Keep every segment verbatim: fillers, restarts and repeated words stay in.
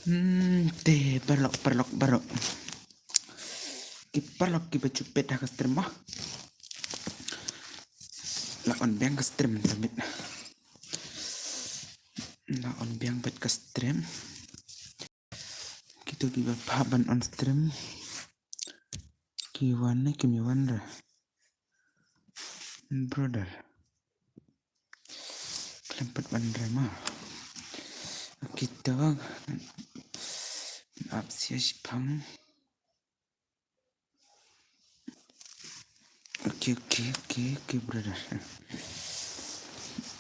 Hmm, te paralok, paralok, paralok. Ki paralok kiba ju peit ha ka stream mo. La on biang ka stream mynta. La on biang pat ka stream. Kito kiba phah ban on stream. Ki wan ne kim ïa wan re. Brother. Khlem pat wan re mo. Kito. Ap sia shipang. Okay, okay, okay, okay, brother.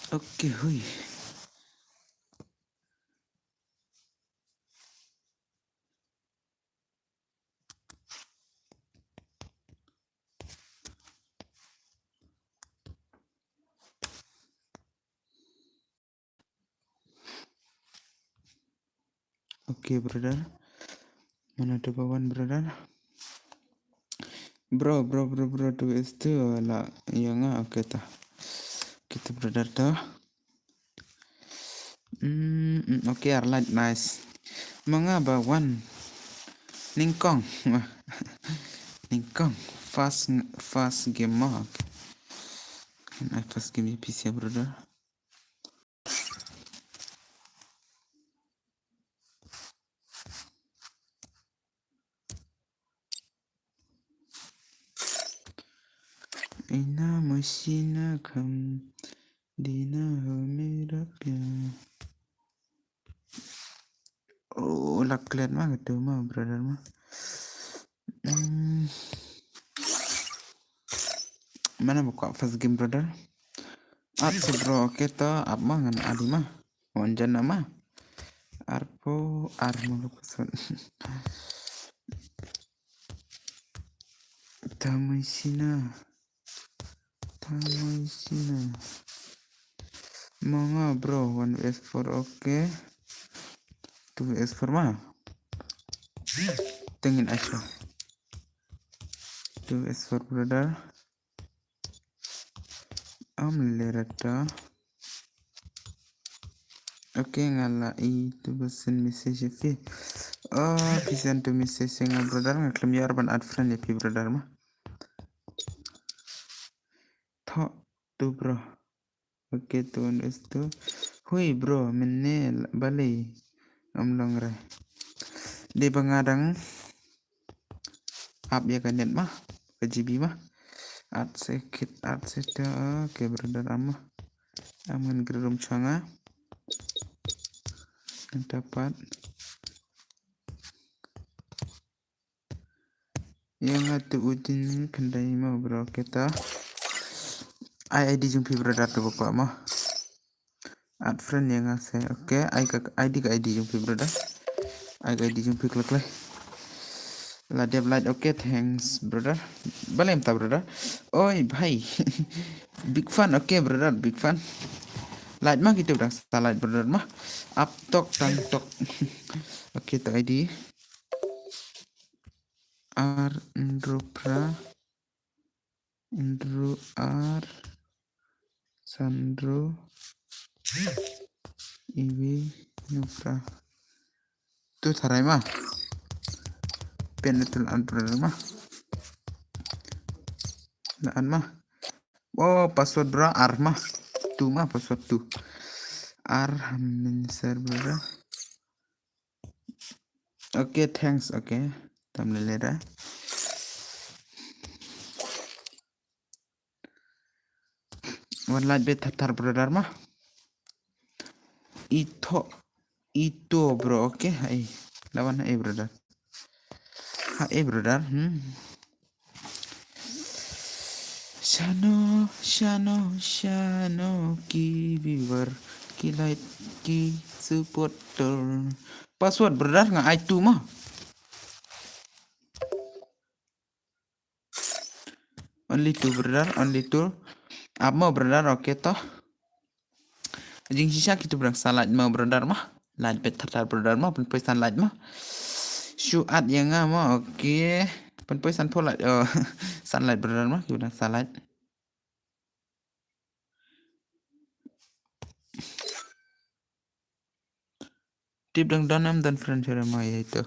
Okay, hui. Okay, brother. Mano to ba wan, brother? Bro, bro, bro, bro, tu is tu la ïa nga, okay ta. Kita brother to. Hmm, hmm, okay, ar lait, nice. Ma nga ba wan. Nyngkong. Nyngkong. First, first game mo. Kan ai first game ïa phi sia, brother. Ina mashina kham dina ho mera pyar. Oh, la klet ma katu ma, brother ma. Hmm. Mana buka first game, brother? At se bro, kita ap ma ngan adi ma. Wan jana ma. Arpo, ar ma lupa sun. Tamai sina. Tamai sina. Manga bro, one versus four, okay. Two versus four ma. Tengin acho. Two versus four, brother. Am lerata. Okay, nga la i tu ba send message ïa phi. Oh, phi send tu message ïa nga, brother, nga khlem ïoh ban add friend ïa phi, brother ma. Tho tu, bro. Okay, tu is tu. Hui, bro, mynne balei ym long re? Dei ba nga dang ap ïa ka net ma, ka G B ma. At se kit, at se ta. Okay, brother, am ma. Am ngan grum changa. Ngan tapat. Ïa nga tu utin khyndai ma, bro, kita. Ai I D jong phi, brother, tu ba kwah ma. Add friend ïa nga se. Okay, ai ka I D, ka I D jong phi, brother. Ai ka I D jong phi, khlek khlek. La dep lait, okay, thanks, brother. Balem ta, brother. Oi bhai. Big fan, okay, brother, big fan. Lait ma, kita udah sa lait, brother ma. Up tok, tang tok. Okay, tu I D. Ar Ndrupra. Ndru ar Sandro iwi nupra. Tu tharai ma. Pen tu an, brother ma. La an ma. Oh, password, bro, ar ma. Tu ma, password tu. Ar hamin ser, brother. Okay, thanks. Okay. Tam lele da. Wan lait beit thar thar, brother ma. Ito, ito, bro. Okay, hai. Lawan hai, brother. Hai, brother. Hmm. Shano, shano, shano ki viewer, ki like, ki supporter. Password, brother, nga ai tu ma. Only two, brother, only two. Ap mo, brother, okay to. Jingshisha kitu brother, sa like mo, brother, ma. Like beit thar thar, brother, ma. Pynpoi san like, ma. Shu add ïa nga, ma, okay. Pynpoi san pho like. Oh, san like, brother, ma. Kitu brother, sa like. Tip dang don em don friend shuh re ma ïa ito.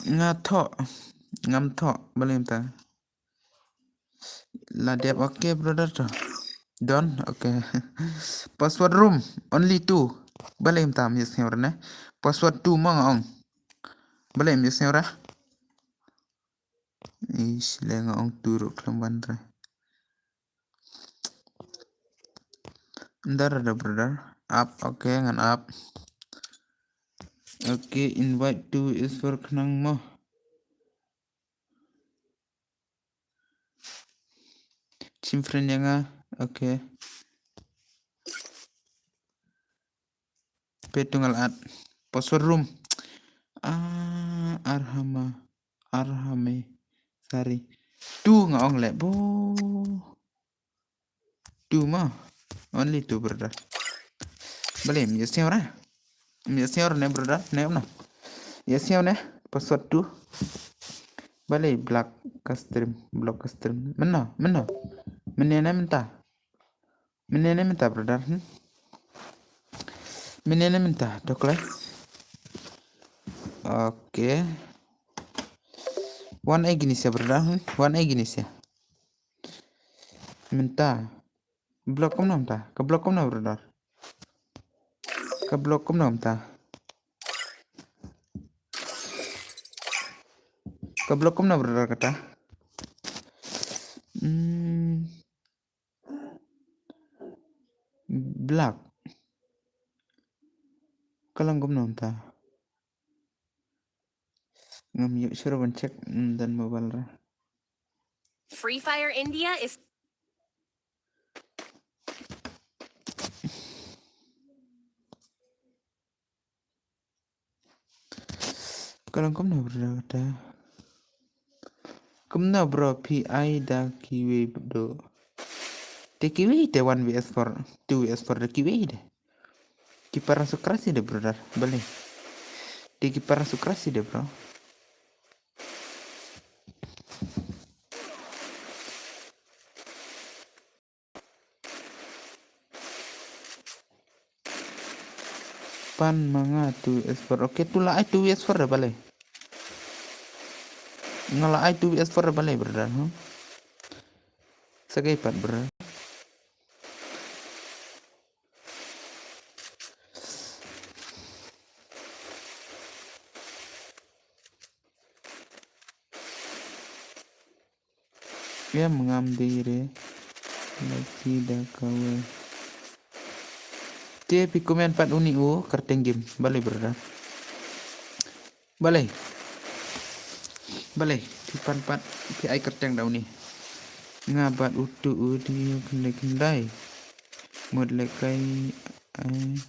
Nga thoh. Ngam thoh. Balei mynta? La dep, okay brother to. Don, okay. Password room, only two. Balei mynta ym ïohsngew re ne? Password two mo nga ong. Balei ym ïohsngew re? Ish, le nga ong two ruh khlem wan re. Ndar da brother. Up, okay, ngan up. Okay, invite to is for khnang mo. Chim friend ïa nga. Okay. Peit tu nga la add. Password room. Ah, Arhama. Arhame. Sorry. Tu nga ong leh bo. Tu ma. Only tu brother. Balei ym ïohsngew re? Ym ïohsngew re ne brother? Ne em no? Ïohsngew ne? Password tu. Balei block ka stream, block ka stream. Mynno, mynno. Mynne ne mynta. Mynne ne mynta brother. Hmm? Mynne ne mynta, to kloi. Okay. Wan ai gini sia brother. Hmm? Wan ai gini sia. Mynta. Block kumno mynta? Ka block kumno brother? Ka block kumno mynta? Ka block kumno brother kata? Hmm. Block. Ka long kumno mynta? Ngam ïoh shuh ban check, mm, don mobile ra. Free Fire India is Ka long kumno bro kata? Kumno bro phi ai da kiwei bro? Te kiwei te one V S four, two V S four da kiwei de. Ki para sukra sih de brother, balei? Te ki para sukra sih de bro. Pan ma nga two V S four. Okay, tu la ai two V S four de balei? Nga la ai two V S four de balei brother, hmm? Sa kaei pat brother? Em ngam dei re. Laki da kawei. Te phi comment pat uni u kyrteng game. Balei brother? Balei? Balei? Phi pan pat phi ai kyrteng da uni. Nga bat utu u di khyndai khyndai. Mut lehkai ai.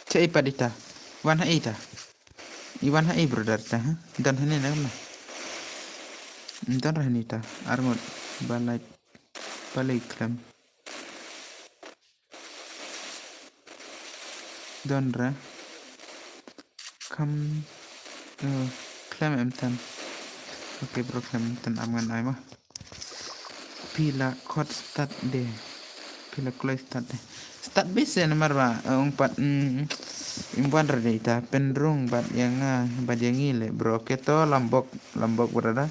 Cha i pat ita. Wan ha ita. I wan ha i brother ta, ha? Don ha ni na ma. Don ha ni ta. Arngut balai balai khlem. Don ra. Kam, eh, khlem em tan. Okay bro, khlem em tan am ngan ai ma. Phi la khot start de. Phi la kloi start de. Start base namar ba, eh, ong pat, mm, im wan ra de ita pynrung bad ïa nga, bad ïa ngi le bro. Okay to lambok, lambok brother.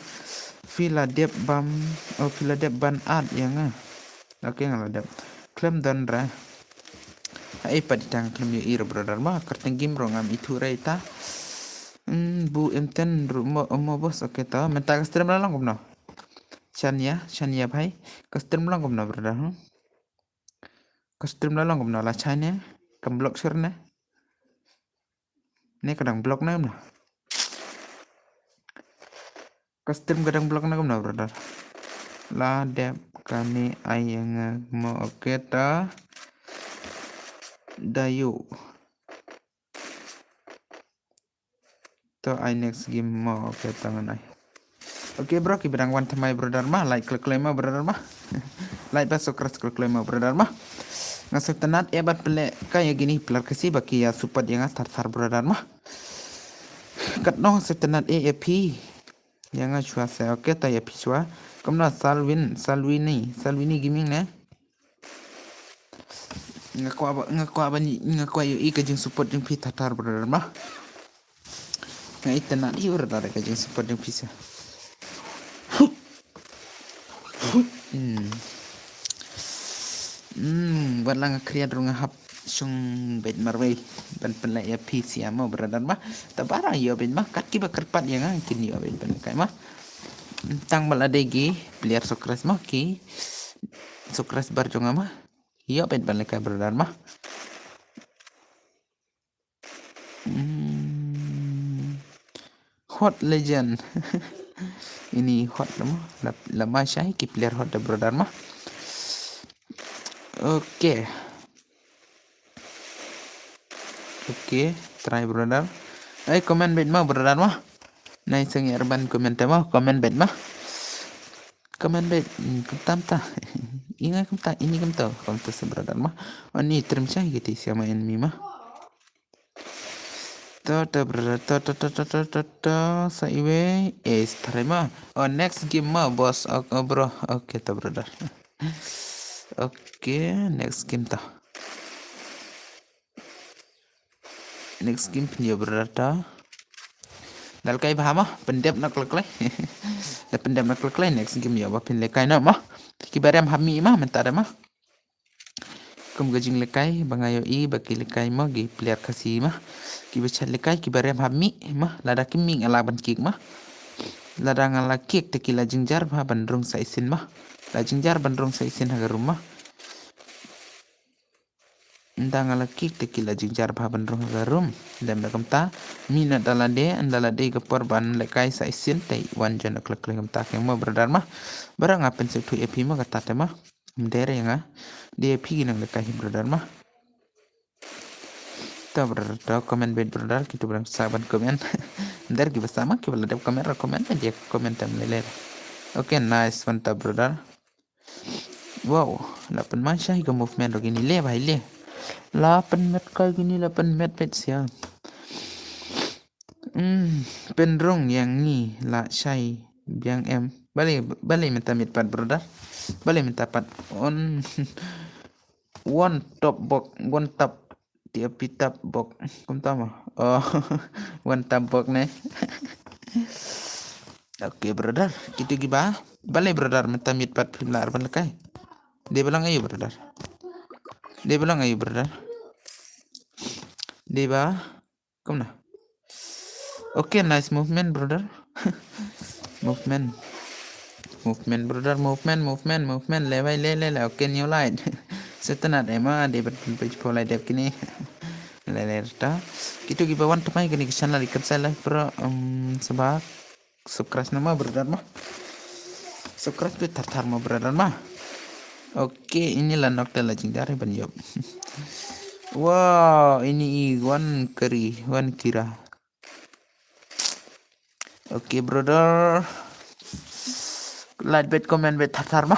Phi la dep bam, oh, phi la dep ban add ïa nga. Okay, nga la dep. Khlem don ra. Ai pat ita nga khlem ïohi ra brother ma, kyrteng game ruh ngam ithuh ra ita. Hmm, bu em ten ruh mo, mo boss, okay to. Mynta ka stream la long kumno? Shania, Shania bhai. Ka stream la long kumno brother, hmm? Ka stream la long kumno, la chai ne? Kam block shuh ne? Ne ka dang block ne kumno? Ka stream ka dang block ne kumno brother? La dep kane ai ïa nga mo, okay ta. Da yu. To ai next game mo, okay ta ngan ai. Okay bro, kiba dang wan thymmai brother ma, like klik klik ma brother ma. Like bad subscribe klik klik ma brother ma. Nga sngewtynnat ïa bad pynlehkai ïa kine ki player Khasi ba ki ïa support ïa nga thar thar brother ma. Katno nga sngewtynnat ïa phi. Ïa nga shuwa se, okay ta ïa phi shuwa. Kumno Salwin, Salwini, Salwini Gaming ne? Nga kwah ba, nga kwah ba ni, nga kwah ïohi ka jingsupport jong phi tatar brother ma. Nga itynnad hi brother ka jingsupport jong phi sa. Hmm. Hmm, wat la nga khriat ruh nga hap shong beit marwei ban pynlait ïa phi sha mo brother ma. Te barabor ïoh beit ma, kat kiba kyrpad ïa nga kin ïoh beit ban lehkai ma. Tang ba la dei ki player Socrates ma, ki Socrates bar jong nga ma. Ïoh beit ban lehkai brother ma. Hmm. Hot legend. Ini hot la ma. La, la ma shai ki player hot da brother ma. Okay. Okay, try brother. Ai comment beit ma brother ma. Nai seng ïa ban comment ma, comment beit ma. Comment beit, hmm, kumta kumta. Ingai kumta, ini kumta, kumta sa brother ma. Ani trim shai kiti sha ma enemy ma. To, to brother, to, to, to, sa iwei. Eh, try ma. Oh, next game ma boss, oh, oh, bro. Okay to brother. Okay, next game to. Next game pynïoh brother to. Dal kai bha ma, pyndep na klek klek. Da pyndep na klek klek, next game ïoh ba phin lehkai noh ma. Kiba rem hap mih ma, mynta da ma. Kum ka jinglehkai ba nga ïohi ba ki lehkai ma ki player Khasi ma. Kiba shait lehkai kiba rem hap mih ma, lada kim mih nga lah ban kick ma. Lada nga la kick te ki la jynjar bha ban rung sa shisien ma. La jynjar ban rung sa shisien ha ka room ma. Ynda nga la kick te ki la jynjar bha ban rung ha ka room. Lem da kumta, mih noh da lade, ynda la dei ka por ban lehkai sa shisien te wan jan klek klek kumta, keng mo brother ma. Barabor nga pynsngewthuh ïa phi ma kata te ma. Ym dei re nga. Dei ïa phi ki nang lehkai hi brother ma. To brother, to comment beit brother, kito ba dang sah ban comment. Ym dei re kiba sah ma, kiba la dep comment ruh comment, dei comment tam lei lei. Okay, nice one to brother. Wow, la pynmai shai ka movement ruh kini, le bhai le. La pynmet kai kini, la pynmet pet sia. Hmm, pynrung ïa ngi la shai biang em. Balei, balei mynta miet pat brother. Balei mynta pat on. One top bok, one top. Tiap pitap bok. Kumta ma. Oh, one tap bok ne. Okay brother, kito kiba. Balei brother mynta miet pat phim lah ban lehkai. Dei ba long aïu brother. Dei ba long aïu brother. Dei ba. Kumno. Okay, nice movement brother. Movement. Movement brother, movement, movement, movement. Le bhai le, le, le. Okay, new light. Setanat ema dei ban page pho lai dep kini. Le le ta. Kito kiba wan tmai kini ki channel ikan sai live bro. Um, saba subscribe nama brother ma. Subscribe tu thar thar ma brother ma. Okay, ini la nok te la jingdar ban yop. Wow, ini i wan kari, wan kira. Okay brother. Like bet, comment bet thar thar ma.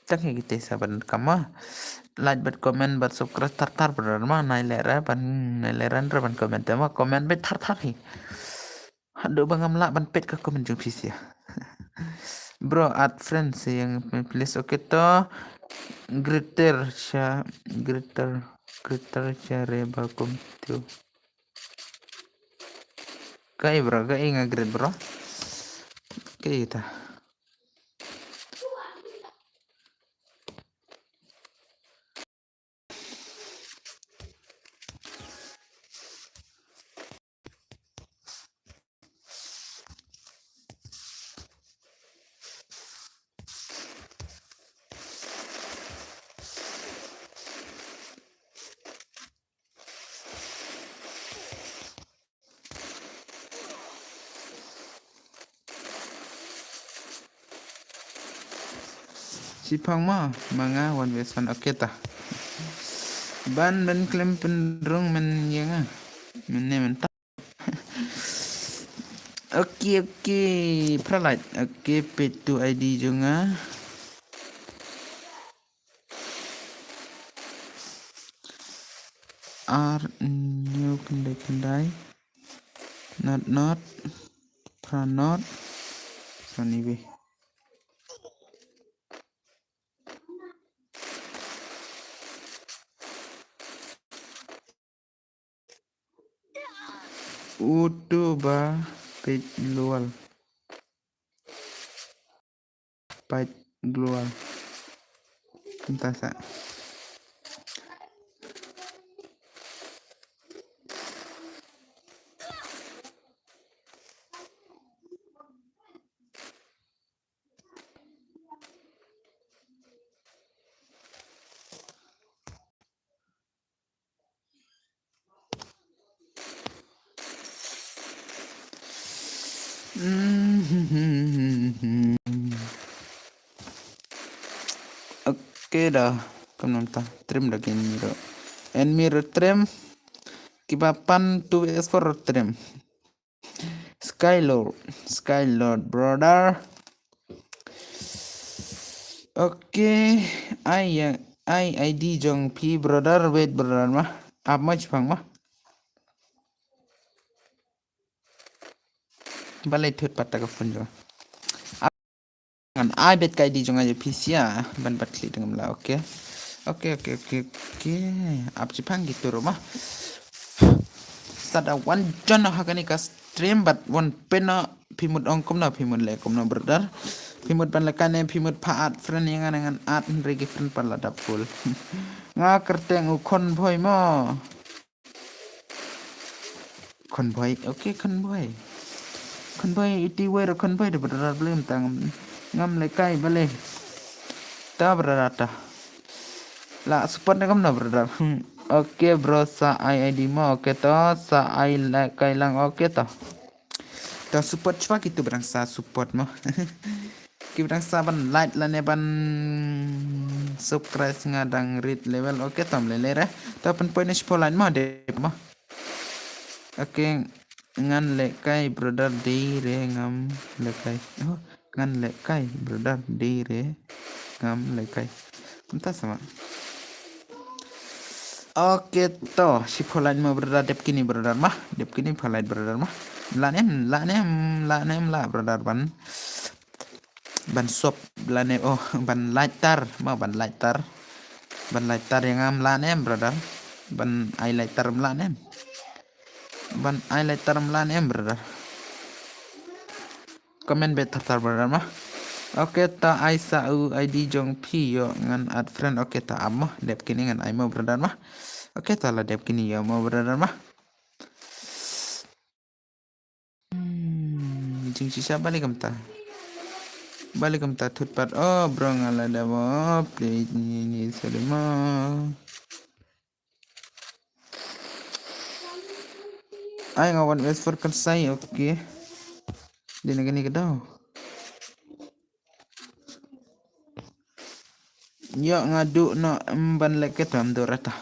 Tang hi kita sa ban kama. Like bet, comment bet, subscribe thar thar brother ma, nai lera ban, nai lera ban comment ma, comment bet thar thar hi. Haduh ba ngam lah ban pet ka comment jong phi sia. Bro, add friends yang please. Okay to. Greater sha, greater, greater sha re ba kum tu. Kai bro, kai nga great bro. Kai ta. Shipang ma, ma nga one versus one, okay ta. Ban, ban klem pynrung men ïa nga. Men ne men ta. Okay, okay, pralat. Okay, pet tu I D jong nga. Ar hynñiew khyndai khyndai. Not, not. Pra not. Sani be. Utu ba peit lual. Peit lual. Kumta sa. Okay da. Kam namta trim da kin miro. En miro trim. Kiba pan two S four trim. Skylord, Skylord brother. Okay, ai ya, ai I D jong phi brother, wait brother ma. Ap ma chipang ma. Balai thut pat ta ka phone jong. Ngan ai bet ka I D jong nga ïa phi sia ban bat klik dang la, okay. Okay, okay, okay, okay. Ap chipang gitu ruh ma. Sa da wan jon ha kane ka stream bad wan pynno phi mut ong kumno, phi mut leh kumno brother. Phi mut ban leh kane, phi mut pha add friend ïa nga, ngan add hynrei ki friend pat la dap full. Nga kyrteng u Khon Bhoi mo. Khon Bhoi, okay Khon Bhoi. Khon Bhoi iti wei ruh Khon Bhoi de brother, balei mynta ngam lehkai balei. Ta brother ta. La support na kumno brother. Hmm. Okay bro, sa ai I D mo, okay to, sa ai lehkai lang, okay to. To support chwa kitu brang sa support mo. Ki ba dang sa ban like lane ban subscribe nga dang rit level. Okay, tam lele re. Ta pynpoi ne shiphew like mo de mo. Okay, ngan lehkai brother dei re ngam lehkai. Oh, ngan lehkai brother dei re ngam lehkai. Kumta sa ma. Okay, to shiphew like mo brother, dep kine brother ma. Dep kine phew like brother ma. La nem, la nem, la nem la brother ban. Ban sop lane, oh, ban lighter, ma ban lighter. Ban lighter ïa ngam lane em, brother. Ban ai lighter em lane em. Ban ai lighter em lane em, brother. Comment beit thar thar, brother ma. Okay, ta ai sa u I D jong phi ïoh ngan add friend. Okay, ta ap mo. Dep kine ngan ai mo, brother ma. Okay, ta la dep kine ïoh mo, brother ma. Hmm, jingshisha balei kumta. Balei kumta thut pat. Oh, bro nga la da mo. Please ni ni sorry mo. Ai nga wan west for kan sai, okay. Dina gani ka daw. Ïoh nga duh noh, em, ban lehkai to, em, duh re ta.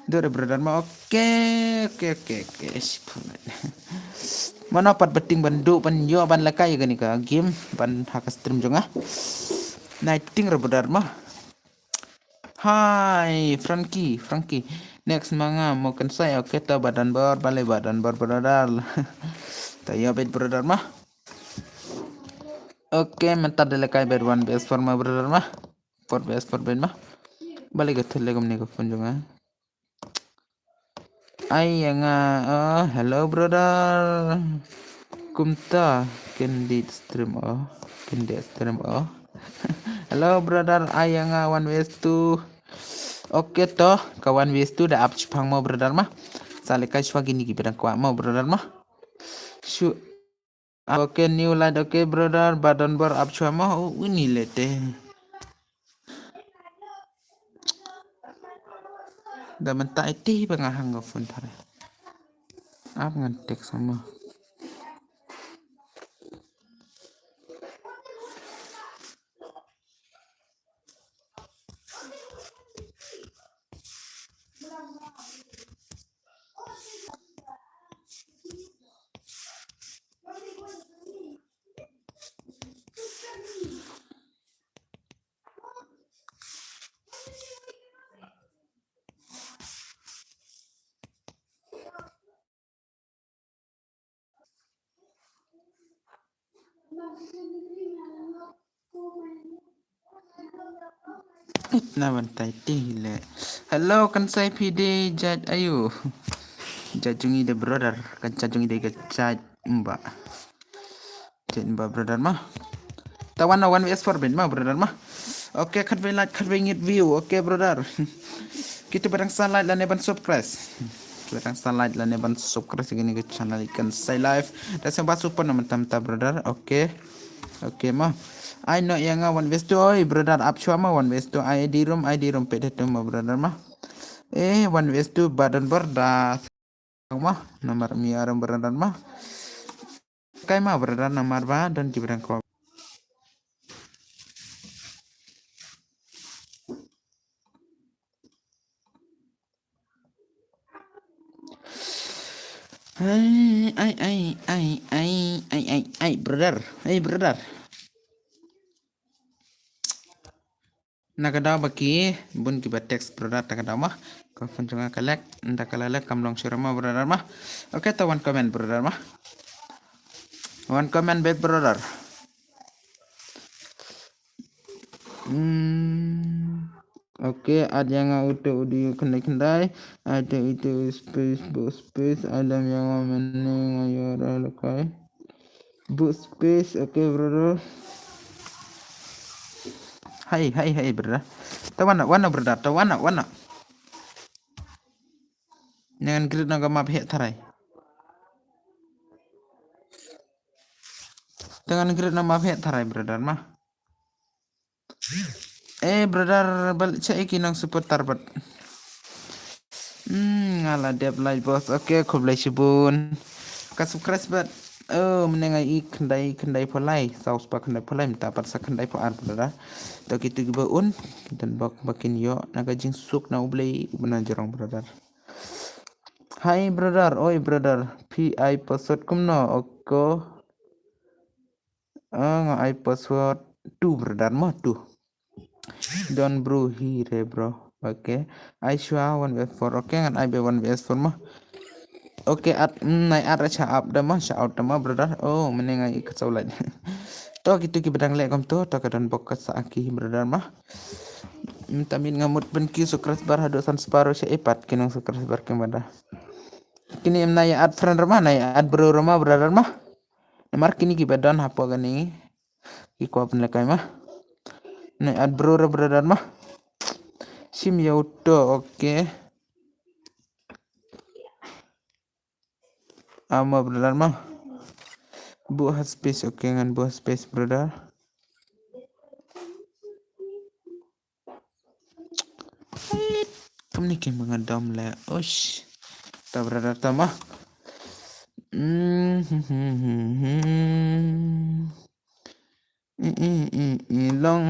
Duh re brother ma, okay, okay, okay, okay. Mano pat ba tieng ban duh ban ïoh ban lehkai ïa kane ka game ban ha ka stream jong nga. Nai tieng re brother ma. Hi Frankie, Frankie. Next ma nga mo kynsai, okay to ba don bor, balei ba don bor brother. To ïoh beit brother ma. Okay, mynta da lehkai beit one best for ma brother ma. Four best for beit ma. Balei ka thut leh kumne ka phone jong nga. Ai ïa nga, oh, hello brother. Kumta, kin dei stream oh, kin dei stream oh. Hello brother, ai ïa nga one ways to. Okay to, ka one ways to da ap chipang mo brother ma. Sa lehkai shwa kine ki ba dang kwah mo brother ma. Shu Okay, new light. Okay, brother, ba don bor ap chwa mo. Oh, uni lete. Da mynta iti ba nga hang ka phone thare. Ap ngan text mo. Itna ban tai ti le. Hello, kan sai phi dei jait ayu. Jajungi de brother, kan jajungi de ka jaj mba. Jaj mba brother ma. Tawan na one vs four ben ma brother ma. Okay, khat vei like, khat vei ngit view. Okay brother. Kita barang sa like lane ban subscribe. Kita barang sa like lane ban subscribe sini ke channel ikan say live. Dah sempat support nama tam ta brother. Okay. Okay ma. Ai no yang one vs two oi brother, ap chua ma one vs two. Ai di room, ai di room pede tu ma brother ma. Eh, one vs two badon bordas. Ma, namar mi aram brother ma. Kai ma brother namar ba don ki brang ko. Ai, ai, ai, brother. Ai, brother. Na ka daw ba ki bun ki ba text brother, ta ka daw ma. Ka phone jong nga ka lek, nda ka la lek kam long shuh ma brother ma. Okay, ta one comment brother ma. One comment bet brother. Hmm. Okay, at yang nga uto audio khyndai khyndai. At itu space, bu space, alam yang nga mane nga yora lakai. Bu space, okay brother. Hai, hai, hai brother. Ta wana, wana brother, ta wana, wana. Ngan grit na ka map hek tharai. Ta ngan grit na map hek tharai brother ma. Eh brother, bal cha iki nang support tar bat. Hmm, nga la dep like boss. Okay, khublei shibun. Ka subscribe bat. Oh, mene nga i khyndai, khyndai pholai. Saus pa khyndai pholai, mta pat sa khyndai pho ar brother. To kitu ki ba un, dan bak bakin yo, na ka jingsuk na U Blei, u bna jorong brother. Hi brother, oi brother, P I password kumno, oko. Ah, nga ai password two brother ma two. Don bro hi re bro. Okay. Ai shwa one vs four. Okay, ngan ai be one vs four ma. Okay, at mm, nai at cha up da ma, cha out da ma brother. Oh, mene ngai ka saulai. To kitu ki badang le kom to, to ka don bok ka sa ki brother ma. Minta min ngamut ben ki subscriber hadu san sparo cha ipat ki nang subscriber ki mada. Kini em nai at friend rama, nai at bro rama brother ma. Namar kini ki badon hapo gani. Ki kwap ne kai ma. Nai at bro ra brother ma. Sim ya uto, okay. Ama brother ma. Bu ha space, okay, ngan bu ha space brother. Kam ni ki mengadom le. Ush. Ta brother ta ma. Hmm. Long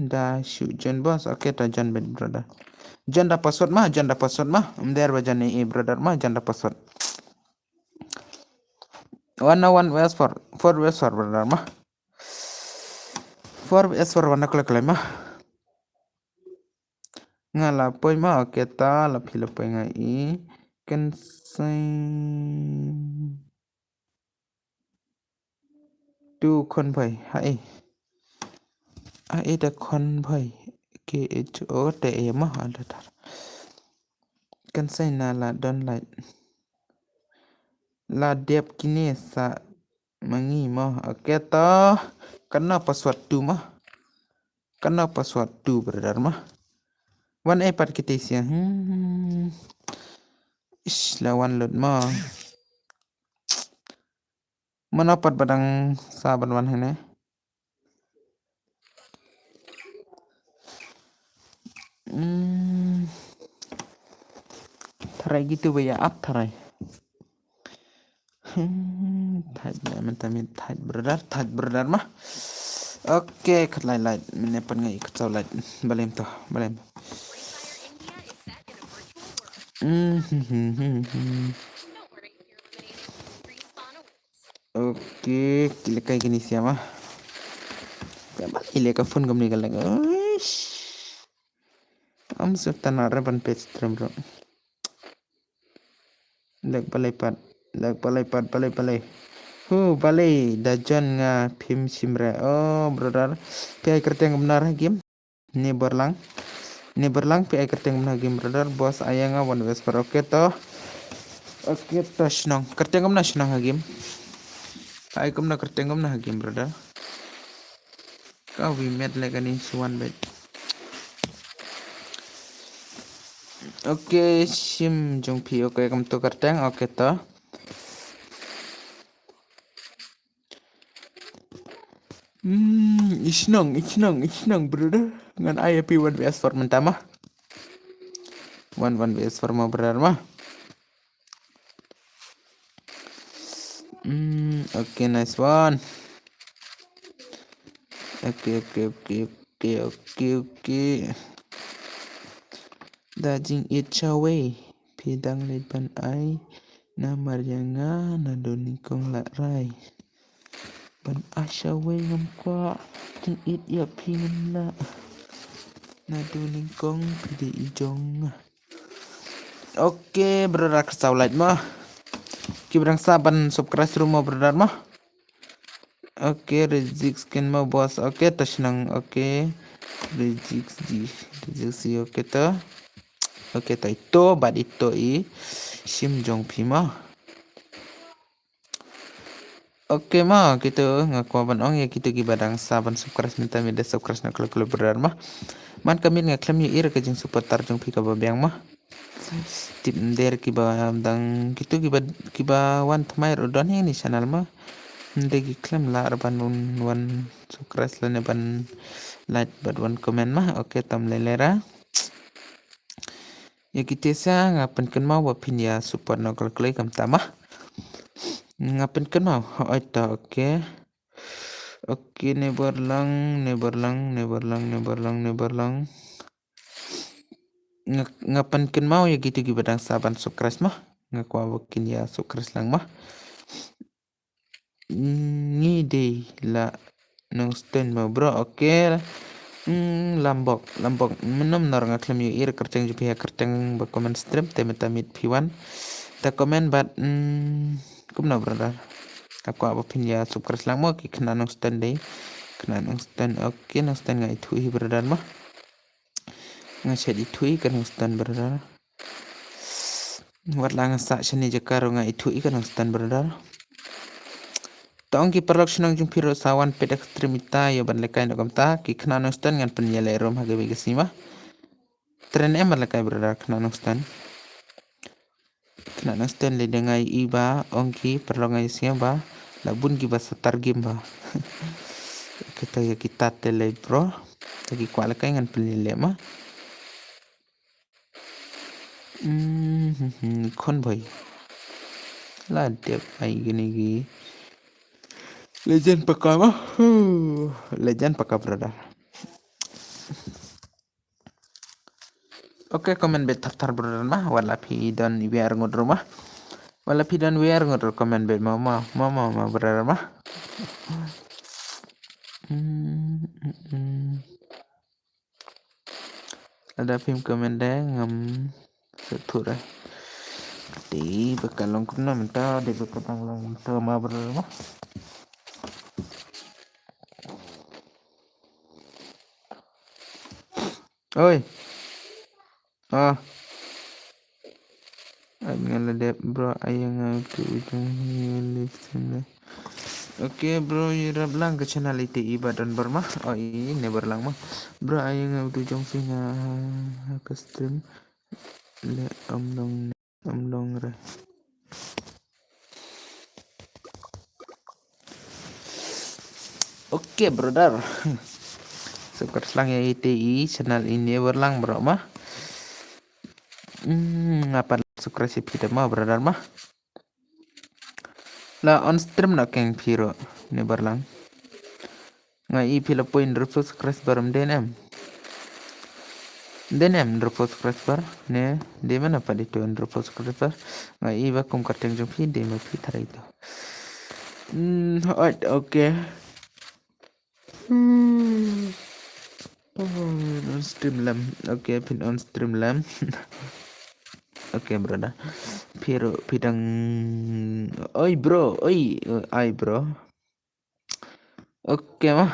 da shu John boss. Okay, ta John bet brother. John da password ma, John da password ma. Mder ba John ni brother ma, John da password. One one west for four west for brother ma. Four west for one o'clock ma. Nga la poi ma, okay ta la phi la poi nga i. Kan sai. Tu khon phai, hai. Hai da khon phai. K H O T A ma, ada tar. Kan sai na la don lai. La dep kini sa mangi ma. Okay to. Kana password tu ma. Kana password tu brother ma. Wan ai pat kita sia. Hmm. Ish, lawan lut ma. Mana pat badang sa ban wan hene. Hmm. Tharai gitu ba ya ap tharai. Hmm, thait le mynta mi thait brother, thait brother ma. Okay, khat lai lai, mene pan ngai khat lai, balem to, balem. Hmm, hmm, hmm, hmm, hmm. Okay, kile kai kini siama. Ya bal ile ka phone kamni ka leng. Uish. Am sutana re ban page stream bro. Lek balai pat, lek balai pat, balai balai. Hu balai da John nga phim simre. Oh brother, pi ai kerteng benar game. Ni berlang, ni berlang pi ai kerteng benar game brother. Boss ayang nga one west for okay to. Okay, to shnong. Kyrteng kumno shnong ha game? Ai kumno kyrteng kumno ha game, brother? Ka wi met le kani suan bet. Okay, shim jong phi. Okay, kam to kyrteng. Okay, to. Hmm, ishnong, ishnong, ishnong, brother. Ngan ai api one V S four mynta ma. One, one V S four ma, brother ma. Hmm, okay, nice one. Okay, okay, okay, okay, okay, okay. Da jingit shawei, phi dang leit ban ai namar ïa nga naduh nyngkong la rai. Ban ai shawei ngam kwah, jingit ïa phi ngam lah. Naduh nyngkong phi dei i jong nga. Okay, brother, ka saw like ma. Ki brang sa ban subscribe ruh ma, brother ma. Okay, Rizik skin ma boss. Okay, to shnong. Okay. Rizik ji. Rizik si, okay to. Okay, to ito, bad ito i shim jong phi ma. Okay ma, kito nga kwah ban ong ïa kito kiba dang sa ban subscribe mynta, mynta subscribe na khlem khlem, brother ma. Man ka mut nga khlem ïohi ïa ka jingsupport jong phi kaba biang ma. Tip nder kiba dang kito kiba, kiba wan thymmai ruh don ha ini channel ma. Ynda ki khlem lah ruh ban wan, wan subscribe lane ban like bad wan comment ma. Okay, tam lei lei ra. Ïa kito sa nga pynkynmaw ba phin ïa support na khlem khlem kumta ma. Nga pynkynmaw. Oi to, okay. Okay, Neverlang, Neverlang, Neverlang, Neverlang, Neverlang. Nga, nga pynkynmaw ïa kito kiba dang sa ban subscribe ma. Nga kwah ba kin ïa subscribe lang ma. Ngi dei la Nongstoiñ ma bro, okay. Hmm, Lambok, Lambok. Mynno mynno nga khlem ïohi ïa ka kyrteng jong phi ha kyrteng ba comment stream te mynta mut phi wan. Ta comment bad, hmm, kumno brother? Nga kwah ba phin ïa subscribe lang mo, ki khynnah Nongstoiñ dei. Khynnah Nongstoiñ, okay, Nongstoiñ nga ithuh hi brother ma. Nga shet ithuh ïa ka Nongstoiñ brother. Wat la nga sah shane jaka ruh nga ithuh ïa ka Nongstoiñ brother. To ong ki paralok shnong jong phi ruh sa wan peit ïa ka stream mynta ïa ban lehkai noh kumta, ki khynnah Nongstoiñ ngan pynïaleh ruh ha kawei ka sngi ma. Tren em ban lehkai brother khynnah Nongstoiñ. Khynnah Nongstoiñ lei dei nga ïohi ba ong ki paralok nga ïohsngew ba la bun kiba sa tar game ba. Kita ïa kita te lei bro. Te ki kwah lehkai ngan pynïaleh ma. Hmm, hmm, hmm, khon bhoi. La dep ai kine ki. Legend paka ma. Huh, legend paka brother. Okay, comment beit thar thar brother ma. Wat la phi don iwei arngut ruh ma. Wat la phi don iwei arngut ruh comment beit ma, ma, ma, ma, ma brother ma. Hmm, hmm, hmm. Lada phim comment de ngam sngewthuh re. Dei ba ka long kumno mynta, dei ba ka dang long kumno ma brother ma. Oi. Ah. Ai nga la dep bro, ai nga tu ujung ni live stream le. Okay bro, ïarap lang ka channel ite i ba don bor ma. Oh i ne bor lang ma. Bro, ai nga tu jong phi nga ha ka stream le, am long, am long re. Okay brother. Subscribe lang ïa ite i channel ine bor lang bro ma. Hmm, ngapa subscribe ïa phi te ma brother ma. La on stream na keng phi ruh ne bor lang. Nga i phi la poi hynriewphew subscriber, ym dei ne em? Ym dei ne em hynriewphew subscriber? Ne dei mano pat ito hynriewphew subscriber? Nga i ba kum kyrteng jong phi dei ma phi tharai ito. Hmm, ot, okay. Hmm. Oh, on stream lem. Okay, phin on stream lem. Okay brother. Phi ruh phi dang, oi bro, oi, ai bro. Okay ma.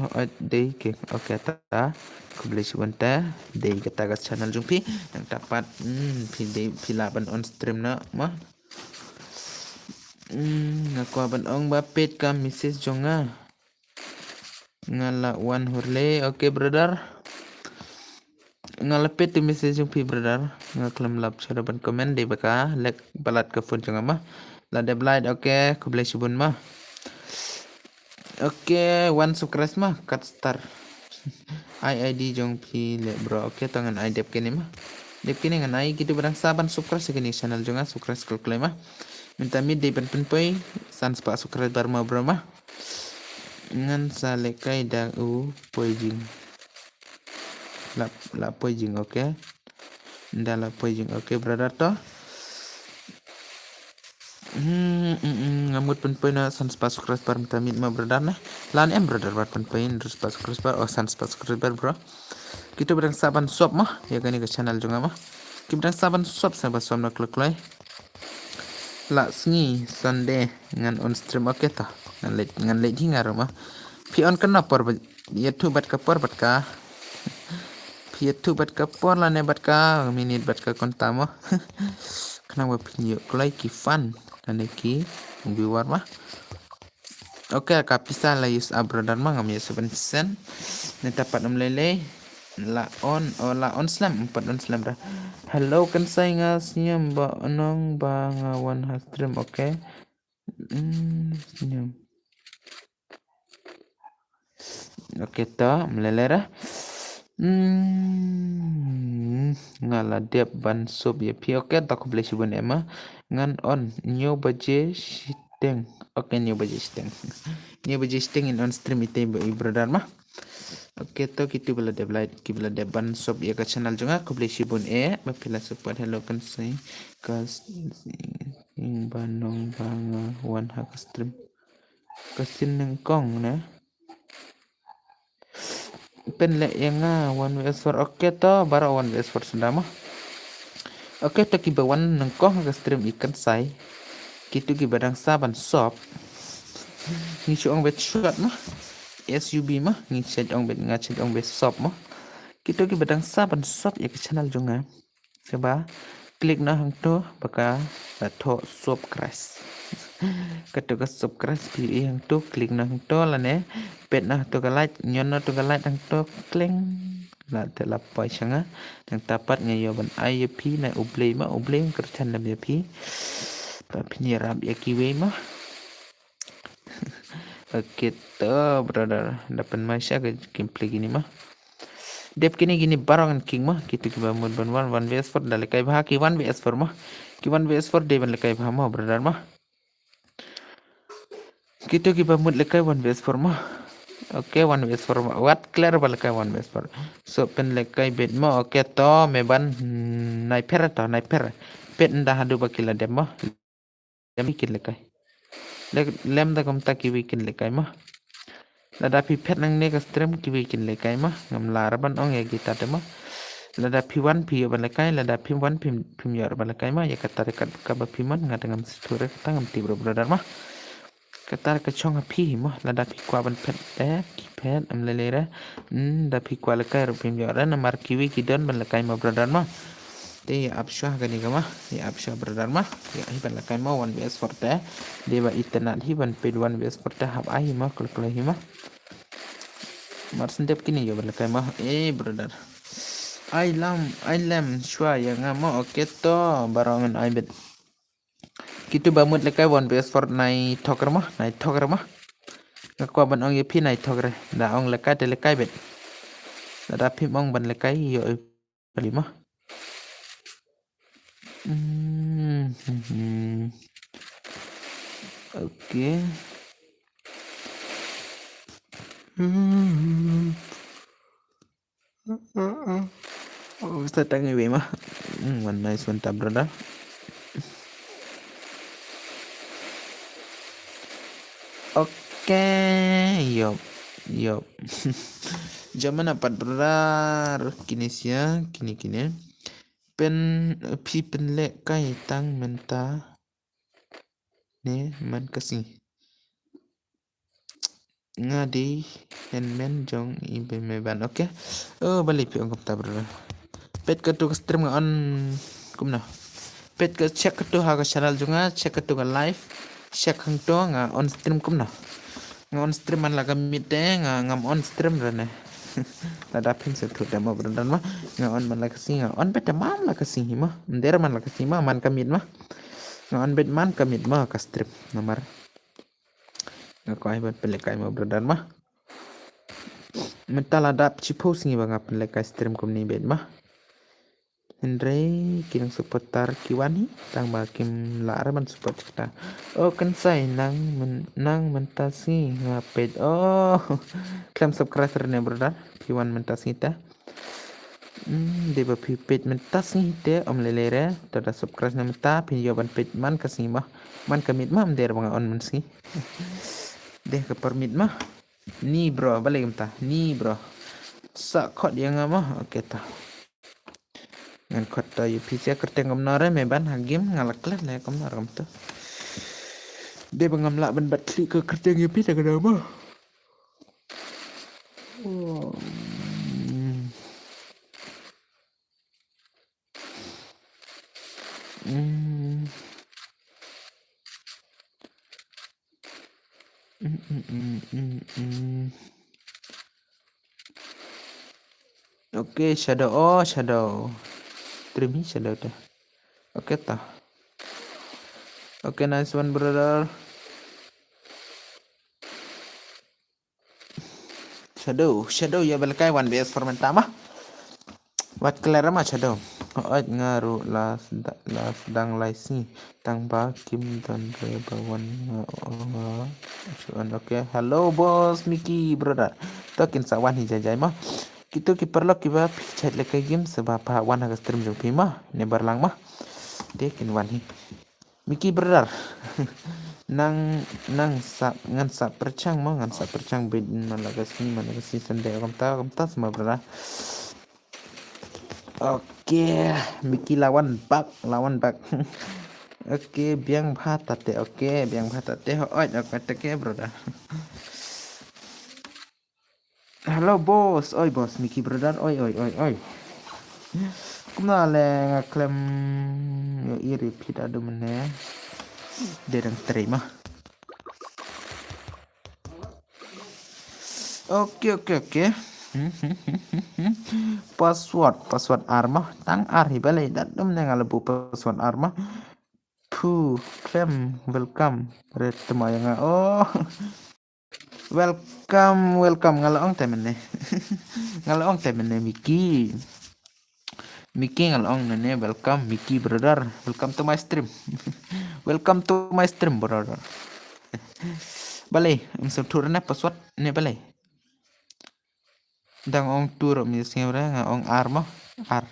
Oh, dei ke. Okay ta. Khublei shibun te. Dei kata ka channel jong phi. Nangta pat, hmm, phi dei phi lah ban on stream noh ma. Hmm, nga kwah ban ong ba peit ka message jong nga. Nga la wan hurle, okay brother. Nga la peit tu message jong phi brother. Nga khlem lap shuh da ban comment dei ba ka lek palat ka phone jong nga ma. La dep lait, okay, khublei shibun ma. Okay, wan subscribe ma, kat star. Ai ID jong phi le bro. Okay, to ngan ai dep kine ma. Dep kine ngan ai, kito ba dang sah ban subscribe sa kane channel jong nga, subscribe khlem khlem ma. Mynta miet dei ban pynpoi san spah subscriber ma bro ma. Ngan sa lehkai da u poi jing. La, la poi jing, okay. Nda la poi jing, okay brother to. Hmm, hmm, hmm, nga mut pynpoi na san spah subscriber mynta miet ma brother na. Lan em brother, wat pynpoi hynriew spah subscriber, oh san spah subscriber bro. Kito ba dang sah ban sub ma ïa kane ka channel jong nga ma. Ki ba dang sah ban sub sa ba sub na kloi kloi. La sngi Sunday ngan on stream, okay to. Ngan leit, ngan leit hi nga ruh ma. Phi on kano por ba ïathuh bad ka por bad ka. Phi ïathuh bad ka por lane bad ka minit bad ka kynta mo. Khnang ba phin ïoh kloi ki fan lane ki viewer ma. Okay, ka pisa la use up brother ma, ngam ïoh seven cent. Neta pat ym lei lei. La on, oh la on slem, em pat on slem ra. Hello Kynsai, nga sngewbha ong ba nga wan ha stream, okay. Hmm, sngewbha. Okay to, ym lei lei ra. Hmm, nga la dep ban sub ïa phi. Okay to, khublei shibun em ma. Ngan on hynñiew baje shiteng. Okay, hynñiew baje shiteng. Hynñiew baje shiteng in on stream ite i brother ma. Okay to, kito ba la dep like, ki ba la dep ban sub ïa ka channel jong nga, khublei shibun eh ba phi la support. Hello Kynsai, ka sngewbha ong ba nga wan ha ka stream. Ka sien nyngkong ne. Pynleh ïa nga one V S four. Okay to, baroh one V S four shuh da ma. Okay to, ki ba wan nyngkong ha ka stream i Kynsai, kito ki ba dang sah ban sub. Ngi shu ong beit short ma. S U B ma, ngi shu ong beit, nga shu ong beit sub ma. Kito ki ba dang sah ban sub ïa ka channel jong nga. Sngewbha click noh hangto ba ka la thoh subscribe. Kato ka subscribe phi ïohi hangto, click noh hangto lane peit noh to ka like, ñion noh to ka like hangto, kling. La te la poi sha nga. Nangta pat nga ïoh ban ai ïa phi na U Blei ma, U Blei un kyrchan lem ïa phi. Ba phin ïarap ïa kiwei ma. Okay to brother, da pynmai sha ka gameplay kine ma. Dep kine kine baroh ngan kick ma, kito ki ba mut ban wan one V S four da lehkai bha ki one V S four ma. Ki one V S four dei ban lehkai bha ma brother ma. Kito ki ba mut lehkai one V S four ma. Okay, one V S four ma. Wat clear ba lehkai one V S four. So pynlehkai beit ma, okay to me ban, hmm, nai pher to, nai pher. Peit nda haduh ba ki la dep ma. Lem kin lehkai. Le-, lem da kumta kiwei kin lehkai ma. Lada phi phet nangne ka stream kiwei kin lehkai ma. Ngam lah ruh ban ong ïa kita te ma. Lada phi wan phi ïoh ban lehkai, lada phim wan phim, phim ïoh ruh ban lehkai ma. Ïa kata re kat kaba phi mon, nga te ngam sngewthuh re kata, ngam tip ruh brother ma. Kata re ka shong ha phi ma, lada phi kwah ban phet te ki phet, ym lei lei re. Hmm, da phi kwah lehkai ruh phim ïoh re, namar kiwei ki don ban lehkai ma brother ma. Te ïa ap shuwa kane ka ma, ïa ap shuwa brother ma. Ïa hi ban lehkai ma one V S four te. Dei ba itynnad hi ban peit one V S four te, hap ai hi ma, kloi kloi hi ma. Mar syn dep kine ïoh ban lehkai ma. Eh brother, ai lam, ai lem shuwa ïa nga ma, okay to, baroh ngan ai beit. Kito ba mut lehkai one V S four nai thok re ma, nai thok re ma. Nga kwah ban ong ïa phi nai thok re. Da ong lehkai te lehkai beit. Lada phim ong ban lehkai ïoh ïa phi ma. Hmm, hmm, hmm. Okay. Hmm. Oh, sa tang iwei ma. Hmm, one nice one ta brother. Okay, yop, yop. Jaman apat brother, kine sia, kine kine. Pyn, phi pynlehkai tang mynta ne man ka sngi. Nga dei hynmen jong i Beimeban. Okay. Oh, balei phi ong kumta brother. Peit kato ka stream nga on kumno. Peit ka, check kato ha ka channel jong nga, check kato ka live. Check hangto nga on stream kumno. Nga on stream man la ka miet te nga ngam on stream re ne. Lada phin sngewthuh te mo brother mo. Nga on man la ka sngi nga on beit man la ka sngi mo. Ym dei re man la ka sngi mo man ka miet mo. Nga on beit man ka miet mo ka stream. Namar nga kwah ban pynlehkai mo brother mo. Mynta la dap shiphew sngi ba nga pynlehkai stream kumne beit mo. Hynrei ki nang supporter ki wan hi tang ba kim lah re ban support kita. Oh Kynsai nang myn-, nang mynta sngi nga peit. Oh khlem subscribe re ne brother. Phi wan mynta sngi te. Hmm, dei ba phi peit mynta sngi te ym lei lei re. Te da subscribe ne mynta phin ïoh ban peit man ka sngi mo. Man ka miet mo ym dei re ba nga on mynsngi. Dei ka por miet mo. Ni bro, balei kumta? Ni bro. Sa khot ïa nga mo. Okay ta. Ngan khot ta ïa phi sia kyrteng kumno re me ban ha game nga la klet le kumno re kumta. Dei ba ngam lah ban bat khlieh ka kyrteng ïa phi ta ka dei mo. Oh. Mm. Mm, mm, mm, mm, mm. Okay, Shadow. Oh, Shadow. Stream hi Shadow te. Okay ta. Okay, nice one, brother. Shadow, Shadow ïa ba lehkai one V S four mynta mo. Wat clear mo Shadow. Hooid nga ruh la sda-, la sdang lai sngi tang ba kim don re ba wan nga, nga shu on. Okay, hello boss Mickey brother. To kin sa wan hi jai jai mo. Kito ki paralok kiba phi chait lehkai game sa ba pha wan ha ka stream jong phi mo. Ne bar lang mo. Te kin wan hi. Mickey brother. Nang, nang sa, ngan sa pyrchang mo, ngan sa pyrchang beit man la ka sngi, man la ka sngi Sunday, kumta, kumta sa mo brother. Okay, Mickey la wan bak, la wan bak. Okay, biang bha ta te, okay, biang bha ta te, hooid, okay, ta ke brother. Hello boss, oi boss, Mickey brother, oi, oi, oi, oi. Kumno le nga khlem ïohi re phi da dum ne. Dei dang trei mo. Okay, okay, okay. Password, password ar mo. Tang ar hi balei da dum ne nga la buh password ar mo. Phu, khlem, welcome. Re tma ïa nga. Oh. Welcome, welcome. Nga la ong te mynne. Nga la ong te mynne Mickey. Mickey nga la ong mynne, welcome Mickey brother. Welcome to my stream. Welcome to my stream brother. Balei, ym sngewthuh re ne password ne balei. Dang ong tu ruh mi sngew re, nga ong ar mo, ar.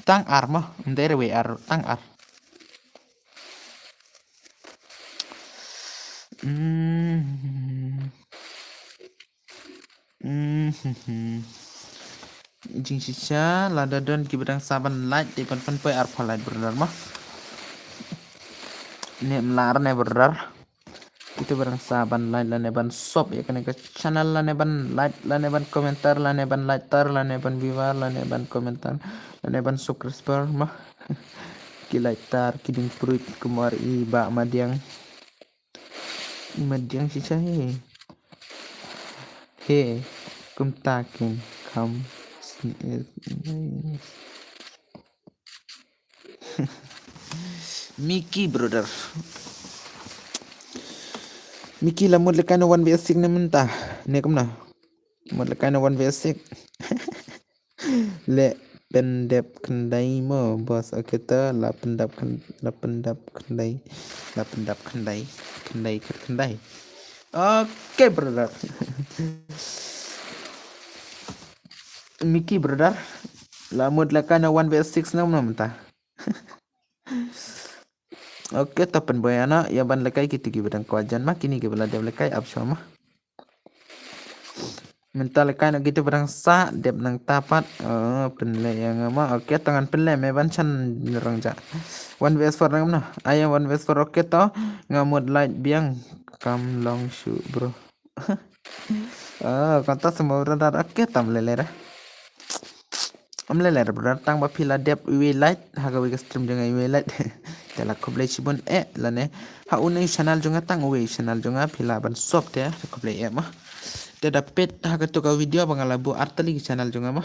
Tang ar mo, ym dei re wei ar, tang ar. Hmm. Hmm. Jingshisha lada don kiba dang sa ban like te ban pynpoi arphew like brother mo. Ne mlar ne brother. Kito ba dang sa ban like lane ban sub ïa kane ka channel lane ban like lane ban komentar lane ban like tar lane ban viewer lane ban komentar lane ban subscriber mo. Ki like tar ki ding pruit kumar i ba madiang. Madiang shisha he. He kumta kin kam. Mickey brother. Mickey la mut lehkai na one v six ne mynta. Ne kumno. Mut lehkai na one v six. Le pyndep khyndai mo boss. Okay to la pyndep khyn-, la pyndep khyndai. La pyndep khyndai. Khyndai khyndai. Okay brother. Mickey brother. La mut lehkai na one v six ne kumno mynta. Okay, to pynbeit ïa na ïa ban lehkai kito kiba dang kwah jan ma kini kiba la dep lehkai ap shuwa ma. Mynta lehkai na kito ba dang sah dep nangta pat. Oh, pynleh ïa nga ma. Okay, to ngan pynleh me ban chan rang ja. One v four nang ma. Ai one v four okay to. Nga mut like biang kam long shu bro. Ah, kata semua brother. Okay, tam lele dah. Am lele dah brother tang ba phi la dep iwei like ha ka wei ka stream jong nga iwei like. Te la khublei shibun eh lane ha une u channel jong nga, tang uwei u channel jong nga phi lah ban sub te, te khublei eh mo. Te da peit ha kato ka video ba nga la buh artylli ki channel jong nga mo.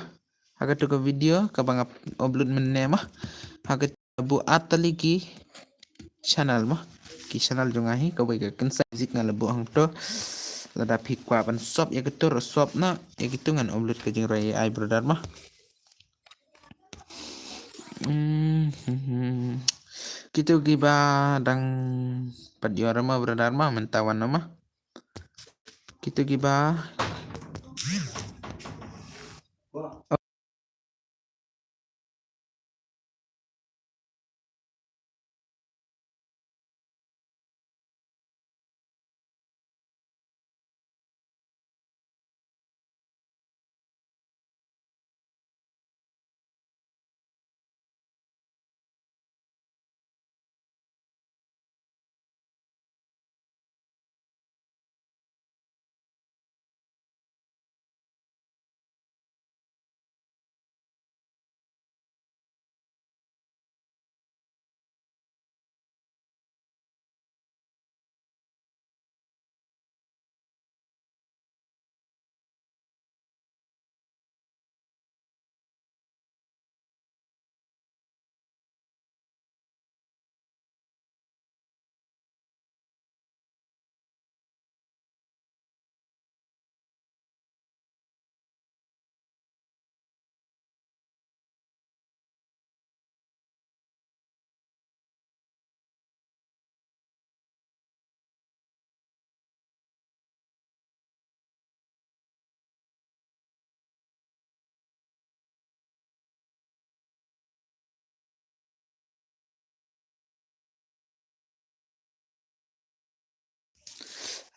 Ha kato ka video kaba nga upload mynne mo. Ha kato ka buh artylli ki channel mo. Ki channel jong nga hi, kawei ka Kynsai Music nga la buh hangto. Lada phi kwah ban sub ïa kato ruh sub noh, ïa kito ngan upload ka jingrwai ai brother mo. Hmm, hmm, hmm. Kito kiba dang pat ïoh ruh mo brother mo, mynta wan noh mo. Kito kiba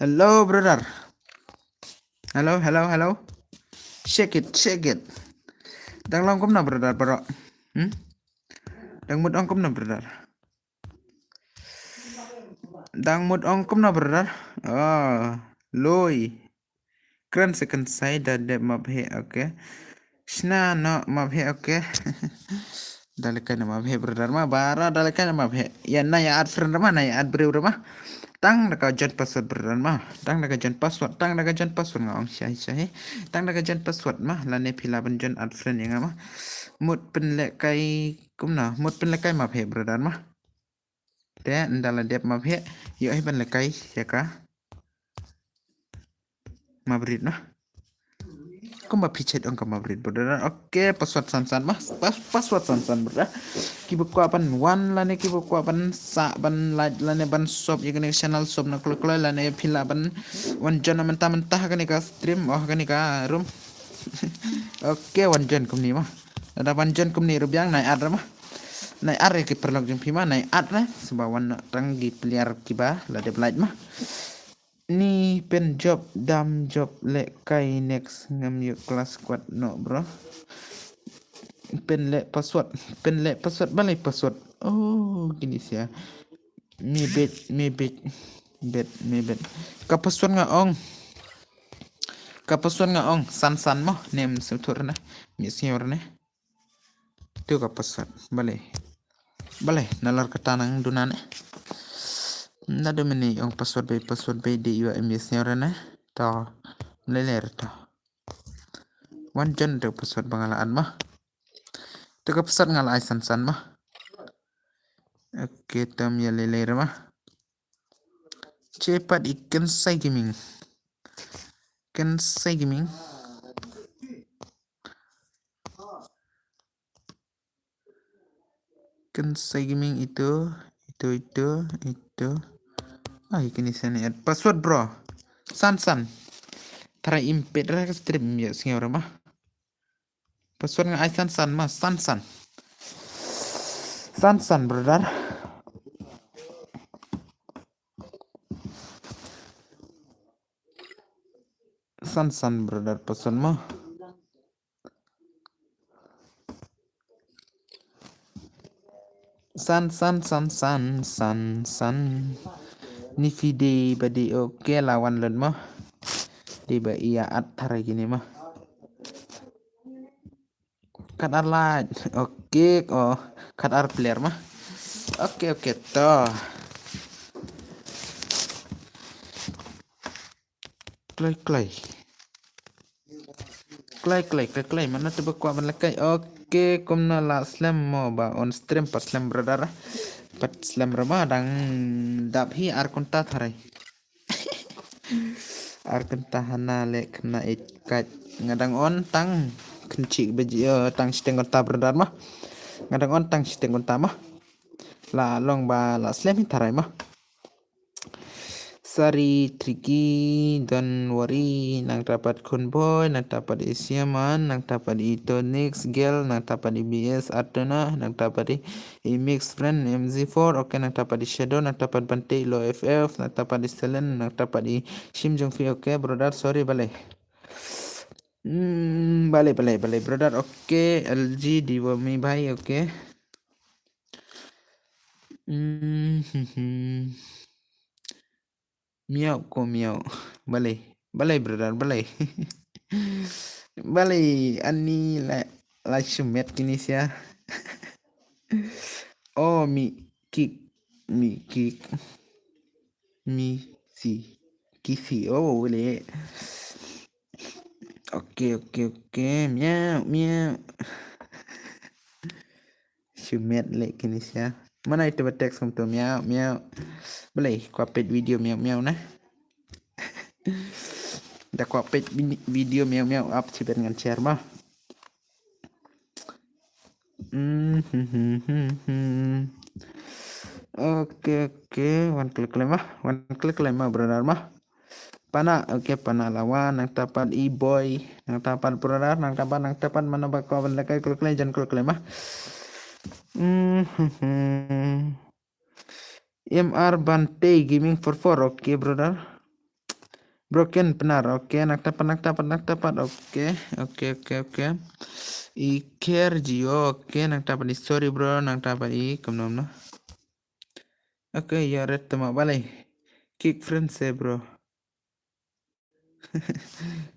Hello, brother. Hello, hello, hello. Check it, check it. Dang long kumno, brother, bro? Hmm? Dang mut ong kumno, brother? Dang mut ong kumno, brother? Oh, lui. Kren second side da dep map he, okay. Shna no map he, okay. Da lehkai na map he, brother ma, bara da lehkai na map he. Ïa na ïa add friend ma, na ïa add briew ma. Tang da ka join password, brother ma. Tang da ka join password, tang da ka join password nga ong shahi shahi. Tang da ka join password ma, lane phi lah ban join add friend ïa nga ma. Mut pynlehkai kumno, mut pynlehkai map he, brother ma. Te ynda la dep map he, ïoh hi ban lehkai ïa ka map rit noh. Kumba phi check ong ka map rit, brother. Okay, password san san ma. Pas-, password san san, brother. Kiba kwah ban wan lane kiba kwah ban sah ban like lane ban sub ïa kane ka channel, sub noh kloi kloi lane phi lah ban wan join mynta mynta ha kane ka stream, oh, ha kane ka room. Okay, wan join kumne ma. Lada wan join kumne ruh biang, nai add ma. Nai add ïa ki paralok jong phi ma, nai add ma. Sngewbha wan noh tang ki player kiba la dep like ma. Ni pynjop dam jop lehkai next, ngam ïoh class kwat noh, bro. Pynleh password, pynleh password, balei password? Oh, kine sia. Me bet, me bet, bet, me bet. Ka password nga ong. Ka password nga ong san san mo, ne em sngewthuh re na. Me sngew re ne. Tu ka password. Balei. Balei, nalar kata nang duna ne. Naduh mynne ong password bei, password bei, dei ïa em sngew re ne. To. Lei lei re to. Wan join tu password ba nga la add ma. Tu ka password nga la ai san san ma. Okay, tam ïa lei lei re ma. Che pat i Kynsai Gaming. Kynsai Gaming. Kynsai Gaming itu, itu, itu, itu. Ai, kine sia ne add password, bro. San san. Tara impet ra ka stream ïa sngew ra ma. Password nga ai san san ma, san san. San san, brother. San san, brother, password ma. San san san san san san. Ni phi dei ba dei, okay, la wan lut ma. Dei ba ïa add tara kine ma. Kat ar lait. Okay, oh, kat ar player ma. Okay, okay, to. Kloi, kloi. Kloi, kloi, kloi, kloi. Mano te ba kwah ban lehkai. Okay, kumno la slem mo ba on stream pat slem brother. Pat slem ra mo dang dap hi ar kynta tharai. Ar kynta hana leh khynnah eit kat. Nga dang on tang kynchik baji, eh, tang shiteng kynta brother mo. Nga dang on tang shiteng kynta mo. La long ba la slem hi tharai mo. Sari, Tricky, Don't Worry, nangta pat Khunboy, nangta pat i Siaman, nangta pat i Tonix Girl, nangta pat i B S Artona, nangta pat i, i Mix Friend M Z four, okay, nangta pat i Shadow, nangta pat Bante Low F F, nangta pat i Selen, nangta pat i Shim Jung Fi, okay, brother, sorry, balei. Hmm, balei, balei, balei, brother, okay, L G Divomi bhai, okay. Hmm, hmm, hmm. Miau ko miau. Balei. Balei brother, balei. Balei ani la, la shimet kini sia. Oh, mi kik. Mi kik. Mi si. Kisi. Oh, balei. Okay, okay, okay. Miau, miau. Shimet leh kini sia. Mano ita ba text kumto miau, miau. Balei, kwah peit video miau, miau na. Da kwah peit vin-, video miau, miau ap chibet ngan share mo. Hmm, hmm, hmm, hmm, hmm. Okay, okay. Wan klik leh mo. Wan klik leh mo, brother mo. Pana, okay, Pana Lawan, nangta pat i Boy, nangta pat brother, nangta pat, nangta pat mano ba kwah ban lehkai klik leh jan klik leh mo. Hmm, hmm, hmm. M R Bante Gaming four four, okay, brother. Broken Pnar, okay, nangta pat, nangta pat, nangta pat, okay, okay, okay, okay. I Care Gio, okay, nangta pat i sorry, bro, nangta pat i, kumno, no. Okay, ya red tema balei. Kick friend se, bro.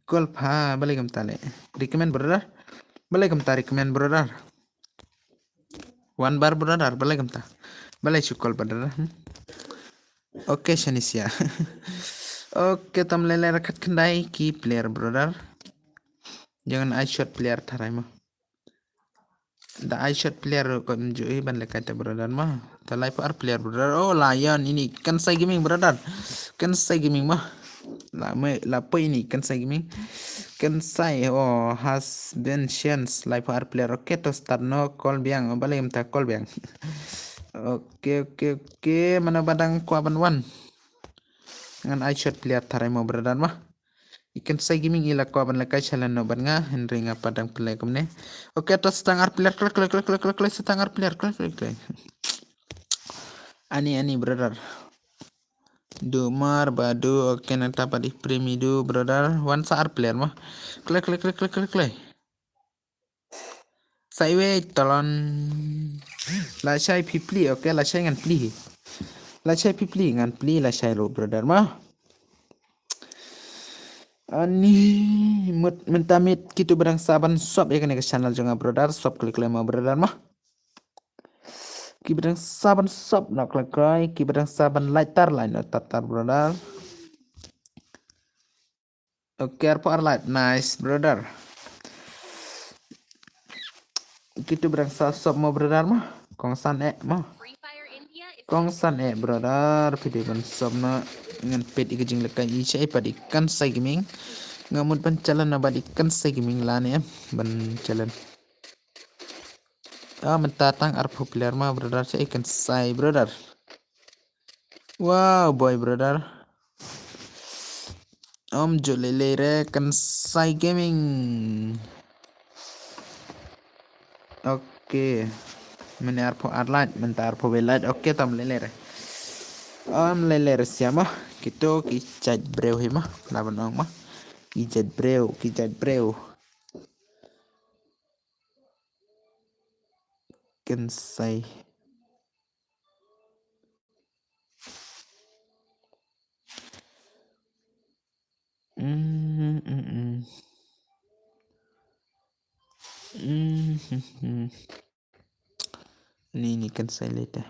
Call pha, balei kumta leh. Recommend, brother. Balei kumta recommend, brother. One bar, brother, balei kumta. Balei shu call, brother. Hmm? Okay, shani sia. Okay, tam leh leh rakhat khyndai ki player, brother. Jangan ai shot player tharai mo. Da ai shot player ko nju i ban lehkai te, brother mo. Da lai pha ar player, brother. Oh, Lion ini Kansai Gaming, brother. Kansai Gaming mo. La me, la poi ini Kansai Gaming. Kansai, oh, has been chance lai pha ar player. Okay, to start no call biang. Oh, balei kumta call biang. Okay, okay, okay. Mano ba dang kwah ban wan. Ngan ai shot player tharai mo, brother mo. I Kansai Gaming i la kwah ban lehkai challenge no bad nga, hynrei nga pat dang pynleh kumne. Okay, to sa tang ar player, kloi, kloi, sa tang ar player, kloi, kloi, kloi. Ani, ani, brother. Dumar, Badu, okay, nangta pat i Premi du, brother. Wan sa ar player mo. Kloi, kloi, kloi, kloi, kloi, kloi. Sa iwei talon. Lashai phi plie, okay, lashai ngan plie. Lashai phi plie, ngan plie, lashai ruh, brother mo. Ani mut mynta miet kito ba dang sa ban sub ïa kane ka channel jong nga, brother, sub klik leh mo, brother mo. Ki ba dang sa ban sub na kloi kloi, ki ba dang sa ban like tar, like na tar tar, brother. Okay, arphew ar like, nice, brother. Kito ba dang sa sub mo, brother mo. Kongsan eh mo. Kongsan eh, brother, phi dei ban sub na. Ngan peit ïa ka jinglehkai i shaei pat i Kansai Gaming. Nga mut ban challenge na bad i Kansai Gaming lane em ban challenge. Ah, mynta tang arphew player mo, brother, shaei Kansai, brother. Wow, boy, brother. Ym ju lei lei re, Kansai Gaming. Okay. Mynne arphew ar like, mynta arphew wei like. Okay, tam lei lei re. Ym lei lei re sia mo. Kito ki jait briew hi mo. La ban ong mo. Ki jait briew, ki jait briew. Kansai. Mm, mm, mm. Mm, mm, mm. Ni, ni Kansai later.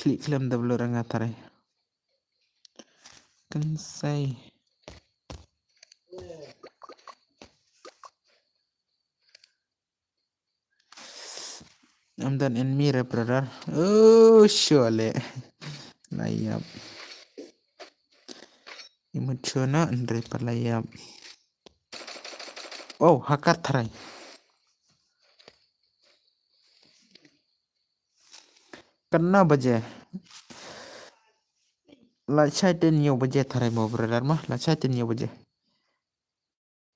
Klik khlem da blur nga tare. Kan sai. Am dan en mira brother. Oh, shole. Layap. Imut chuna andre pa layap. Oh, hakar tharai. Kanna baje. La chai ten yo baje tharai mo brother ma. La chai ten yo baje.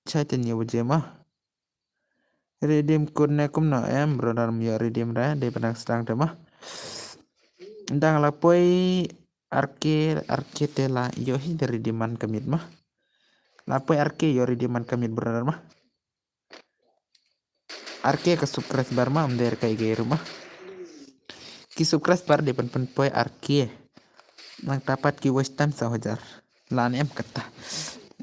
Chai ten yo baje ma. Redeem code ne kumno em brother, ym yo redeem re de padang sedang te ma. Dang la poi arke arke te la yo hi de redeem man kamit ma. La poi arke yo redeem man kamit brother ma. Arke ka subscriber ma, ym der kai ge ru ma. Ki subscriber de pan pan poi arke. Nang tapat ki watch time saw hajar. Lane em kata.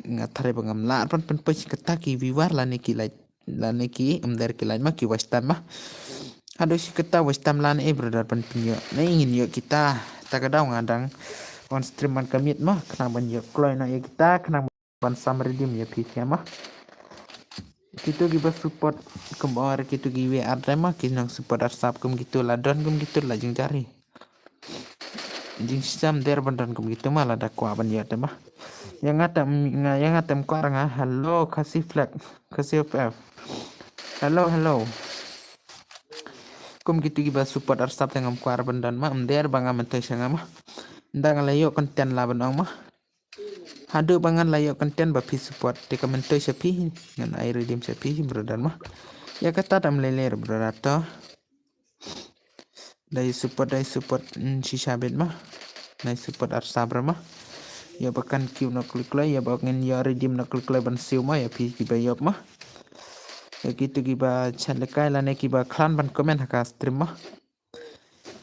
Nga tharai ba ngam lah pan pan poi kata ki viewer lane ki like. Lane ki ym der ki like ma ki watch time ma. Haduh shi kata watch time lane eh brother pan pan yo. Na ingin yo kita. Ta ka daw nga dang on stream man kamit ma. Khnang ban yo kloi na yo kita. Khnang ban sam redeem ya phi kya ma. Kitu ki ba support kum or kitu ki we ar ma ki nang support ar sap kum kitu la don kum kitu la jing jari. Jing sam der ban don kum kitu ma la da kwa ban ya te ma. Ya nga tam nga ya nga tam kwa nga hello Khasi flag Khasi F F. Hello hello. Kum kitu ki ba support ar sap te ngam kwa ban don ma ym der ba nga mentoi sha nga ma. Nda nga la yo content la ban ong ma. Haduh ba ngan la yo content ba phi support te ka mentoi sha phi ngan ai redeem sha phi brother ma. Ya kata tam lele brother to. Dai support dai support mm, shisha bet ma. Dai support ar sabra ma. Ya ba kan kiu na klik lai ya ba ngan ya redeem na klik lai ban siu ma ya phi ki ba yop ma. Ya kitu ki ba chat lekai lane ki ba klan ban comment ha ka stream ma.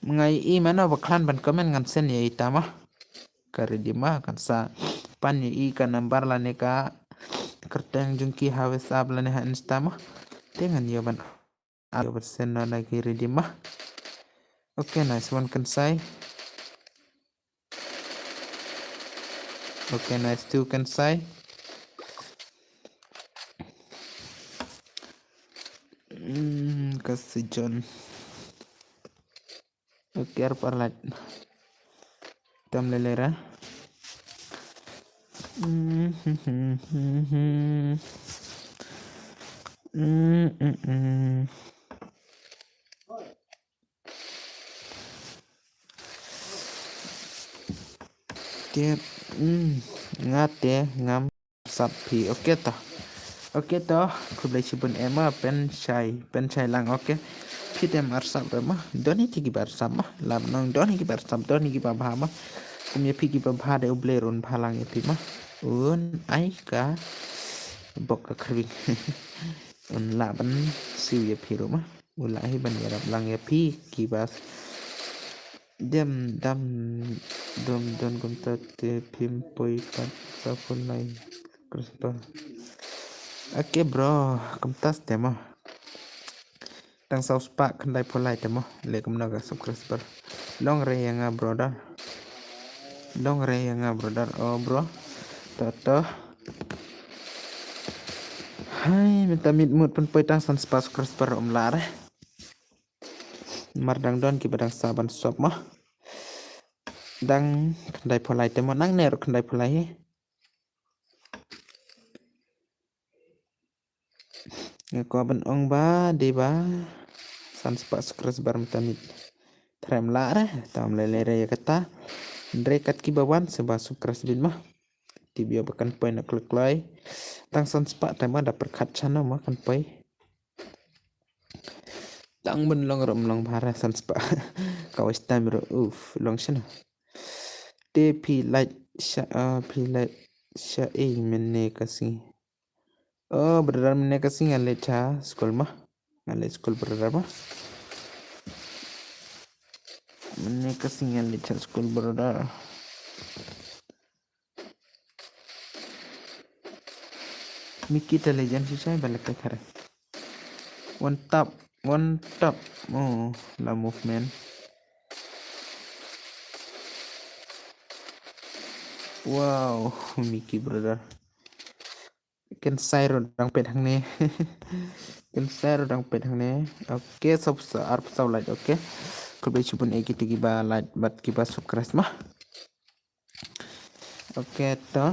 Ngai i mano ba klan ban comment ngan sen ya ita ma. Ka redeem ma kan sa pan ya i ka number lane ka kerteng jong ki ha WhatsApp lane ha Insta ma. Te ngan ya ban a ba sen na ki redeem ma. Okay nice one kan sai. Okay nice two kan sai. Hmm, kasi John. Oke, arpar lait. Tam lelera. Tep, mm, nga te ngam sap phi. Oke to. Oke to, khublei shibun em ma, pen shai, pen shai lang, oke. Phi tem arsap re ma, doni ti ki barsap ma, lap nong doni ki barsap, doni ki babha ma. Kum ya phi ki babha de uble run bhalang ya phi ma. Un ai ka bok ka khring. Un la ban siu ya phi ru ma. U la hi ban yarap lang ya phi ki bas. Dem dam dom don kumta te phim poi pat sa phone line. Crisper. Oke bro, kumta te ma. Tang saw spak khandai pholai te ma. Le kumna ka sub crisper. Long re ya nga brother. Long re ya nga brother. Oh bro. To to. Hai, minta mit mut pun poi tang san spak crisper um la re. Mar dang don ki ba dang sa ban sop ma. Dang khandai pholai te ma nang ner khandai pholai he. Nga ko ban ong ba de ba san spak sukres bar mata mit. Trem la re tam le le re ya kata. Ndre kat ki ba wan se ba sukres bin ma. Ti bio ba kan poi na klek lai. Tang san spak te ma da perkhat chana ma kan poi. Tang ban long rom long bhara san spa. Ka waste time ro uf long shana. Te phi lait sha phi lait sha e mene kasi. Oh brother mene kasi ngan leit sha school ma. Ngan leit school brother ma. Mene kasi ngan leit sha school brother. Miki intelligence shisha ba lek kare. One tap, one tap. Oh, la movement. Wow, Mickey brother. Kan sai ro dang pet hangne. Kan sai ro dang pet hangne. Okay, sop sa ar psaw like, okay. Khublei shibun e kito kiba like bad kiba subscribe ma. Okay, to.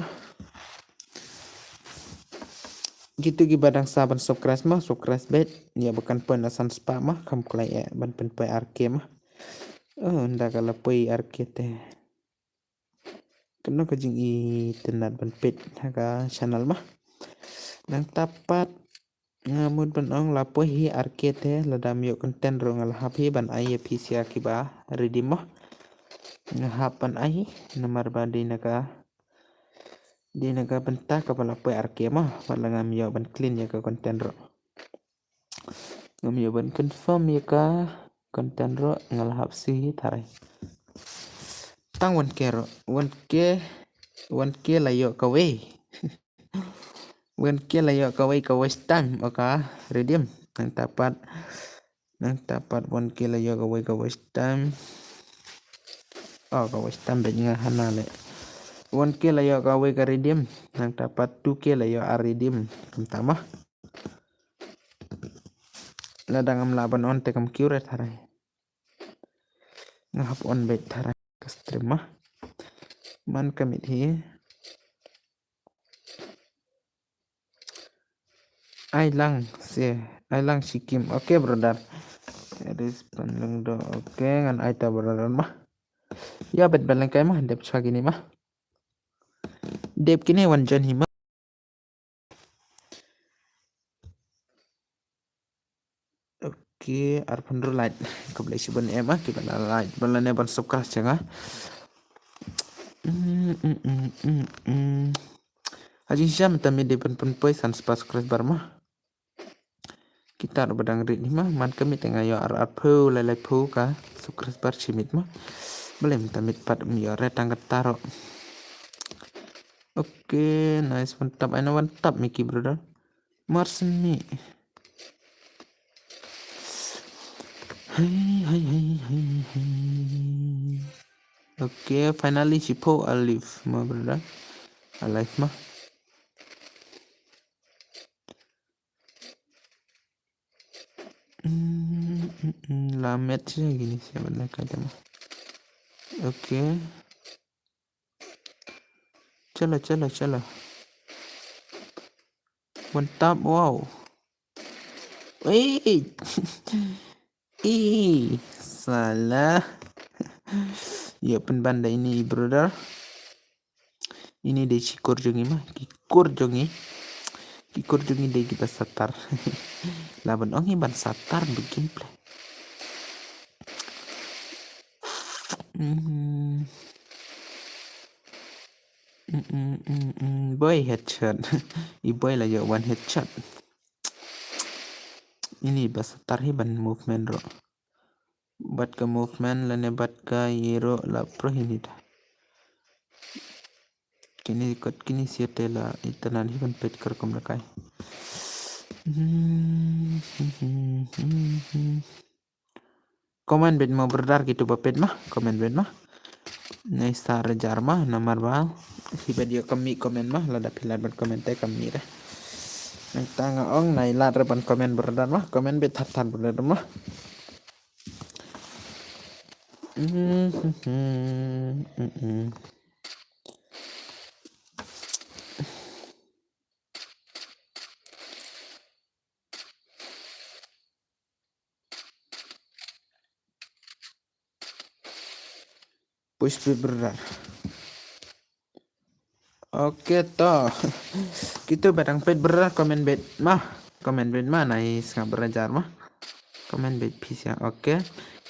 Kito kiba dang sa ban subscribe ma, subscribe bad. Ïa ba kan poi na san spah ma, kham klai e ban pynpoi ar K ma. Oh, nda ka la poi ar K te. Kano ka jingitynnad ban peit ha ka channel ma. Nangta pat nga mut ban ong la poi hi ar K te, lada ym ïoh content ruh nga la hap hi ban ai ïa phi sha kiba redeem ma. Nga hap ban ai hi namar ba dei na ka, dei na ka bynta kaba la poi ar K ma, ba la ngam ïoh ban clean ïa ka content ruh. Ngam ïoh ban confirm ïa ka content ruh, nga la hap siew hi tharai. Tang one K ruh, one K, one K la ïoh kawei. One K la ïoh kawei ka watch time, o ka redeem. Nangta pat, nangta pat one K la ïoh kawei ka watch time. Oh, ka watch time bad nga hana le. One K la ïoh kawei ka redeem. Nangta pat two K la ïoh ar redeem. Kumta ma. Lada ngam lah ban on te kam kiew re tharai. Nga hap on beit tharai ka stream ma. Man ka miet hi. Ai lang se, ai lang shikim. Okay brother. Ris pan leng do. Okay, ngan ai ta brother ma. Ïa bet ban leng kai ma, dep chwa kine ma. Dep kine wan join hi ma. Okay, arphew hynriew like. Khublei shibun em ah, kiba la like, ba la ne ban subscribe jong nga. Mm, mm, mm, mm, mm. Ha jingshisha mynta miet dei ban pynpoi san spah subscriber ma. Kita ruh ba dang rit hi ma, man ka miet te nga ïoh ar, arphew, lai laiphew ka subscriber shi miet ma. Balei mynta miet pat ym ïoh re tang kata ruh. Okay, nice, one tap, ai na one tap Mickey brother. Marsen mi. Hey, hey, hey, hey, hey. Okay, finally shiphew a live, ma brother. A live ma. Mm, mm, mm, la met sha kine sha ban leh kai te ma. Okay. Chalo, chalo, chalo. One tap, wow. Ei. Ei, salah. Ïa pynban da ine i brother. Ine dei shi kur jong ngi ma, ki kur jong ngi. Ki kur jong ngi dei kiba satar. Lah ban ong hi ban satar ba gameplay. Mhm. Mm, mm, mm, mm. Boi headshot. I boi la ïoh one headshot. Ine ba satar hi ban movement ruh. Bad ka movement lane bad ka ïa ruh la pro hi ni da. Kine kot kine siate la itynnad hi ban peit ka rukom la kai. Comment beit ma brother kito ba peit ma, comment beit ma. Nai sa re jar ma namar ba hi ba ïoh kam mih comment ma, lada phi lad ban comment te kam mih re. Nangta nga ong nai lad re ban comment brother ma, comment beit thar thar brother ma. Push pit brother. Okay to. Kito ba dang peit brother comment beit ma. Comment beit ma nai sngap brother ma. Comment beit phi sha. Okay.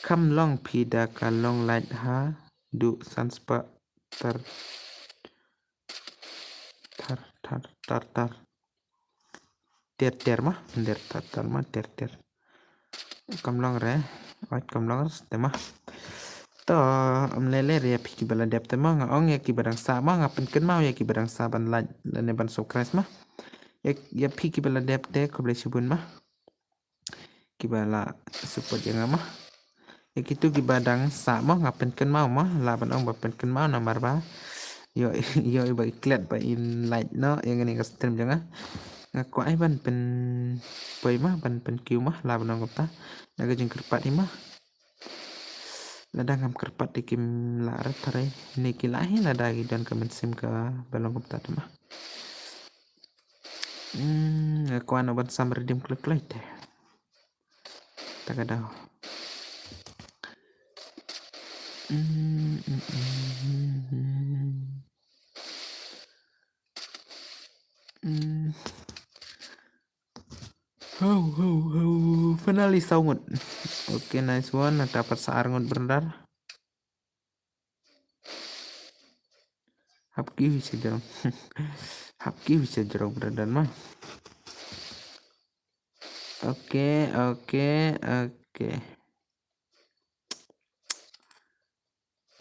Kham long phi da ka long light ha du san spah tar tar tar tar tar. Ter ter ma, ter ter ter ma, ter ter. Kam long re, wat kam long te ma. To, am lele re ïa phi kiba la dep te ma, nga ong ïa kiba dang sah ma, nga pynkynmaw ïa kiba dang sah ban like lane ban subscribe ma. Ïa, ïa phi kiba la dep te khublei shibun ma. Kiba la support ïa nga ma. Ïa kito kiba dang sah ma nga pynkynmaw ma, lah ban ong ba pynkynmaw namar ba Ïoh, ïoh ba i klet ba in like noh ïa kane ka stream jong nga. Nga kwah ai ban pynpoi ma, ban pynkiew ma, la ban long kumta. Na ka jingkyrpad hi ma. Lada ngam kyrpad te kim lah rat tharai. Ne ki lah hi lada ki don ka mynsiem ka ba long kumta te ma. Hmm, nga kwah noh ban sam redeem kloi kloi te. Ta ka daw. Hmm, hmm, hmm, hmm, hmm. Hmm. Ho, ho, ho. Finally, saw ngut. Okay, nice one. Nangta pat sa ar ngut, brother. Hap ki wi sejrong. Hap ki wi sejrong, brother, ma. Okay, okay, okay.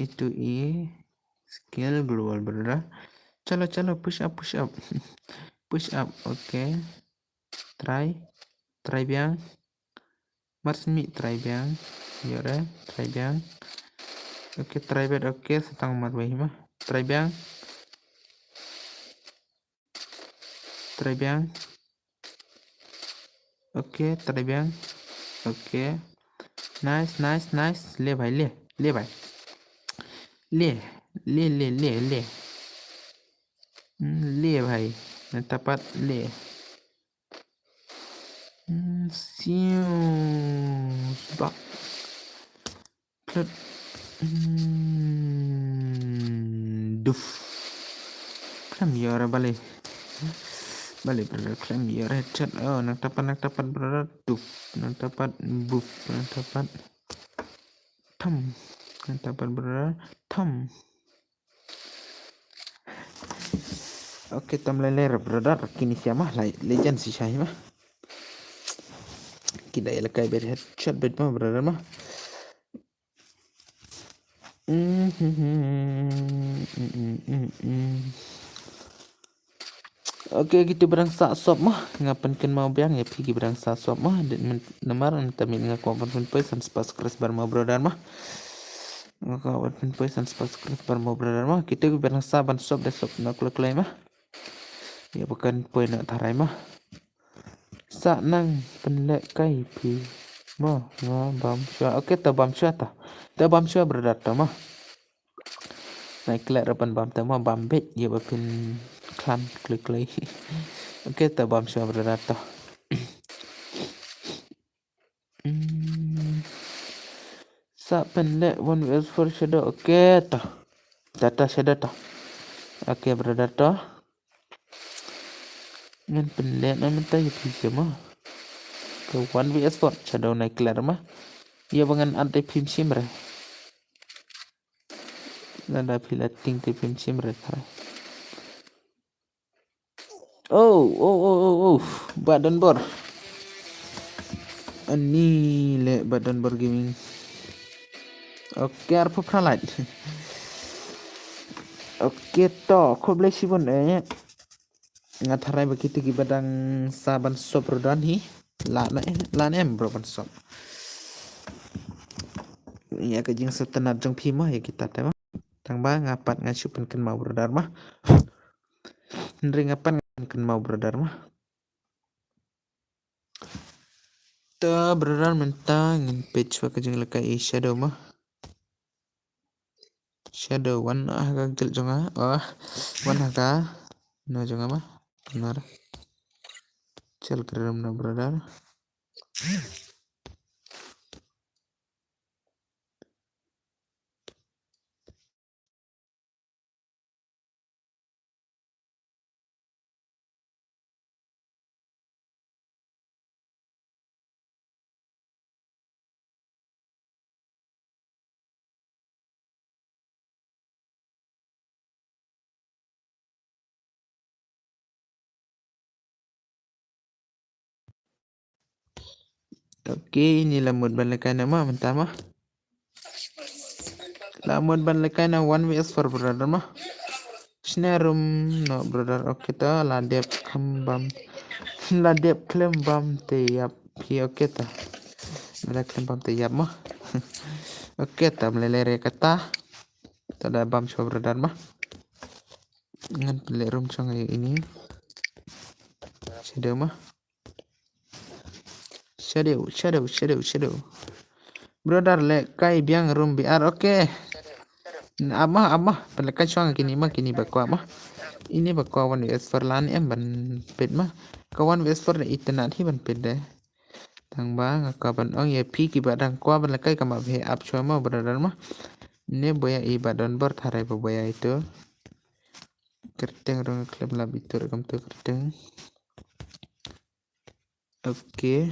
Itu i skill global, brother. Chalo, chalo, push up, push up. Push up, okay. Try. Try biang. Mar simi try biang. Ïoh re, try biang. Okay, try bet, okay, sa tang marwei ma. Try biang. Try biang. Okay, try biang. Okay. Nice, nice, nice. Le bhai, le. Le bhai. Le. Le, le, le, le. Hmm, le bhai. Nangta pat le. Hmm, siu. Sbak. Plut. Hmm, duf. Khlem ïoh re balei. Balei, brother, khlem ïoh re headshot. Oh, nangta pat, nangta pat, brother. Duf. Nangta pat, buf. Nangta pat. Tham. Nangta pat, brother. Tham. Okay, tam lei lei re, brother. Kine shisha ma, lai legend shisha hi ma. Ki dei la kai bet headshot bet ma, brother, ma. Okay, kito ba dang sah sop ma, nga pynkynmaw biang ïa phi ki ba dang sah sop ma. Dei namar mynta mynmiet nga kwah ban pynpoi san spah subscriber ma, brother, ma. Nga kwah ban pynpoi san spah subscriber ma, brother, ma. Kito ki ba dang sah ban sop, dei sop noh kloi kloi ma. Ïa ba kan poi noh tharai ma. Sa nang pynlehkai phi. Mo, nga bam shuwa. Okay, to bam shuwa to. To bam shuwa, brother, to mo. Nai klet ra ban bam, to mo, bam beit ïa ba phin khlaiñ kloi kloi. Okay, to bam shuwa, brother, to. Hmm. Sa pynleh one V S four Shadow. Okay, to. To, to, Shadow, to. Okay, brother, to. Ngan pynleh na mynta ïa phi sha ma. Ka one V S four Shadow nai klet ma. Ïa ba ngan at te phim shim re. Lada phi la tieng te phim shim re tharai. Oh, oh, oh, oh, oh. Bah Donbor. Ani le Bah Donbor Gaming. Okay, arphew phra lait. Okay, to, khublei shibun eh. Nga tharai ba kito ki ba dang sah ban sop ruh don hi. La ne, la ne em bro ban sop. Ïa ka jingsngewtynnat jong phi mo ïa kita te mo. Tang ba nga pat nga shu pynkynmaw brother ma. Hynrei nga pat nga pynkynmaw brother ma. To brother mynta ngin peit shuwa ka jinglehkai i Shadow ma. Shadow wan ha ka guild jong nga. Oh, wan ha ka no jong nga ma. Nar. Chal krum na brother. Okay, ini la mut ban lehkai na ma mynta ma. La mut ban lehkai na one V S four brother ma. Shne room no brother. Okay to la dep khlem bam. La dep khlem bam te ïap phi okay to. La dep khlem bam te ïap ma. Okay to mlele re kata. To da bam shuwa brother ma. Ngan pynleh room shong ïa ini. Shadow ma. Shadow, shadow, shadow, shadow. Brother, leh kai biang room B R, okay. Ap ma, ap ma. Pynleh kai shong kini ma, kini ba kwah ma. Ini ba kwah one V S four lan em ban peit ma. Ka one V S four da internet hi ban peit de. Tang ba nga kwah ban ong ïa phi kiba dang kwah ban leh kai ka ma phi ap shwa ma brother ma. Ne boya i ba don bor tharai ba boya itu. Kyrteng rong klem lap itu rekam tu kyrteng. Okay.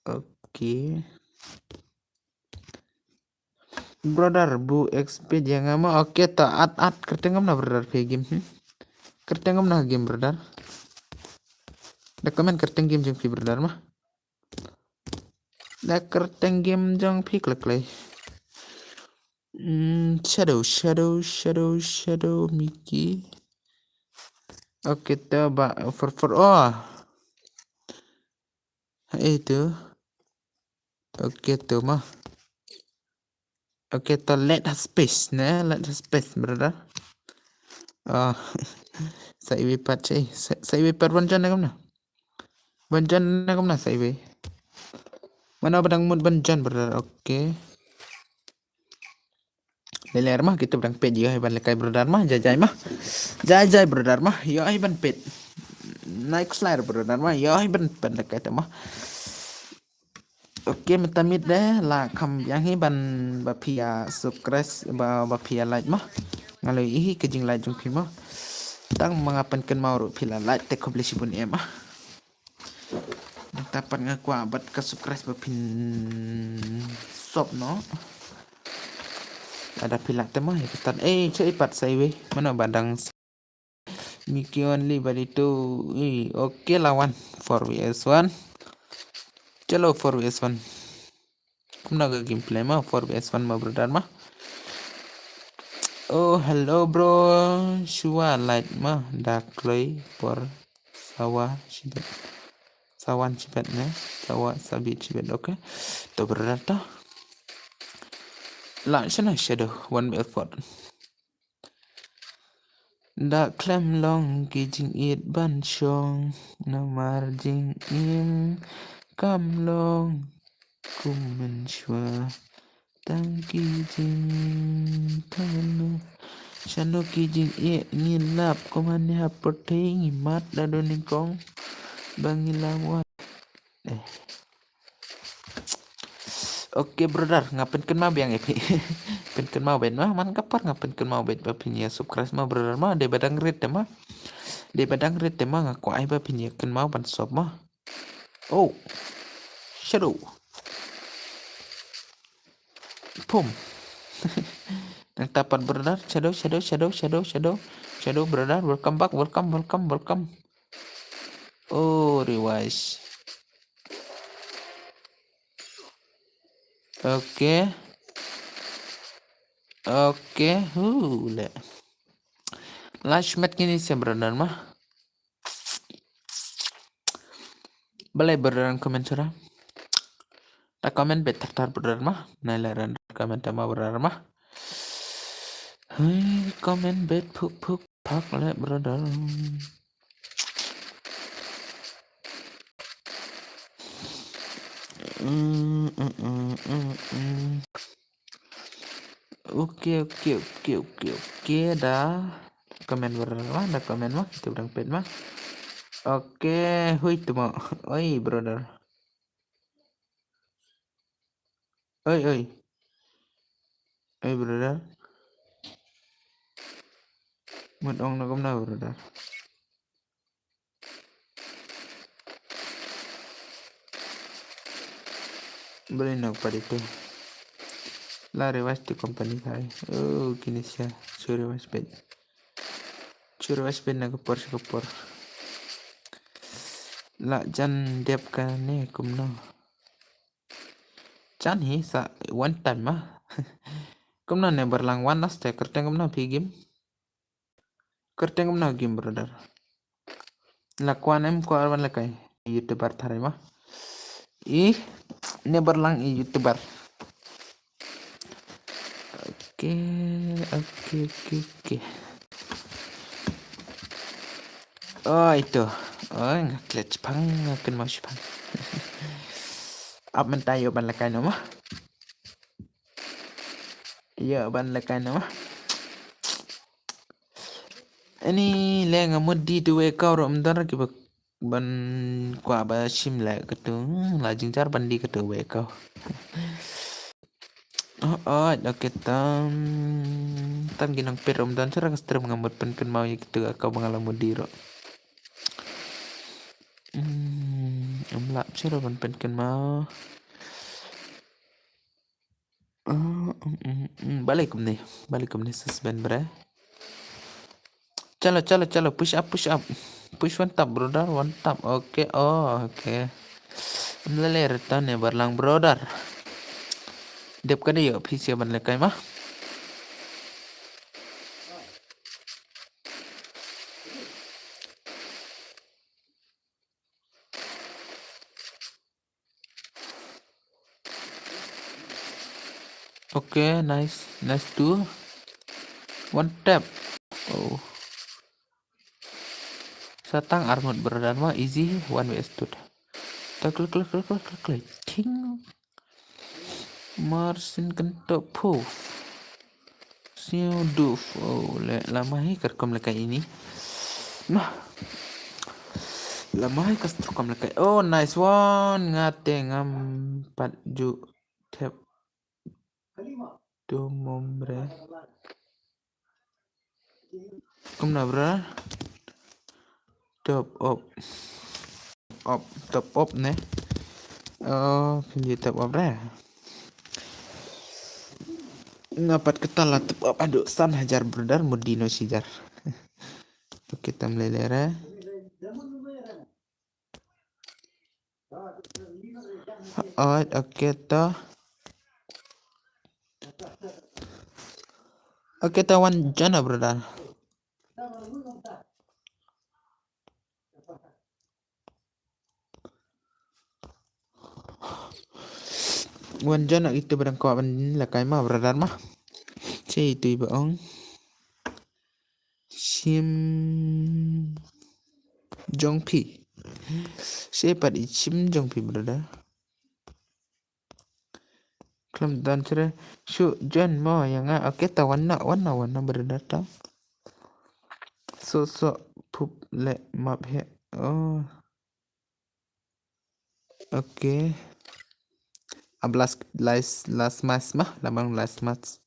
Okay. Brother, bu X P ïa nga ma. Okay, ta at at kyrteng kumno brother phi game. Hmm? Kyrteng kumno game brother. Da comment kyrteng game jong phi brother ma. Da kyrteng game jong phi klek klei. Hmm, shadow, shadow, shadow, shadow, Mickey. Okay, ta ba for for oh. Itu. Okay, tu ma. Okay, ta let her space ne, let her space brother. Oh. Sa iwi pat che, sa iwi pat wan jan ne kumno. Ban jan na kumna sa iwei. Mano ba dang mut ban jan brother. Okay. Leler ma kita ba dang peit ïoh ban lekai brother ma jai jai ma. Jai jai brother ma ïoh ban peit. Next layer brother ma ïoh ban peit lekai te ma. Okay, mynta miet de la kham biang hi ban ba phi ïa subscribe ba ba phi ïa like ma. Nga la ïohi ka jing like jong phi ma. Tang ma nga pynkynmaw ruh phi la like te khublei shibun em ma. Nangta pat nga kwah bad ka subscribe ba phin sop noh. Lada phi lah te ma ïa kata. Eh, che i pat sa iwei. Mano ba dang Mickey only bad itu. Eh, okay la wan. Four V S one. Chalo four V S one. Kumno ka gameplay ma four V S one ma brother ma. Oh, hello bro. Shuwa light ma da kloi por sawa shibet. Sawan shibet ne. Sawa sabi shibet, okay. To brother to. La shana shadow one V S four. Da khlem long ki jingïeit ban shong namar jingim kam long kum mynshuwa. Tang ki jingkano shano ki jingïeit ngi lap kum hangne ha pyrthei ngi mat da don nyngkong ba ngi lam wat. Eh. Okay brother, nga pynkynmaw biang ïa phi. Pynkynmaw beit ma, man ka por nga pynkynmaw beit ba phin ïa subscribe ma brother ma, dei ba dang rit te ma. Dei ba dang rit te ma nga kwah ai ba phin ïa kynmaw ban sub ma. Oh. Shadow. Pum. Nangta pat brother, shadow, shadow, shadow, shadow, shadow. Shadow brother, welcome back, welcome, welcome, welcome. Oh, revise. Okay. Okay. Hu le. Last match kini se brother ma. Balai brother comment sura. Ta comment bet tar tar brother ma. Nai le ran comment ma brother ma. Hey, comment bet phuk phuk phak le brother. Mm, mm, mm, mm, mm. Okay, okay, okay, okay, okay, da comment brother ma, da comment ma, kita udah pet ma. Okay, hui tu ma. Oi brother. Oi, oi. Oi brother. Mut ong na kumna brother. Beli nok padi tu. La rewas tu company kai. Oh, kini sia. Sure was bed. Sure was bed na kapor sa kapor. La jan dep ka ne kumno. Jan hi sa one time ma. Kumno ne berlang wan nas te kerteng kumno phi game. Kyrteng kumno game brother. La kwan em ko arwan la kai. YouTuber tharai ma. Ih, ne berlang i YouTuber. Okay, okay, okay, okay. Oh, ito. Oh, nga klet shipang, nga kynmaw shipang. Ap mynta ïoh ban lehkai noh mo. Ïoh ban lehkai noh mo. Ani le nga mut die te wei kaw ruh ym don ruh kiba ban kwah ba shim leh katu. Hmm, la jynjar ban die katu wei kaw. Oh, oh, okay, tam tam ki nongpeit ruh ym don shuh ha ka stream, nga mut pynkynmaw ïa kitu ka kaw ba nga la mut die ruh. Hmm, ym lah shuh ruh ban pynkynmaw. Mm, mm, mm, mm. Balei kumne, balei kumne, suspense bre. Chalo, chalo, chalo, push up, push up. Push one tap, brother, one tap. Okay, oh, okay. Ym lei lei re tang ne, Barlang brother. Dep ka dei ïoh phi sha ban lehkai mo. Okay, nice, nice two. One tap. Oh. Sa tang armut brother mo, easy, one way stud. Tak klik, klik, klik, klik, klik, klik. Ting. Marsin kentok puf. Siu duf. Oh, le, lama hi katkum lehkai ini. Nah. Lama hi katkum lehkai. Oh, nice one. Nga te ngam pat ju tap. Tu mom bre. Kumno, bro? Top up. Up, top up ne. Oh, pynji top up re. Nga pat kata la top up haduh san hajar brother, mut die noh shi hajar. Okay, tam lei lei re. Alright, okay to. Okay to, wan join na, brother. Wan join na, itu ba dang kwah ban lehkai mo, brother mo. Che itu iba ong. Shim jong phi. She pat i shim jong phi, brother. Khlem don chre. Shu join mo ïa nga. Okay, ta wan na, wan na, wan na, brother, ta. So, so, pup le map he. Oh. Okay. Ab last, last, last match mah, lamang last match.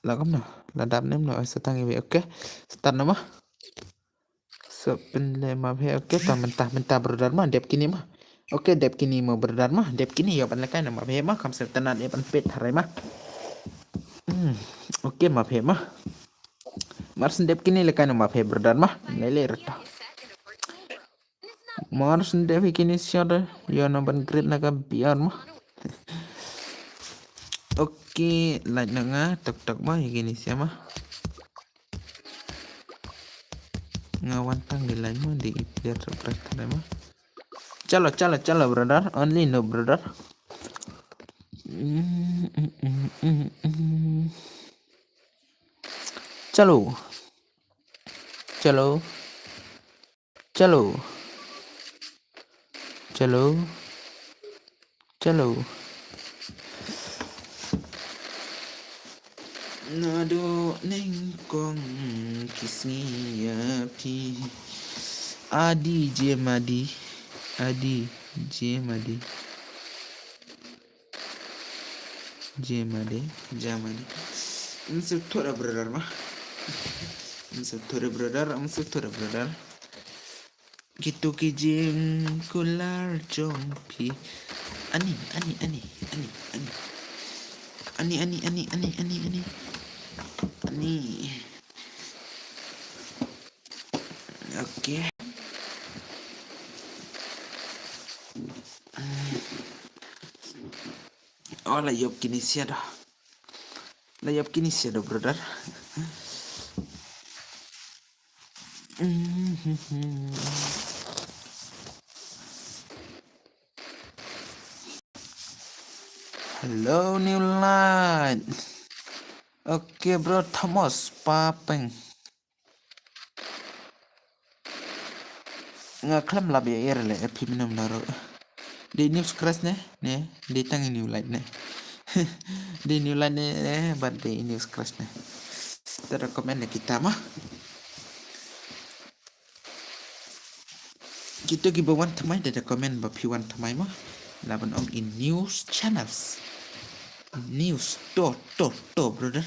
La kumno, la dap ne mno, sa tang iwe, okay. Start na mah. So, pynle map he, okay, ta mynta, mynta brother mah, dep kine mah. Okay, dep kine mah brother mah, dep kine ïa ban lehkai na map he mah, kam sep tynat ïa ban peit harai mah. Hmm, okay, map he mah. Marsin dep kine lehkai na map he brother mah. Lele reta. Marsin dep hi kine siar ïa na ban grit na ka biar mah. Okay, like na nga tok tok mah hi kine siar mah. Nga wan tang di line mah di player surprise tare mah. Chalo, chalo, chalo, brother. Only no, brother. Chalo. Chalo. Chalo. Chalo. Chalo. Nado nengkong kisngi ya pi. Adi je madi. Adi je madi. Jemade, jamade. Msu thora brother mah. Msu thora brother, msu thora brother. Kitu ki jing kular jong pi. Ani, ani, ani, ani, ani. Ani, ani, ani, ani, ani, ani. Ani. Okay. Oh, la ïoh kine siar da. La ïoh kine siar da, brother. Hello, New Light. Okay, bro, Thomas, Papeng. Nga khlem lap ïa ïa le, eh, phi mynno mynno ruh. Dei New Scratch ne? Ne? Dei tang New Light ne? Dei New Light ne, eh, bad dei New Scratch ne? Te recommend ne kita ma. Kito kiba wan thymmai da, da comment ba phi wan thymmai ma. Lah ban ong in news channels. News to, to, to, brother.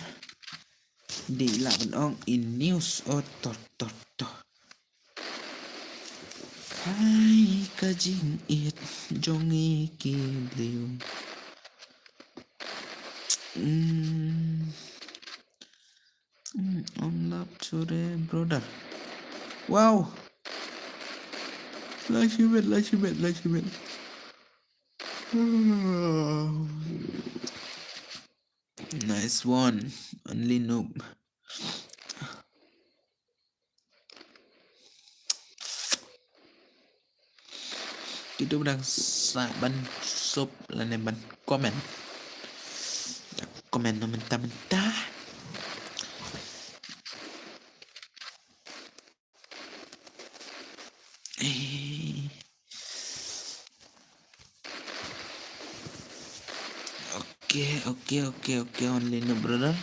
Dei lah ban ong in news, oh, to, to, to. Hai ka jingïeit jong ngi ki briew. Hmm. Hmm, on lap chore, brother. Wow. Last minute, last minute, last minute. Nice one. Only noob. Kito ba dang sah ban sub lane ban comment. Comment noh mynta mynta. Eh. Okay, okay, okay, okay, only noob, brother.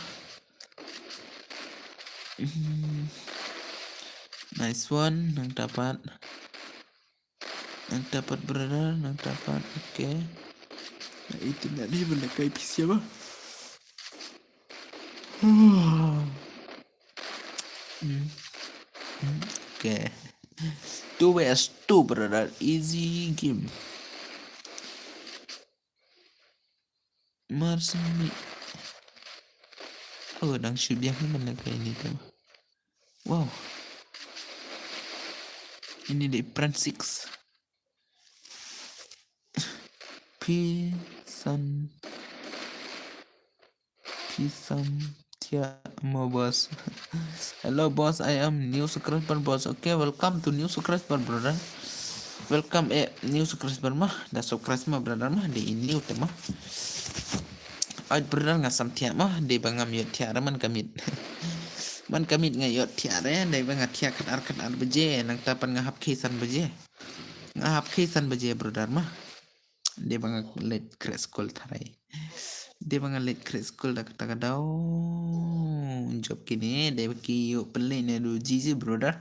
Hmm. Nice one, nangta pat. Nangta pat, brother, nangta pat, okay. Na, ito na di ba na kai pisia ba? Hmm. Hmm. Okay. Two versus two, brother. Easy game. Marsmi. Oh, dang shu biang hi man la kai ni tu. Wow. Ini dei Pran six. Pisan. Pisan. Tia mo boss. Hello boss, I am new subscriber boss. Okay, welcome to new subscriber, brother. Welcome, eh, new subscriber mah. Da subscribe mah, brother mah. Dei new te mah. Ai, brother, nga sam thiah mah. Dei ba ngam ïoh thiah re man ka miet. Man ka miet nga ïoh thiah re. Dei ba nga thiah kat ar kat ar baje. Nangta pat nga hap khie san baje. Nga hap khie san baje, brother mah. Dei ba nga leit khreh skul tharai. Dei ba nga leit khreh skul da kata ka daw. Jop kine, dei ba ki ïoh pynleit ne du jiji, brother.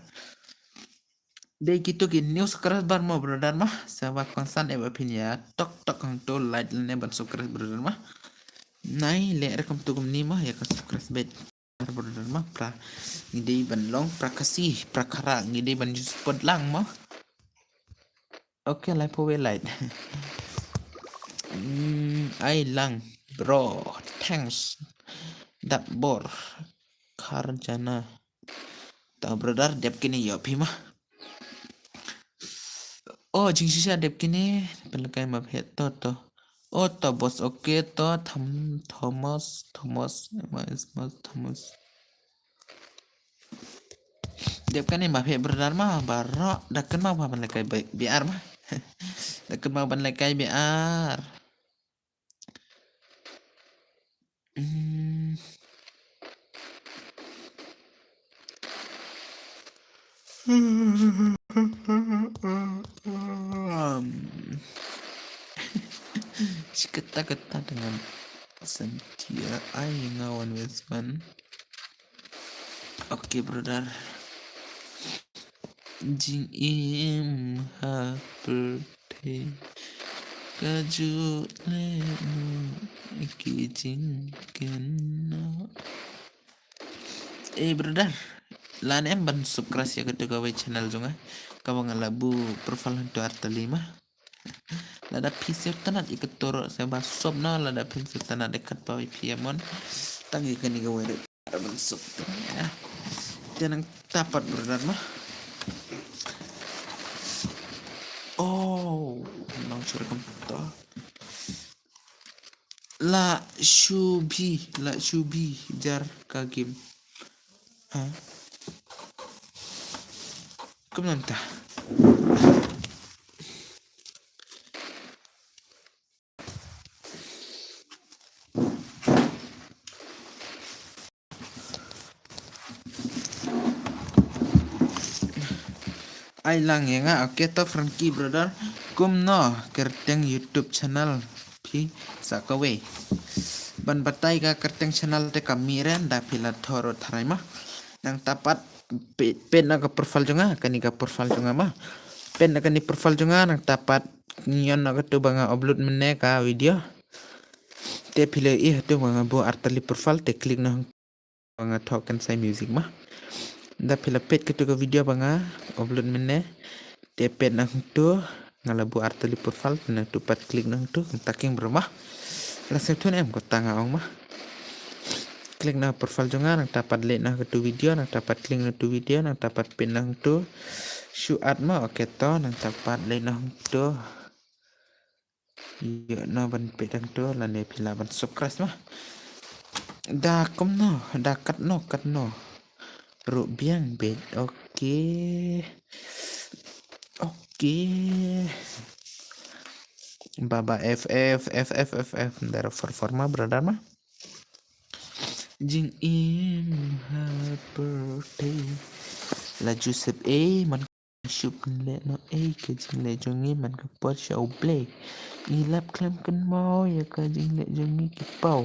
Dei kito ki new subscriber mo, brother mah. Sa ba kongsan eh ba phin ïa tok tok hangto like lane ban subscribe, brother mah. Nai leh re kumto kumne mah ïa ka subscribe bad. Brother mah, pra ngi dei ban long pra Khasi, pra Khara ngi dei ban ju support lang mah. Okay, lai pho wei lai. Hmm, ai lang, bro. Thanks. Dap bor. Khar jana. Ta brother, dep kine ïoh phi mah. Oh, jingshisha dep kine, pynlehkai ma phet to to. Oh, to boss, okay to, Tham-, Thomas, Thomas, Thomas, Thomas. Dep kane ma phet brother mah, baroh, da kynmaw ba pynlehkai B-, B R mah. Da kynmaw pynlehkai B R. Hmm. Shi katta katta dengan Santia ai nga wan wes wan. Okay, brother. Jingim ha pyrthei ka ju leh nu ki jingkynnoh. Eh, brother, la ne em ban subscribe ïa kato kawei channel jong nga, kaba nga la buh profile hangto artylli mah. Lada phi sngewtynnat ïa kato ruh sa ba sub noh, lada phim sngewtynnat ïa katba phi ïa mon. Tang ïa kane kawei ruh. Ban sub te, ïa. Te nangta pat brother mah. Oh, nang sure kam to. La shubi, la shubi jar ka game. Ha? Kam nangta. Ai lang ïa nga, okay to Frankie brother. Kumno kyrteng YouTube channel phi sa kawei? Ban batai ka kyrteng channel te ka mih re, ynda phi la thoh ruh tharai ma. Nangta pat peit, peit na ka profile jong nga, kane ka profile jong nga ma. Peit na kane profile jong nga, nangta pat nion na katu ba nga upload mynne ka video. Te phi la ïohi hatu ba nga buh artylli profile, te click noh ba nga thoh Kynsai Music ma. Ynda phi la peit katu ka video ba nga upload mynne, te peit na hangtu, nga la buh artylli profile, te nangtu pat click na hangtu, nangta king bro ma. La sngewthuh ne em kata nga ong ma? Click na profile jong nga, nangta pat leit na katu video, nangta pat click na tu video, nangta pat peit na hangtu. Shu add ma, okay to, nangta pat leit na hangtu. Ïoh na ban peit hangtu lane phi lah ban subscribe ma. Da kumno, da katno, katno ruh biang beit. Okay. Okay. Baba F F, F F, F F, ndar for for ma brother ma. Jingim ha pyrthei la ju sep ei man. Shu pynleh noh ei ka jingleh jong ngi man ka por sha U Blei. Ngi lap khlem kynmaw ïa ka jingleh jong ngi ki paw.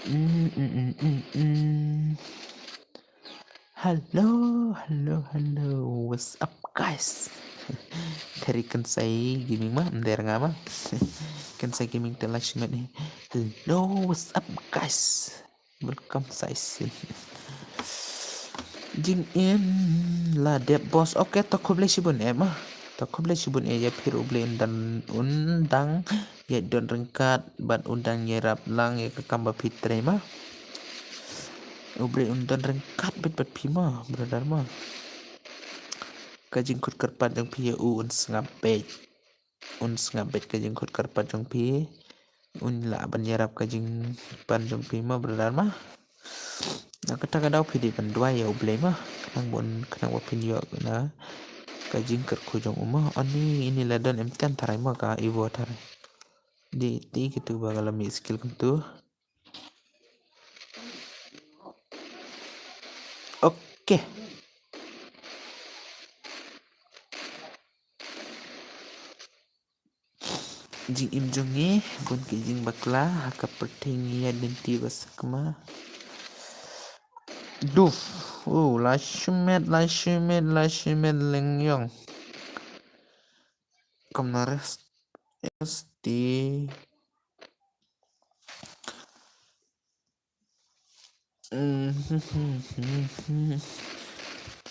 Mm, mm, mm, mm, mm. Hello, hello, hello. What's up, guys? Dari Kynsai Gaming ma, ym dei nga ma. Kynsai Gaming te la shimet hi. Hello, what's up, guys? Welcome, Saisin. Jingim la dep boss. Okay, to khublei shibun eh ma. To khublei shibun eh ïa phi ruh, U Blei un dang, un dang ïa don ryngkat bad un dang ïarap lang ïa ka kam ba phi trei ma. U Blei un don ryngkat bad bad phi ma, brother ma. Ka jingkhut kyrpad jong phi ïa u un sngap beit. Un sngap beit ka jingkhut kyrpad jong phi. Un lah ban ïarap ka jingpan jong phi ma, brother ma. Na kata ka daw phi dei ban duwai ïa U Blei ma. Khnang ba un, khnang ba phin ïoh na ka jingkyrkhu jong u ma. Ani ini la don M ten tharai ma, ka Evo tharai. Dei te kitu ba ka la mih skill kumtu. Okay. Jingim jong ngi bun ki jingbakla ha ka pyrthei, ngi ïa lynti ba sakma. Duf. Oh, la shimet, la shimet, la shimet leng yong. Kamna rest. Esti.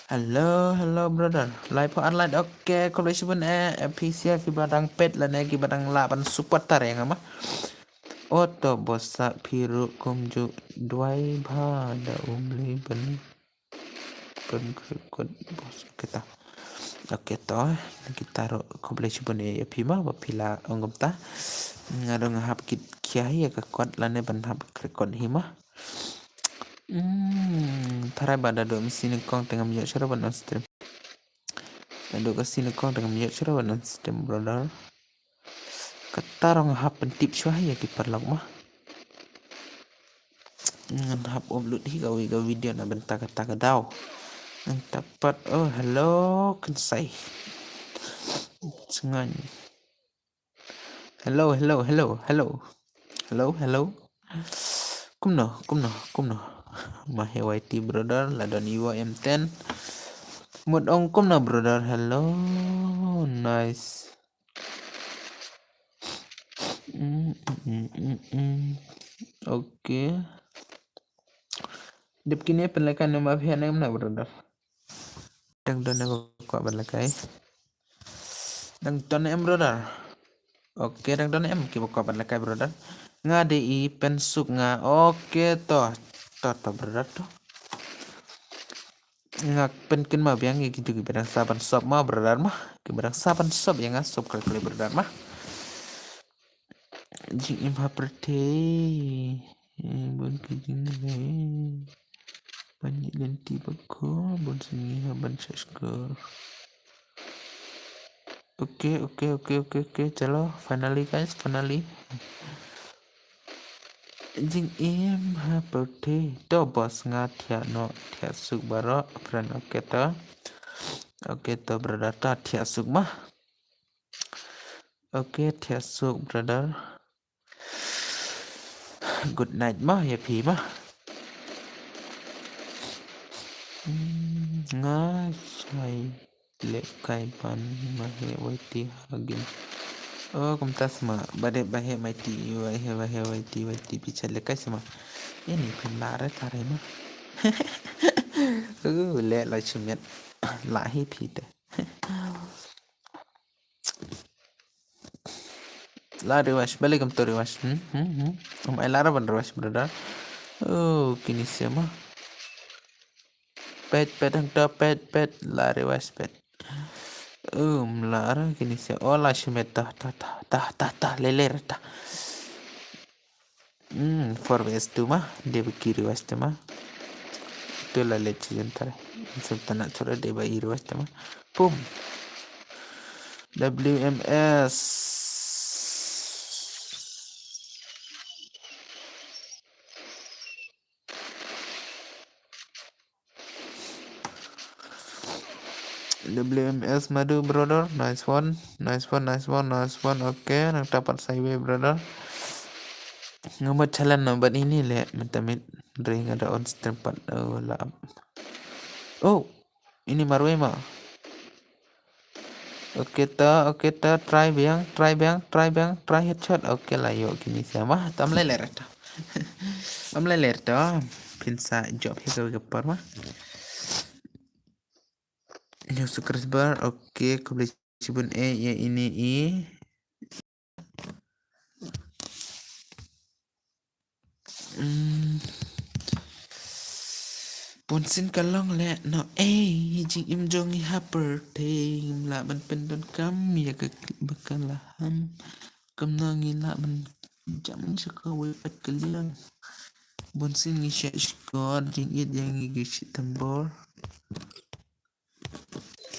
Hello, hello brother. Lai pho ar lai. Okay, khublei shibun eh, eh, phi sia kiba dang peit lane kiba dang lah ban support tare nga ma. Oto boss sa phi ruh kumjuh duwai bha da U Blei ban Pynkhrekot bos kita. Okay to, kita ruh khublei shibun ïa phi ma ba phi la ong kumta. Nga ruh nga hap kit khia hi ïa ka kot lane ban hap khrekot hi ma. Hmm, tharai ba da duh masi nyngkong te ngam ïoh shuh ruh ban on stream. Da duh ka masi nyngkong te ngam ïoh shuh ruh ban on stream, brother. Kata ruh nga hap pyntip shuwa ïa ki paralok ma. Ngan hap upload hi kawei ka video na bynta kata ka daw. Ngan tapat, oh, hello, Kynsai. Sngewbha. Hello, hello, hello, hello. Hello, hello. Kumno, kumno, kumno. Ma he Y T brother, la don Evo M ten. Mut ong kumno brother, hello. Nice. Mm, mm, mm, mm, mm. Okay. Dep kine pynlehkai ne ma phi ne em na brother. Dang don ne ba kwah ban lehkai. Dang don ne em brother. Okay, dang don ne em kiba kwah ban lehkai brother. Nga dei i pynsuk nga. Okay to. To to brother to. Nga pynkynmaw biang ïa kito kiba dang sa ban sop ma brother ma. Kiba dang sa ban sop ïa nga sop khlem khlem brother ma. Jingim ha pyrthei. Eh, bun ki jingleh. Ban ïa lynti bad ko, bun sngi ha ban shah shkor. Okay, okay, okay, okay, okay. Chalo, finally guys, finally. Jingim ha pyrthei. To boss nga thiah noh, thiah suk baroh, friend, okay to. Okay, to brother, ta thiah suk ma. Okay, thiah suk brother. Good night ma, ïa phi ma. Hmm, nga shai leh kai ban ma he waiti hagin. Oh, kumta sma, ba dei ba he maiti, ba he, ba he waiti, waiti phi shai leh kai sma. Ini phin lah re tare ma. Uh, leh la shimet. Lah hi phi te. La rewash, balik kam to rewash. Hmm, hmm, hmm. Um, ai la ra ban rewash, brother. Oh, kini siama. Pet, pet, hang to, pet, pet, la rewash, pet. Um, la ra kini siama. Oh, la shimet, ta, ta, ta, ta, ta, ta, le, le, ta. Hmm, four vs two ma, dei ba ki rewash te ma. Tu la leh chijen tare. Sultana chora dei ba i rewash te ma. Pum. W M S. W M S Madhu brother, nice one, nice one, nice one, nice one. Okay, nang dapat sideways brother. Ngamut challenge na bat ini le, mentamit ring ada on stream pat, oh, la. Oh, ini marwei ma. Okay ta, okay ta, try biang, try biang, try biang, try headshot. Okay la ïoh kini siama. Tam le ler ta. Am le ler ta. Phin sa job hi ka ka par ma. New subscriber, okay, khublei shibun eh, ïa ini i. Hmm. Pun sin ka long le no eh, jingim jong i ha pyrthei, ngim lah ban pyndonkam ïa ka ba ka la ham. Kumno ngi lah ban jam sha kawei pat ka liang. Bun sien ngi shah shkor, jingit ïa ngi ki shit tambor.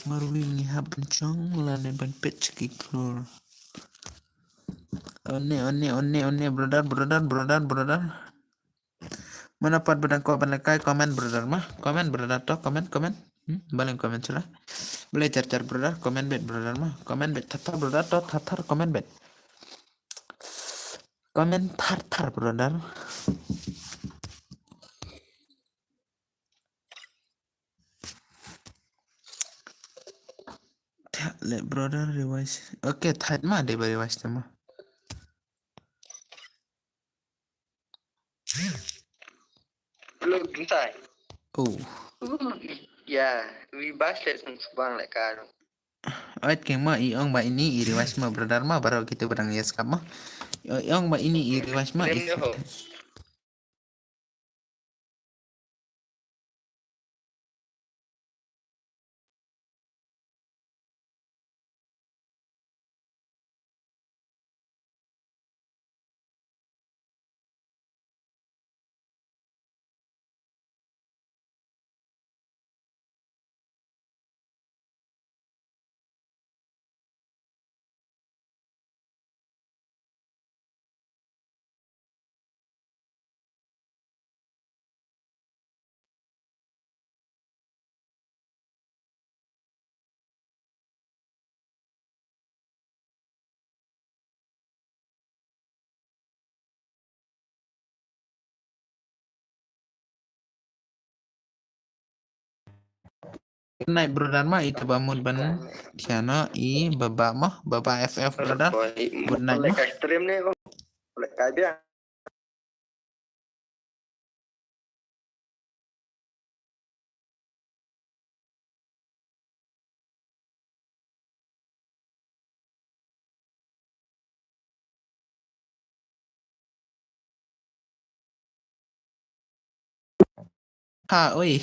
Marwei ngi hap ban shong lane ban peit sha ki klur. One, one, one, one, brother, brother, brother, brother. Mano pat ba dang kwah ban lehkai, comment brother ma. Comment brother to, comment, comment. Hmm, baleng comment sila. Baleng char char brother, comment bet brother ma. Comment bet thar thar brother to, thar thar comment bet. Comment thar thar brother. Thah le brother revise. Okay, thah ma dei ba revise te ma. Hello, Gintai. Oh. Ya, wi bas le sung subang le ka. Ait keng ma i ong ba ini i revise ma brother ma, baroh kita ba dang yes kap ma. I ong ba ini i revise ma. Lem i yo ho. Good night, brother ma, ita ba mut ban thiana i baba ma, baba F F, brother. Good night ma. Ha, oi.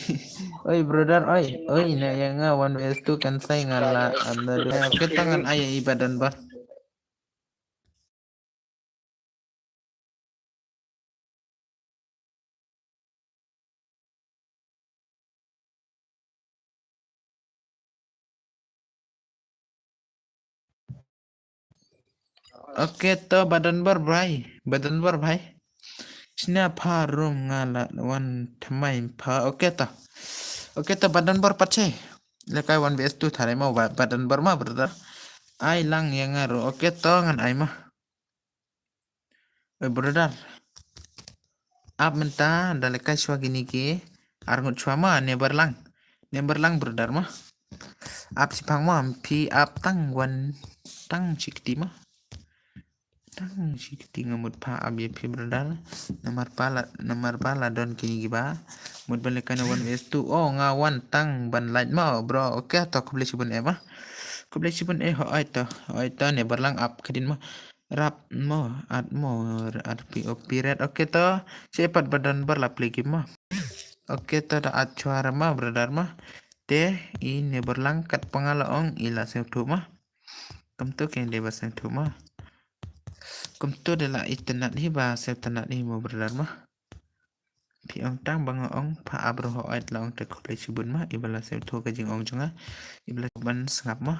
Oi, brother, oi. Oi, na ïa nga one vs two kan sai nga la. Anda dua. Kita ngan ai i badan ba. Okay to, badan bor bhai. Badan bor bhai. Sna pha rum nga la wan thamai pha. Okay to. Okay to, badan bor pache. Lehkai one vs two tharai ma, ba, ba don bor ma, brother. Ai lang ïa nga ruh. Okay to ngan ai ma. Oi, brother. Ap mynta da lehkai shuwa kine ki arngut shuwa ma, never lang. Never lang, brother ma. Ap shipang ma, phi ap tang wan tang shi kti ma. Tang shi kti nga mut pha ap ïa phi, brother. Namar ba la, namar ba la don kine kiba mut ban lehkai na one vs two. Oh, nga wan tang ban lait ma, bro. Okay to, khublei shibun eh ma. Khublei shibun eh, hooid to, hooid to, never lang ap khadien ma. Rap mo, at mo, at pi, oh, piret. Okay to, shu pat ba don bor la play game ma. Okay to, da at shuwa ma, brother ma. Te i never lang kat panga la ong i la sngewthuh ma. Kumto keiñ dei ba sngewthuh ma. Kumto dei la itynnad hi ba sngewtynnad hi mo, brother ma. Phi ong tang ba nga ong pha ap ruh hooid, la ong te khublei shibun ma, iba la sngewthuh ka jingong jong nga, iba la ban sngap ma.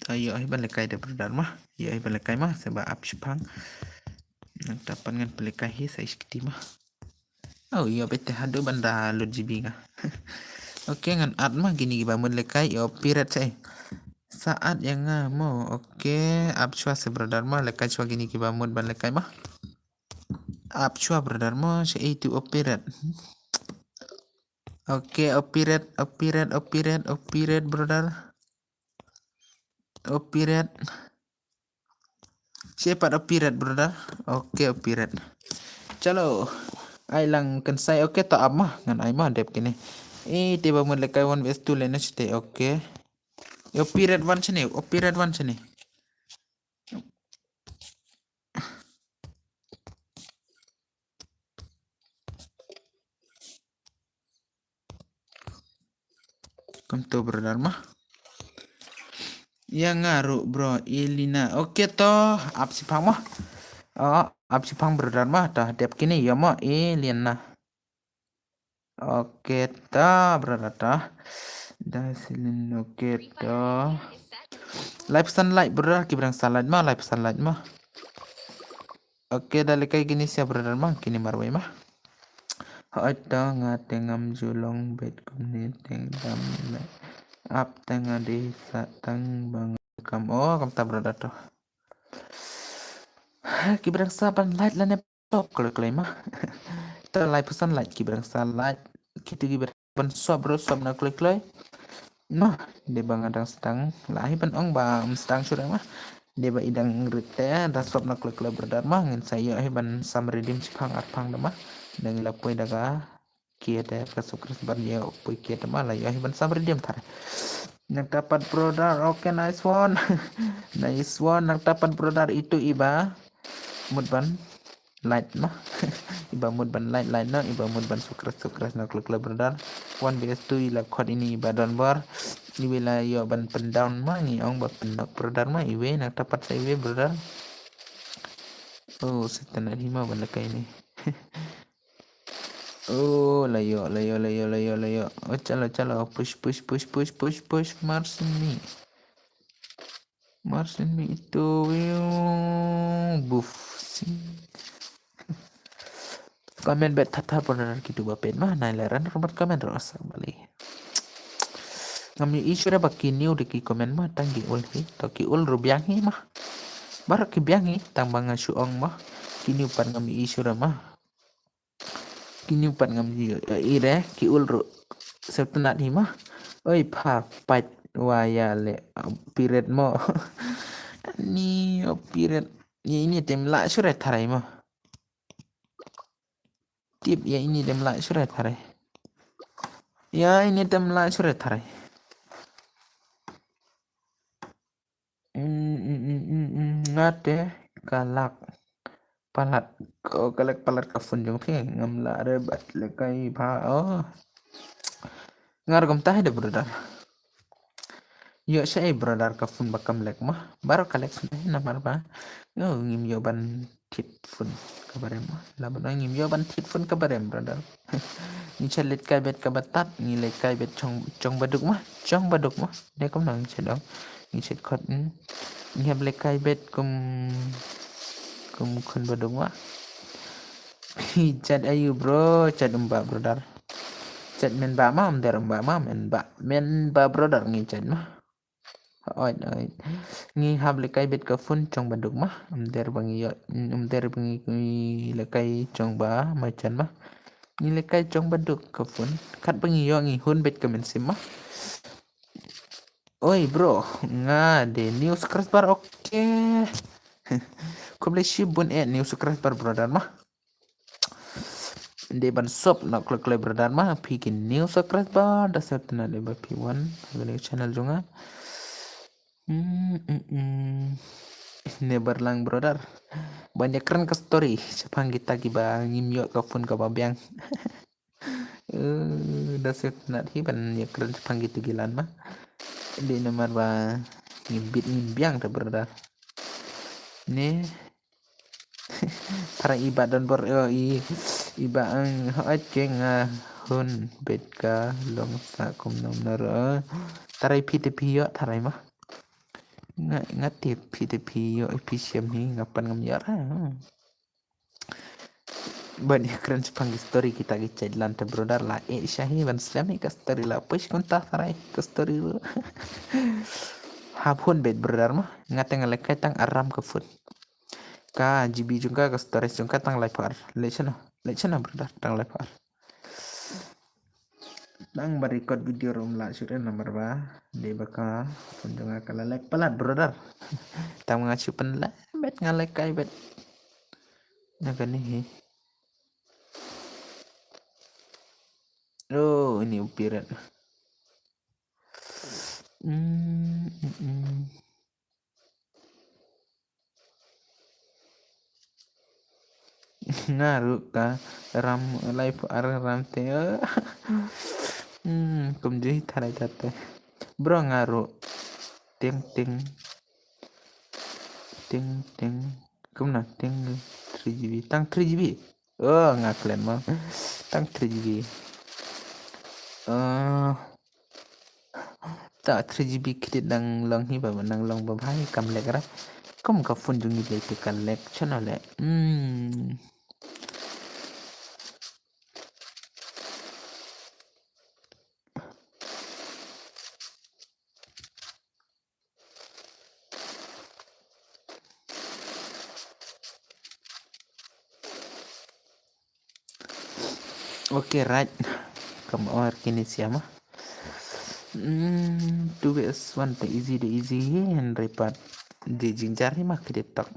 To ïoh hi ban lehkai da, brother ma. Ïoh hi ban lehkai ma, sa ba ap shipang. Nangta pat ngan pynlehkai hi sa shi kti ma. Oh, ïoh beit te haduh ban da lut GB nga. Okay, ngan at ma kine kiba mut lehkai, ïoh piret sa. Sa at ïa nga mo. Okay, ap shuwa sa, brother ma, lehkai shuwa kine kiba mut ban lehkai ma. Ap shuwa, brother ma, sha itu, oh, piret. Okay, oh, piret, oh, piret, oh, piret, oh, piret, brother. Oh, piret. Shu pat, oh, piret, brother. Okay, oh, piret. Chalo. Ai lang kynsai. Okay, to ap ma, ngan ai ma dep kine. Eh, te ba mut lehkai one vs two lane shu te. Okay. Oh, piret wan shane, oh, piret wan shane. Kumto, brother ma. Ïa nga ruh, bro, Elina. Okay to, ap shipang ma. Oh, ap shipang, brother ma, to dep kine ïa ma, Elina. Okay to, brother to. Da silin, okay to. Lai phew san like, brother, ki brang sa like ma, lai phew san like ma. Okay, da lehkai kine sha, brother ma, kine marwei ma. Hooid to, nga te ngam ju long beit kumne, te ngam ap te nga dei sa tang ba nga kam. Oh, kumta, brother to. Ki brang sa ban like lane sop kloi kloi ma. To lai phew san like ki brang sa like. Kitu ki brang ban sop ruh sop na kloi kloi. Noh, dei ba nga dang sdang. La hi ban ong ba ym sdang shuh ma. Dei ba i dang rit te da sop na kloi kloi, brother ma, ngin sa ïoh hi ban sam redeem shipang arpang da ma. Dang la poi da ka kiad ka Sukris ban ïoh poi kiad ma, la ïoh hi ban sam redeem tharai. Nangta pat, brother, okay, nice one. Nice one, nangta pat, brother, itu iba mut ban like ma. Iba mut ban like, like noh, iba mut ban Sukris, Sukris noh, kloi kloi, brother. One vs two i la khot ine iba don bor. Iba la ïoh ban pyndown ma, ngi ong ba pynnok, brother ma, iwei, nangta pat sa iwei, brother. Oh, setan adi ma ban lehkai ine. Oh, la ïoh, la ïoh, la ïoh, la ïoh, la ïoh. Oh, chalo, chalo. Push, push, push, push, push, push. Marsini. Marsini itu. Wiu. Buff. Si. Comment bet thata pon kitu ba pet ma. Nai leran rumat comment ruh sa bali. Ngam ïohi shuh re ba ki new de ki comment ma, tang ki old hi. To ki old ruh biang hi ma. Baroh ki biang hi, tang ba nga shu ong ma. Ki new pat ngam ïohi shuh re ma. Ki new pat ngam ïohi re, ki old ruh. Sngewtynnad hi ma. Oi pha, pait wa ïa le, piret mo. Ni, oh, piret. Ïa ine te ym lah shuh re tharai mo. Tip, ïa ine te ym lah shuh re tharai. Ïa ine te ym lah shuh re tharai. Mm, mm, mm, mm, mm. Nga te ka lag palat. Ko ka lag palat ka phone jong phi, ngam lah re bad lehkai bha. Oh. Nga ruh kumta hi de, brother. Ïoh sha ei, brother, ka phone ba kam lag ma. Baroh ka lag shuh de namar ba. Ïoh, ngim ïoh ban thied phone kaba rem ma. La ba ngim ïoh ban thied phone kaba rem, brother. Ngi shet lehkai bet kaba tad, ngi lehkai bet chong, chong ba duk ma, chong ba duk ma. Ne kumno ngi shet ong, ngi shet khot, hmm. Ngi hap lehkai bet kum, kum khun ba duk ma. Chat aïu, bro? Chat um ba, brother. Chat mynba ma, ym der mynba ma, mynba, mynba brother ngi chat ma. Oi, oi. Ngi hap lehkai beit ka phone jong ba duk ma. Ym der ba ngi ïoh, ym der ba ngi, ngi lehkai jong ba ma chan ma. Ngi lehkai jong ba duk ka phone. Katba ngi ïoh ngi hun beit ka mynsiem ma. Oi bro, nga dei new subscriber, okay. Khublei shibun eh new subscriber brother ma. Dei ban sop noh kloi kloi brother ma, phi ki new subscriber, da sep tena dei ba phi wan ha kane ka channel jong nga. Hmm, hmm, hmm. Never lang brother. Ban ïakren ka story shaphang kita kiba ngim ïoh ka phone kaba biang. Eh, da sep tena hi ban ïakren shaphang kita ki lan ma. Dei namar ba ngim bit ngim biang te brother. Ne Tharai i Bah Don Bor, oh, i, i Bah ang, hooid ke nga hun beit ka long sa kumno kumno ruh. Tharai phi te phi ïoh tharai ma. Nga, nga tip phi te phi ïoh, phi shem hi, nga pat ngam ïoh ra. Ban ïakren shaphang ki story kita ki chait lan te brother, la eh sha hi ban slem hi ka story, la poi sha kumta tharai ka story ruh. Hap hun beit brother ma, nga te nga lehkai tang aram ka phone. Ka G B jong ka, ka storage jong ka tang laiphew ar. Leh shano, leh shano brother, tang laiphew ar. Tang ba record video ruh ym lah shuh re namar ba dei ba ka phone jong nga ka la lag palat brother. Tang nga shu pynleh beit, nga lehkai beit. Na kane hi. Oh, ini u pirat. Hmm, hmm, hmm. Nga ruh ka ram, laiphew ar ram te. Hmm, kumjuh tharai te. Bro nga ruh. Ting ting. Ting ting. Kumno ting three G B. Tang three G B. Oh, nga klet mo. Tang three G B. Oh. Ta three G B kit dang long hi ba, dang long ba bha hi, kam lag ra. Kum ka phone jong ngi te ka lag shano leh. Hmm. Okay, right. Kam or kine siama. Hmm, two vs one te easy, te easy hi, hynrei pat dei jingjar hi ma ki dei tak.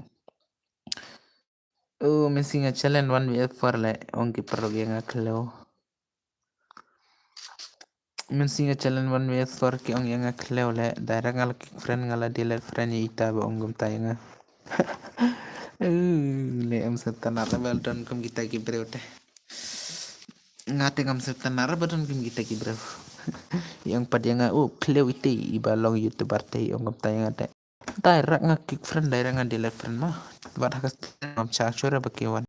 Oh, mynsiem nga challenge one vs four leh, ong ki paralok ïa nga khlem. Mynsiem nga challenge one vs four ki ong ïa nga khlem leh, direct nga la kick friend, nga la delete friend ïa ita ba ong kumta ïa nga. Uh, leh ym sngewtynnat ba don kum kita ki briew te. Nga te ngam sngewtynnat ba don kum kita ki briew. Ïa ong pat ïa nga, oh, khlem ite iba long YouTuber te, ïa ong kumta ïa nga te. Direct nga kick friend, direct nga delete friend ma. Wat ha ka step ngam sha shuh re ba ki wan.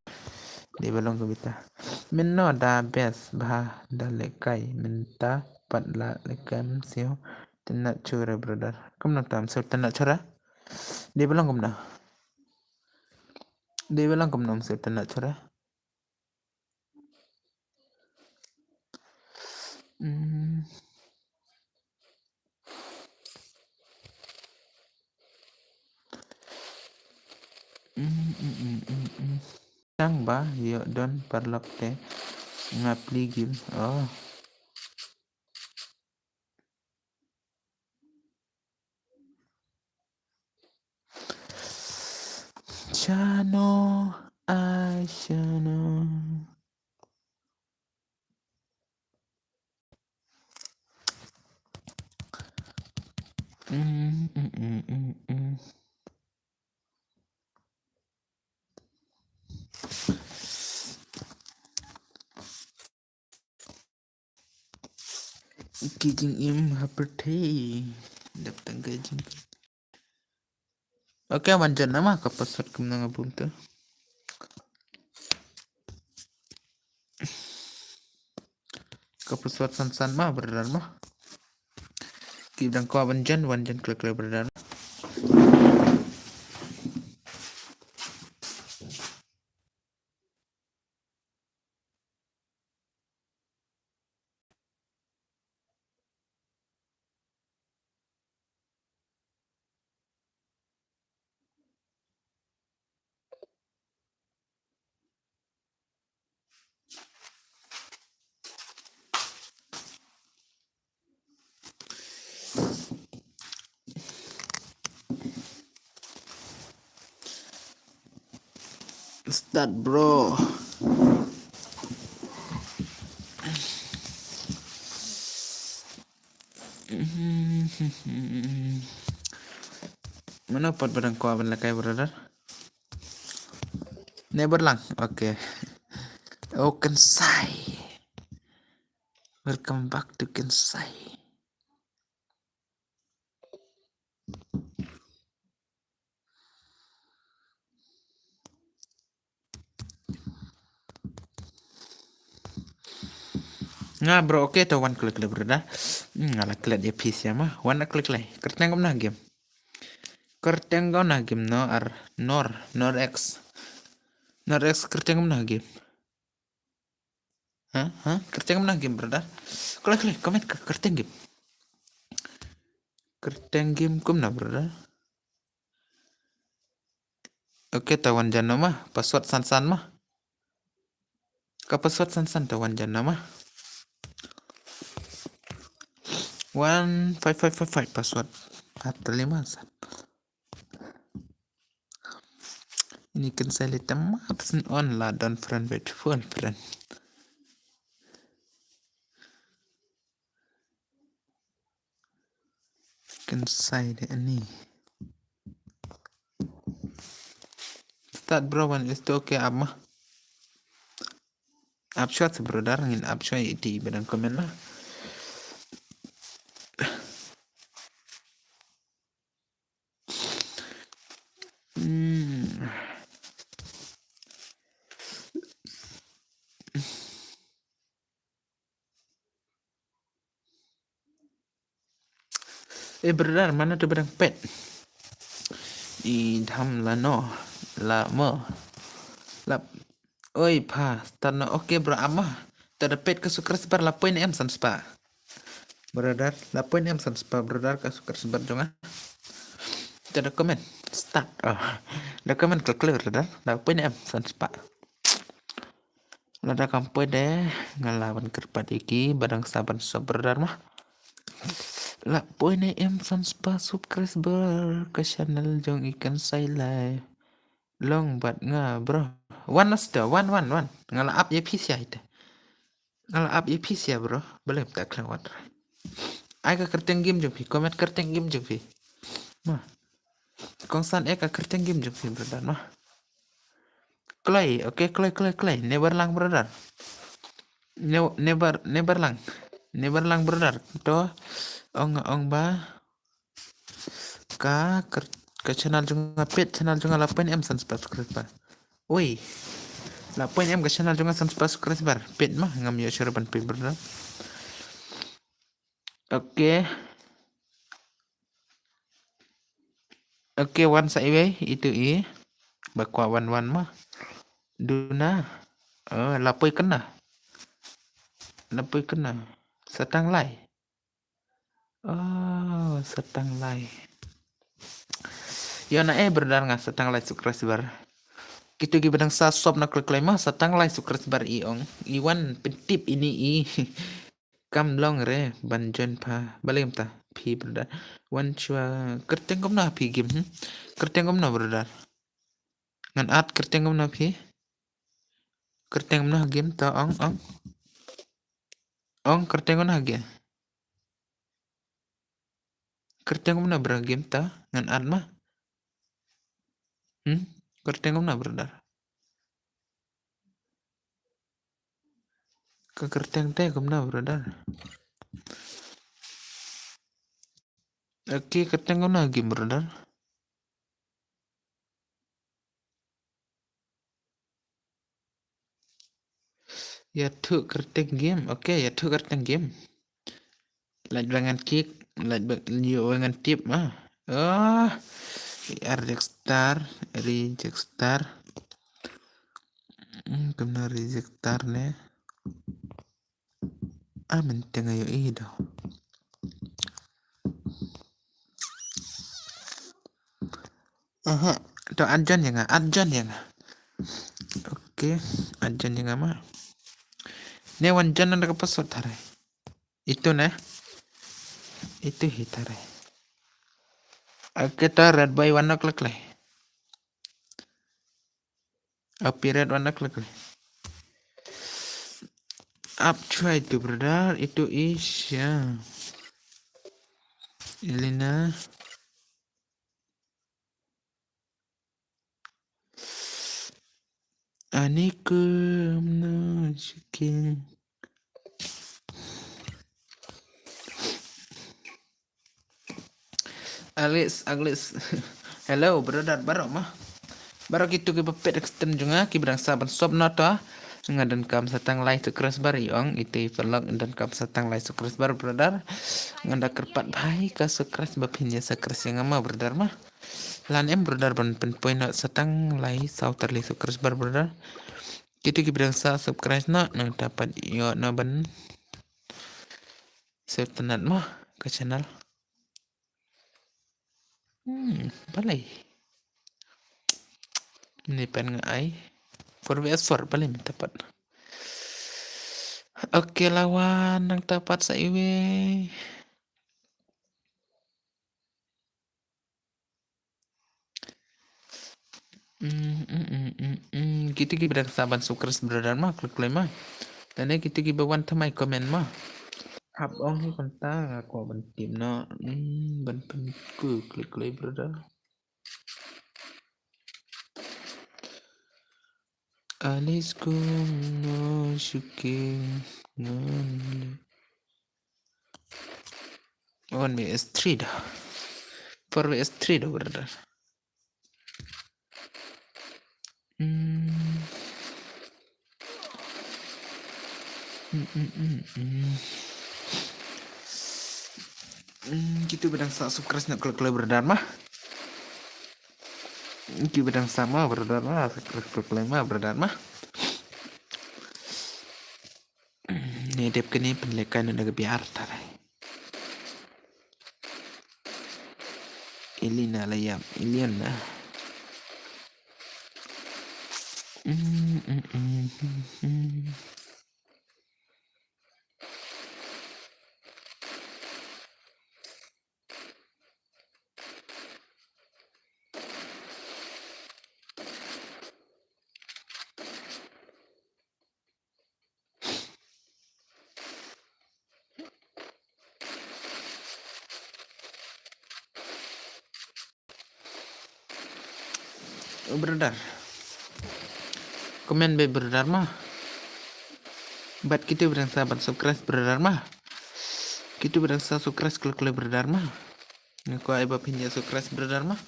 Dei ba long kumta. Mynno da best bha da lehkai, mynta pat la lehkai ym sngewtynnat shuh re brother. Kumno tam sngewtynnat shuh re? Dei ba long kumno? Dei ba long kumno ym sngewtynnat shuh re? Hmm. Hmm, hmm, hmm, hmm, hmm. Tang ba ïoh don paralok te nga plie game. Oh. Shano, ai shano. Mm, mm, mm, mm, mm. Ki jingim ha pyrthei. Dap tang ka jing. Okay, wan jan nama ka password kumno nga bun tu. Ka password san san ma brother ma. Ki dang ko wan jan, wan jan kle kle brother. That, bro. Mano pat ba dang kwah ban lehkai, brother? Never lang. Okay. Oh, Kynsai. Welcome back to Kynsai. Nga, bro, okay, to wan klik klik, brother. Hmm, nga la klet ïa phi sha ma. Wan klik klik. Kyrteng kumno game? Kyrteng kumno game, no ar nor, nor X. Nor X kyrteng kumno game? Ha? Ha? Kyrteng kumno game, brother? Klik klik, comment, kyrteng game. Kyrteng game kumno, brother? Okay, to wan jan noh ma. Password san san ma. Ka password san san, to wan jan noh ma. One five five five five password. Ata lima san. Ini Kynsai leh tam ma, pesen on la don friend with phone friend. Kynsai de ani. Start, bro, wan is to okay, ap ma. Ap shwa, brother, ngin ap shwa ïa iti ba dang comment la. Hmm. Eh, brother, mano to ba dang peit? I dham lano, la mo. Lap. Oi, pha, start noh. Okay, bro, ap ma. To da peit ka subscriber, la poi ne em san spah? Brother, la poi ne em san spah, brother, ka subscriber jong nga? To da comment. Start. Oh. Da comment klik klik, brother. La poi ne em san spah? Lada kam poi de, nga la wan kyrpad ïa ki ba dang sa ban sub, brother, ma. La poi ne em san spah subscriber ka channel jong i Kynsai Lai. Long bad nga, bro. Wan, master, wan, wan, wan. Nga la ap ïa phi sha ite. Nga la ap ïa phi sha, bro. Balei ym ta khlem wan? Ai ka kyrteng game jong phi, comment kyrteng game jong phi. Ma. Kongsan eh ka kyrteng game jong phi, brother, ma. Kloi, okay, kloi, kloi, kloi. Never lang, brother. Ne-, never, never lang. Never lang, brother. To ong, ong ba ka kyr-, ka channel jong nga, peit channel jong nga la poi ne em san spah subscriber. Oi. La poi ne em ka channel jong nga san spah subscriber. Peit ma, ngam ïoh shuh ban peit, brother. Okay. Okay, wan sa iwei, itu i. Ba kwah wan wan ma. Duna. Oh, la poi kane. La poi kane. Sa tang lai. Oh, sa tang lai. Ïa na eh, brother, nga sa tang lai subscriber. Kito ki ba dang sa sub na klik klik ma, sa tang lai subscriber i ong. I wan pyntip ini i. Kam long re ban join pha. Balei ym ta phi, brother? Wan shuwa. Kyrteng kumno phi game, hmm? Kyrteng kumno, brother? Ngan add kyrteng kumno phi? Kyrteng kumno game to ong, ong. Ong kyrteng kumno game. Kyrteng kumno, bro, game to ngan add ma. Hmm? Kyrteng kumno, brother? Ka kyrteng te kumno, brother? Okay, kyrteng kumno game, brother? Ïathuh kyrteng game. Okay, ïathuh kyrteng game. Lait ba ngan kik, lait ba ïoh ba ngan tip ma. Oh. Register, register. Hmm, kumno register ne? Ah, mynta nga ïohi da. Aha, to add join ïa nga, add join ïa nga. Okay, add join ïa nga ma. Ne wan join na da ka password tharai. Itu ne. Itu hi tharai. Okay, to red boy wan na klik lai. Apiret wan da klik. Ap chwai tu brother, itu Isha. Elina. Ani kum no shiking. Aglis, Aglis. Hello, brother, baroh ma. Baroh kito kiba peit extend jong nga, kiba dang sah ban sub na to. Nga donkam sa tang lai subscriber ïong, ite paralok donkam sa tang lai subscriber, brother. Nga da kyrpad bha ïa ka subscribe ba phin ïa subscribe ïa nga ma, brother ma. Lane em, brother, ban pynpoi noh sa tang lai saw tylli subscriber, brother. Kito kiba dang sah subscribe noh, nangta pat ïoh noh ban sah tang noh ma ka channel. Hmm, balei? Ni pen nga ai. Four V S four, balei mynta pat? Okay, la wan nangta pat sa iwei. Mm, mm, mm, mm, mm. Kito kiba dang sah ban subscribe, brother ma, klik, klik ma. Lane kito kiba wan thymmai comment ma. Hap ong hi kumta, nga kwah ban tip noh. Mm, ban pynku, klik, klik, brother. Alice kum no shiking ngan le. One V S three da. Four V S three da, brother. Hmm. Hmm, hmm, hmm, hmm. Hmm, kito ba dang sah subscribe noh, klik, klik, brother ma. Kito ba dang sah ma, brother ma, subscribe, klik, klik ma, brother ma. Hmm, ne dep kane pynlehkai na ka biar tare. Elina la ïap, Elina. Mm, mm, mm, mm, mm. Oh, brother. Comment beit, brother ma. Bad kito ba dang sah ban subscribe, brother ma. Kito ba dang sah subscribe, klik, klik, brother ma. Nga kwah ai ba phin ïa subscribe, brother ma.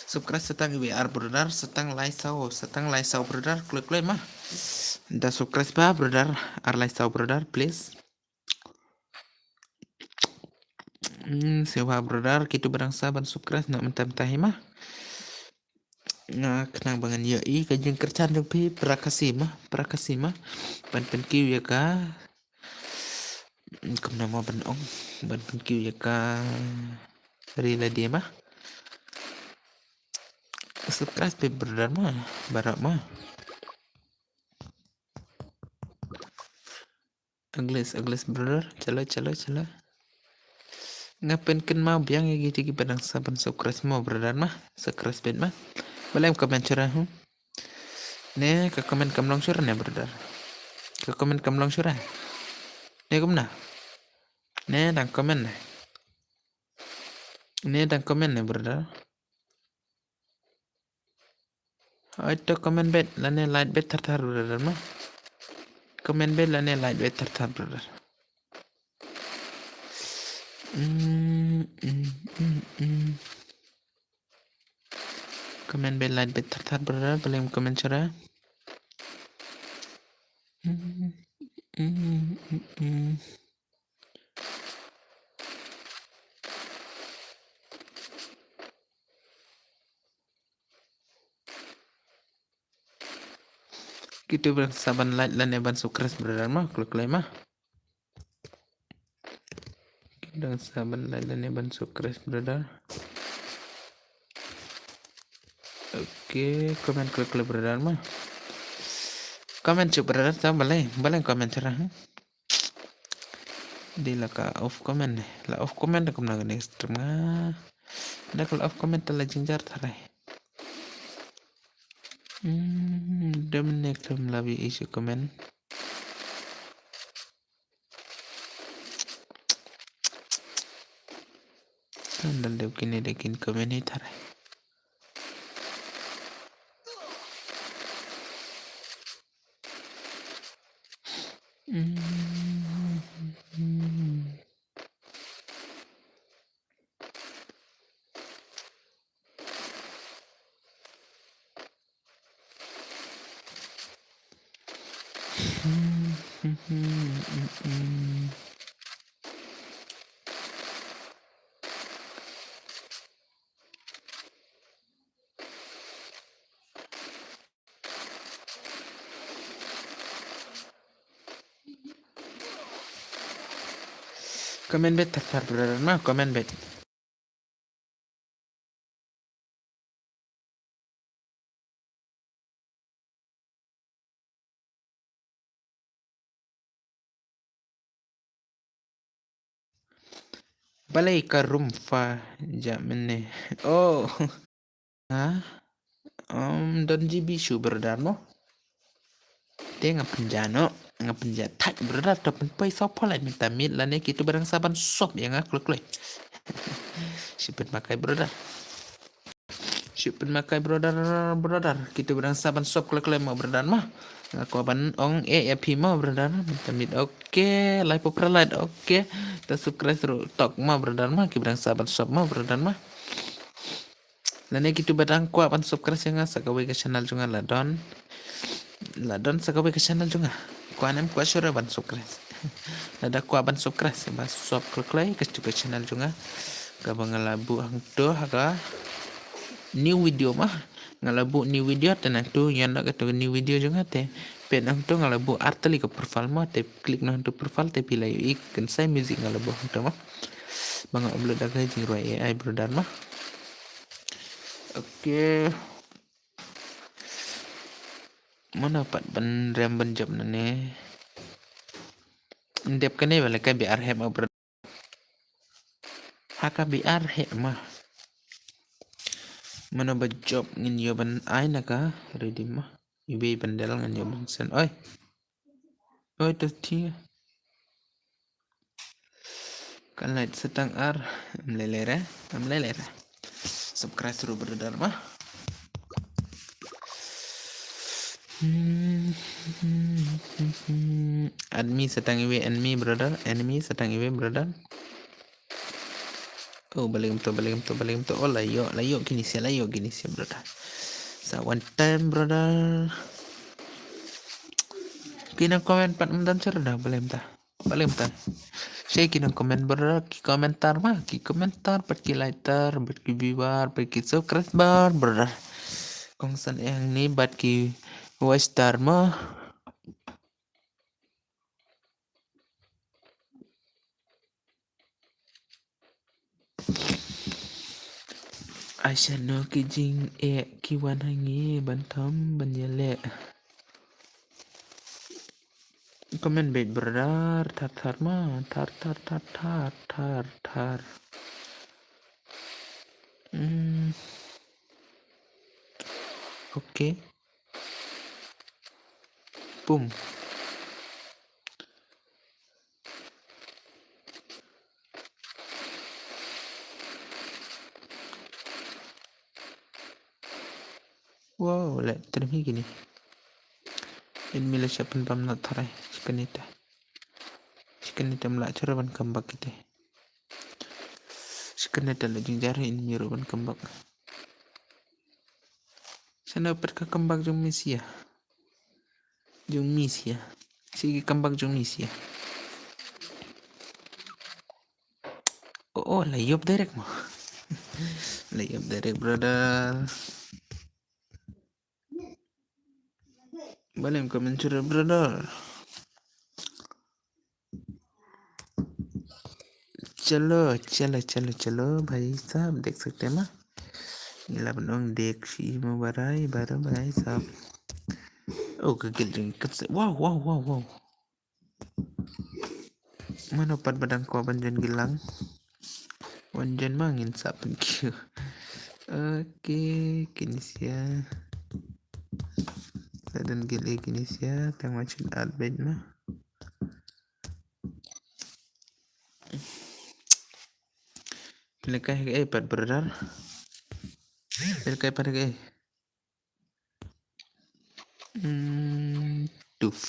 Subscribe sa tang iwei ar, brother, sa tang lai saw, sa tang lai saw, brother, klik, klik ma. Da subscribe ba, brother, ar lai saw, brother, please. Hmm, sewa, brother, kito ba dang sah ban subscribe noh mynta mynta hi ma. Nga khnang ba ngan ïohi ka jingkyrshan jong phi, para Khasi ma, para Khasi ma. Ban pynkiew ïa ka. Kumno mo ban ong, ban pynkiew ïa ka ri lade ma. Subscribe beit, brother ma, baroh ma. Aglis, aglis, brother. Chalo, chalo, chalo. Nga pynkynmaw biang ïa kito kiba dang sah ban subscribe mo, brother ma. Subscribe beit ma. Balei em comment shuh re, hmm? Ne ka comment kam long shuh re ne, brother? Ka comment kam long shuh re? Ne kumno? Ne dang comment ne? Ne dang comment ne, brother? Hooid, to comment beit lane like beit thar thar, brother ma. Comment beit lane like beit thar thar, brother. Mm, mm, mm, mm. Comment beit, like beit thar thar, brother. Balei em comment shuh re? Mm, mm, mm, mm. Kito ba dang sah ban like lane ban subscribe, brother ma, klik, klik ma. Kito ba dang sah ban like lane ban subscribe, brother. Okay, comment, klik, klik, brother ma. Comment shuh, brother, ta balei, balei comment shuh re, hmm? Dei la ka off comment ne. La off comment da kumno kane ka stream nga. Da ka la off comment te la jynjar tharai. Hmm, dem ne khlem la ïohi sha comment. Kan dal dep kine da kin comment hi tharai. Hmm. Comment beit, thar thar brother ma, comment beit. Balei ka rum fa ja mynne. Oh. Ha? Um, don G B shu brother mo. Te nga pynja noh, nga pynja thait brother, to pynpoi saw pholai mynta miet lane kito ba dang sa ban sop ïa nga kloi kloi. Shu pynmakai brother. Shu pynmakai brother, brother. Kito ba dang sa ban sop kloi kloi mo brother ma. Nga kwah ban ong eh ïa phi mo brother. Mynta miet okay, lai pop light okay. Ta subscribe ruh tok mo brother ma. Ki ba dang sa ban sop mo brother ma. Lane kito ba dang kwah ban subscribe ïa nga sa kawei ka channel jong nga la don. La don sa kawei ka channel jong nga. Kwah ne em kwah shuh ruh ban subscribe. Lada kwah ban subscribe sa ba sop kloi kloi kato ka channel jong nga. Kaba nga la buh hangto ha ka new video ma. Nga la buh new video te nangto ïa na kato ka new video jong nga te. Peit hangto nga la buh artylli ka profile ma te click na hangto profile te phi la ïohi kynsai music nga la buh hangto ma. Ba nga upload da ka jingrwai A I brother ma. Okay. Mano pat ban rem ban jop nane. Ndep kane bale ka B R hep ma brother. Ha ka B R hep ma. Mano ba jop ngin ïoh ban ai na ka redeem ma. Iwei ban del ngin ïoh ban send. Oi. Oi to thia. Kan light setang ar. Am lele re. Am lele re. Subscribe ruh brother ma. Hmm. Add me setang iwei enemy brother. Enemy setang iwei brother. Oh, balei kumto, balei kumto, balei kumto. Oh, la ïoh, la ïoh kine sia, la ïoh kine sia brother. Sa one time brother. Kine comment pat mynta sir da, balei mynta. Balei mynta. Sha ki nong comment brother, ki comment tar ma, ki comment tar pat ki like tar, pat ki viewer, pat ki subscriber brother. Kongsan eh hangne pat ki watch tar ma. Ai shano ki jingeh ki wan hangne ban tham ban ïaleh. Comment beit brother, thar thar ma, thar thar thar thar thar thar. Hmm. Okay. Pum. Wow, leh trei hi kine. Enemy la shah pynbam na tharai. Shikane te. Shikane te mla chura ban comeback kite. Shikane te la jingjia enemy ruh ban comeback. Shano pat ka comeback jong me sia. Jong me sia. Shi ki comeback jong me sia. Oh, oh, la ïoh direct mo. La ïoh direct brother. Balei em comment shuh brother. चलो, चलो, चलो, चलो भाई साहब, देख सकते हैं ना। Ngi la ban ong dek shi mo barai, barai, barai sap. Oh, ka guild jong ngi kynse. Wow, wow, wow, wow. Mano pat ba dang kwah ban join guild lang. Wan join ma ngin sa pynkiew. Okay, kine sia. Don gil e kini sia, tang ma chin at beit ma. Pynlehkai ha kaei pat brother? Pynlehkai pat ha kaei? Hmm, tuf.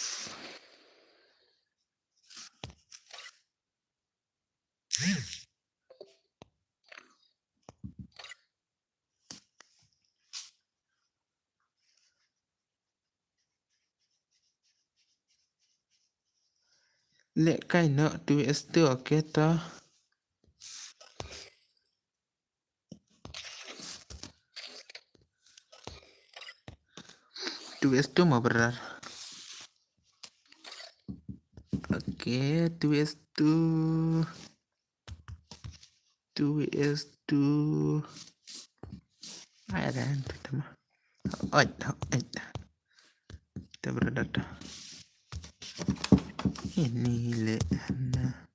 Lehkai noh two S two, okay to. Two S two mo brother. Okay, two S two. Two S two. Ai ran tu tama. Oi, oi. Ta brother ta. Ini le na.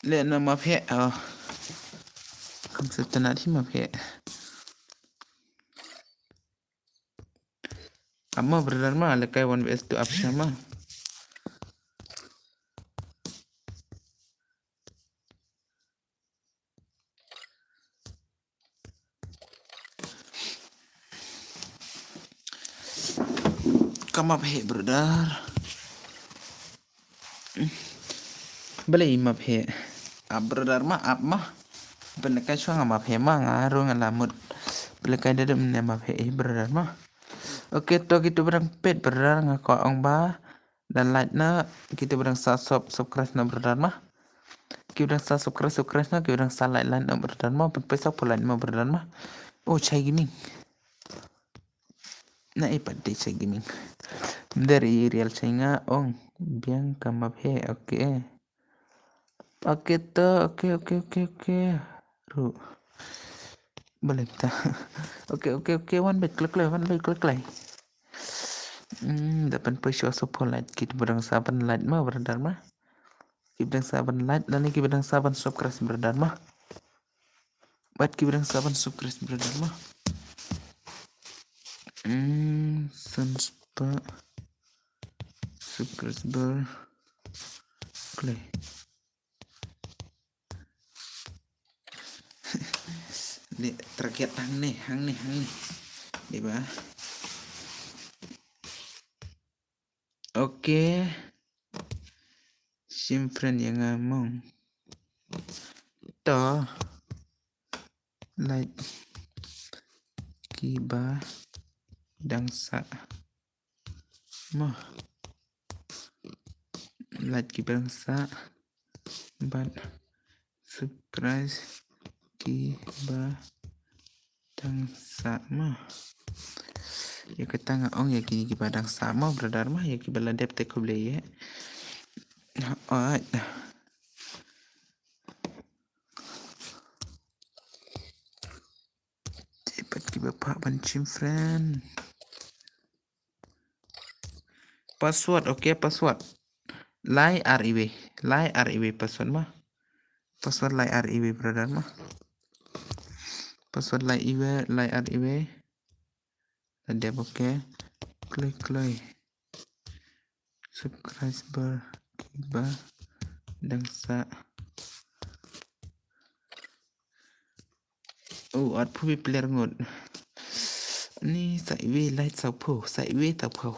Le na map he, oh. Kam setenat hi map he. Ap ma brother ma, lehkai one versus two ap sha ma. Kam ap he brother. Balei map he? Ap brother ma, ap ma. Pynlehkai shuwa nga map he ma, nga ruh nga la mut. Pynlehkai da dep ne map he, eh, brother ma. Okay, to kito ba dang peit brother, nga kwah ong ba da like na, kito ba dang sa sub, subscribe na brother ma. Kito ba dang sa subscribe, subscribe na, kito ba dang sa like, like na brother ma. Pynpoi sa pynlike ma brother ma. Oh, Chai Gaming. Na e pat dei Chai Gaming. Dari real Chai nga ong biang ka map he, okay. Okay to, okay, okay, okay, okay. Ru. Balei ta. Okay, okay, okay, wan beit klek klek, wan beit klek klek. Hmm, da pynpoi shuwa sa pynlike, kito ba dang sa pynlike ma brother ma. Kito ba dang sa pynlike, lane kito ba dang sa pynsubscribe brother ma. Bad kito ba dang sa pynsubscribe brother ma. Hmm, san spah subscriber. Kloi. Ni target hangne, hangne, hangne. Di ba? Okay. Shim friend ïa nga mo. To. Like kiba dang sah. Mo. Like kiba dang sah. Bad subscribe kiba dang sah mo. Ïa kata nga ong ïa kine kiba dang sah mo brother mo, ïa kiba la dep te khublei ïa. Alright. Te pat kiba phah ban shim friend. Password, okay, password. Lai ar iwei, lai ar iwei password ma. Password lai ar iwei brother ma. Password lai iwei, lai ar iwei. La dep, okay. Kloi kloi. Subscriber kiba dang sah. Oh, arphew player ngut. Ni sa iwei like saphew, sa iwei saphew.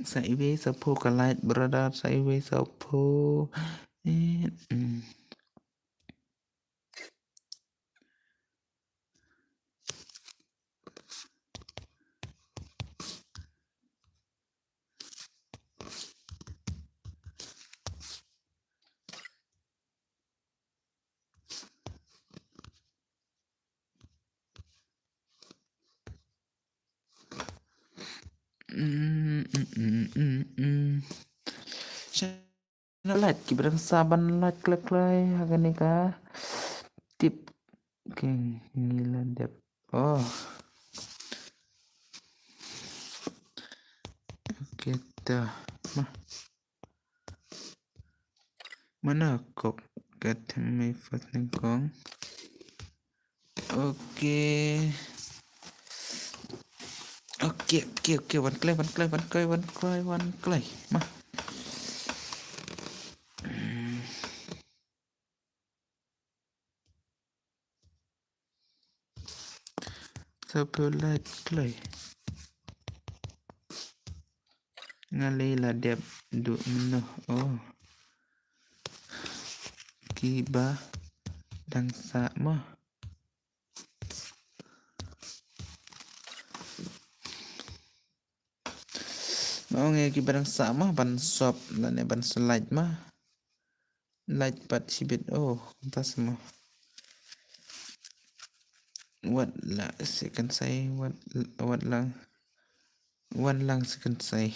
Sa iwei saphew ka like brother, sa iwei saphew. Eh, mm. Mm, mm, mm. Shano lait, kiba dang sah ban lait kloi kloi ha kane ka tip. Okay, ngi la dep. Oh. Okay, ta. Ma. Mana kok kat mai fat nyngkong. Okay. Okay, okay, okay. Wan kloi, wan kloi, wan kloi, wan kloi, wan kloi. Ma. Hmm. Sophiu lait kloi. Nga lei la dep duh mynno. Oh. Kiba dang sah mo. Nga ong ïa kiba dang sah mo ban sop lane ban slide mo. Lait pat shibit. Oh, kumta sa mo. Wat la second sai, wat, wat lang. Wan lang second sai.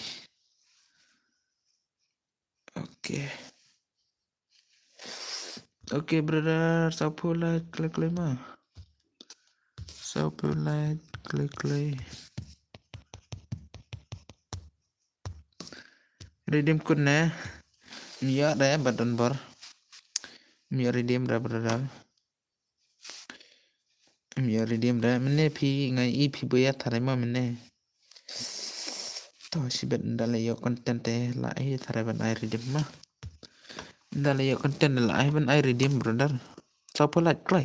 Okay. Okay, brother, sophiu lait kloi kloi mo. Sophiu lait kloi kloi. Redeem code ne? Ym ïoh re, bad don bor. Ym ïoh redeem re, brother. Ym ïoh redeem re. Mynne phi nga i phi buh ïa tharai mo mynne. To shibit, ynda la ïoh content te la ai tharai ban ai redeem mo. Ynda la ïoh content la ai ban ai redeem, brother. Sophiu lait kloi.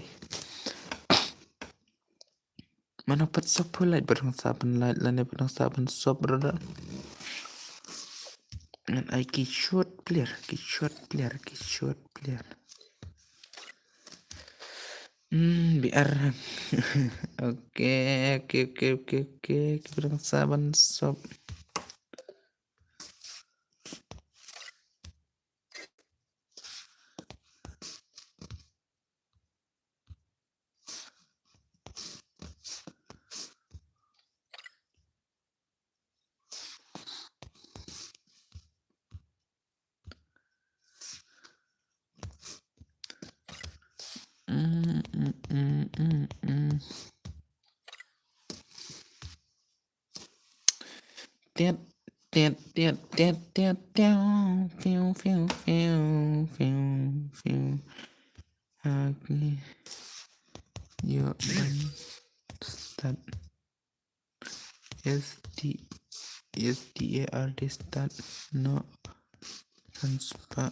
Mano pat sophiu lait, ba dang sah ban lait lane ba dang sah ban sop, brother. Ngan ai ki short player, ki short player, ki short player. Hmm, B R. Okay, okay, okay, okay, okay. Kiba dang sah ban sop. Mm, mm, mm, mm, mm. Tiat, tiat, tiat, tiat, tiat, tiat. Fiu, fiu, fiu, fiu, fiu. Okay. Ïoh ban start. S T, S T A R T, start. No. San spah.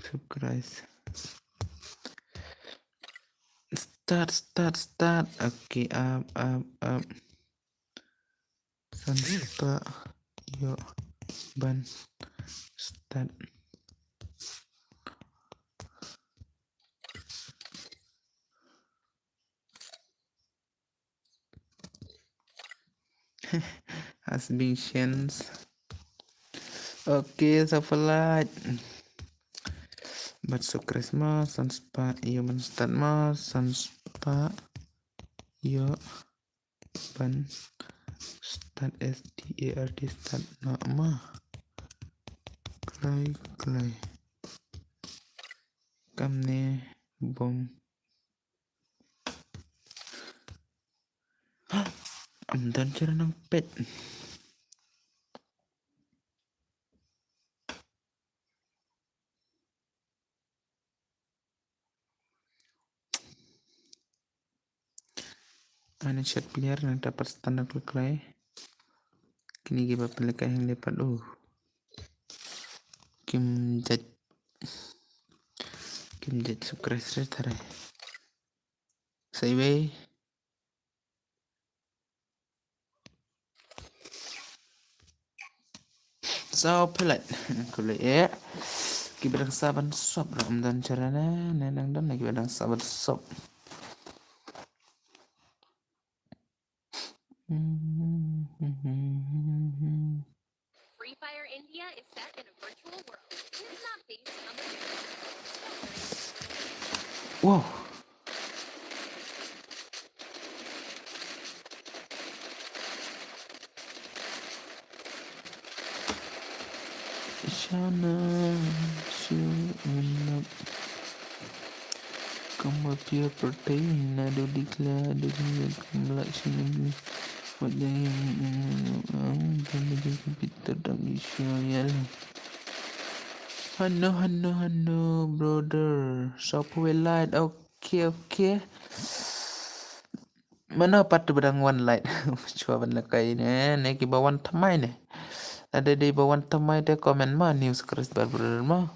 Subscribe. Start, start, start. Okay, up, up, up. San spah. Ïoh ban start. Has been changed. Okay, sophiu lait. Bad subscribe mo, san spah ïoh ban start mo, san spah ïoh ban start, S T A R T, start, noh mo. Kloi kloi. Kamne bom. Ym don shuh nang peit. Ani shet player nangta pat start na kloi kloi. Kine kiba pynlehkai hangne pat, uh, kim jait, kim jait subscribe re tharai. Sa iwei. Sophiu lait. Khublei eh. Kiba dang sah ban sop ruh ym don shuh ne, ne nang don ne kiba dang sah ban sop. Free Fire India is set in a virtual world. It's not based on the Wow. Shana shu ngelap. Kamba pia protein na do dikla do dikla kumla shini. Wat jang yang ang kamba jang computer dang isu yal. Hano hano hano brother. Sop we light. Okay okay. Mano pat ba dang wan light. Chwa ban lakai ne ne ki ba wan thamai ne. Ada dei ba wan thamai te comment ma news Christ bar brother ma.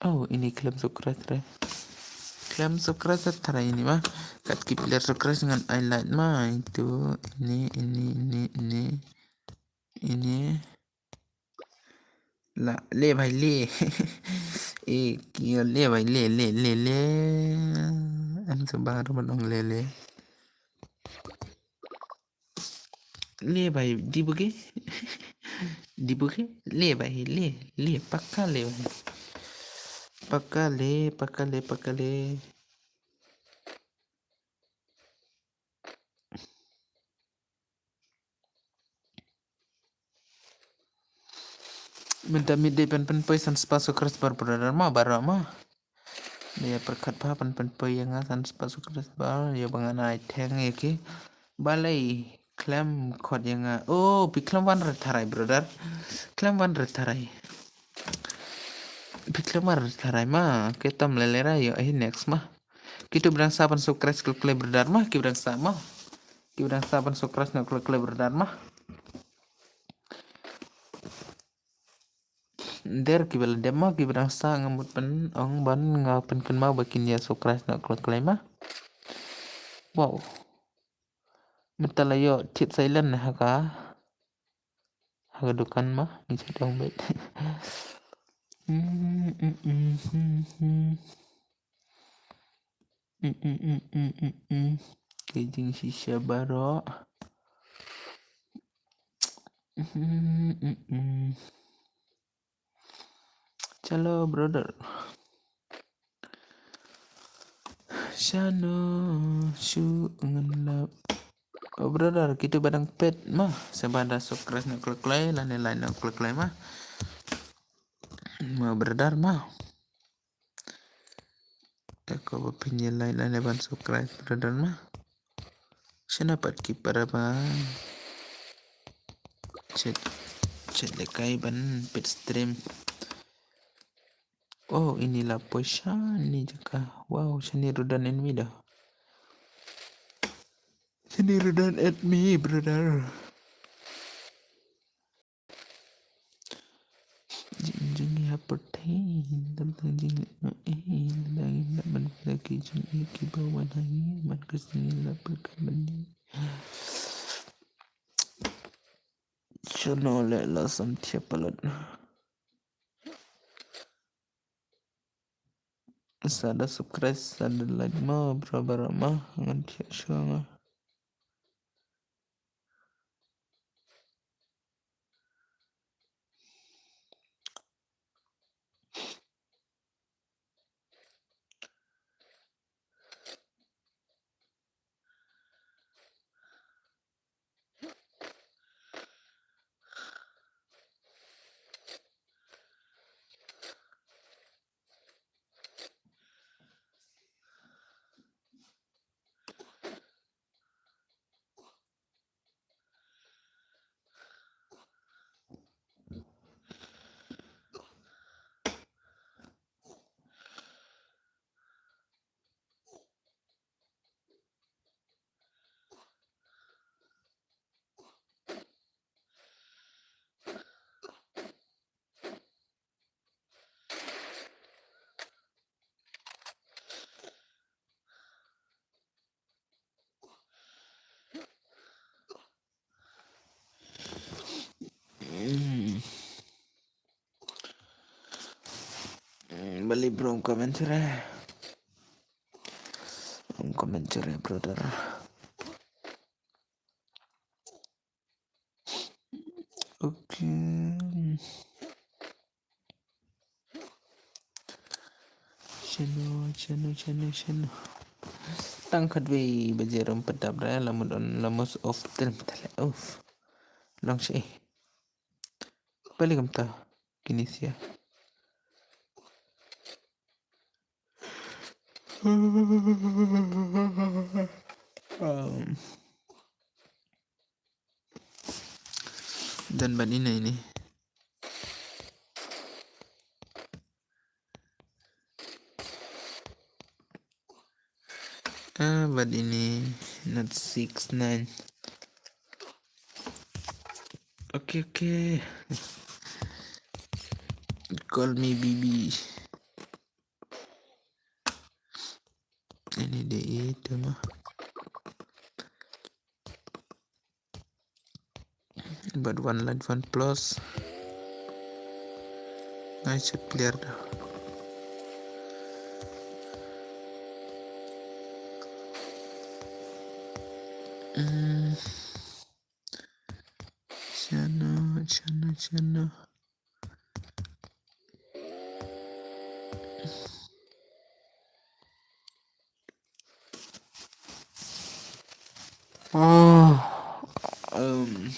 Oh ini khlem sukras re. Khlem sukras tharai ini ma. Kat ki player sukras ngan ai light ma itu ini ini ini ini ini. La le bhai le. Eh kio le bhai le le le le. Am sa ba ro ban ong le le. Le bhai di buke. Di buke le bhai le le pakka le bhai. Pakka le pakka le pakka le. Mynta mih dei pynpynpoi san spah sukras bar brother ma baroh ma. Dei pyrkhat ba pynpynpoi ïa nga san spah sukras bar ïa ba ngan ai theng ïa ki. Balei khlem khot ïa nga. Oh phi khlem wan re tharai brother. Khlem wan re tharai. Phi khlem wan re tharai ma. Ki tam lele ra ïa hi next ma. Kitu brang sa ban sukras khlem brother ma ki brang sa ma. Ki brang sa ban sukras na khlem brother ma. Der ki bel dem ma ki brang sa nga mut pen ong ban nga pen ken ma ba kin ïa sukras na khlem ma. Wow. Mynta la ïoh thied silent ne ha ka. Ha ka dukan ma ngi sa dong bet. Ki jingshisha baroh. Chalo brother. Shano shu ngan lap. Oh brother kitu ba dang pet ma. Sa ba da sukras na kleklai lane lai na kleklai ma. Ma brother ma. Te ko ba pynïalai lane ban sukras brother ma. Shana pat ki para ba. Chet chet lekai ban pet stream. Oh ini la poi shani jaka. Wow shani rudan enemy da. Shani rudan enemy brother. Jing jing ya pertain tentang jing eh tentang inda ban lagi jing eh ki ba wan hangi man ka sini la perkan bani. Chano le la sam thiap palat. Sada subscribe sada like ma bro bara ma ngan thiap shua ma. Bali bro commentary. Commentary brother. Okay. Chano chano chano chano. Tang khat wei baje rum padap ra la mut on la mus off trim tale off. Long shi. Balei kumta? Kine sia. Um, dan bad ine ine. Ah, bad ine, not six nine. Okay, okay. Call me B B. Ine dei ita ma. Bad one light, one plus. Nice player da. Hmm. Shano, shano, shano. Oh, um,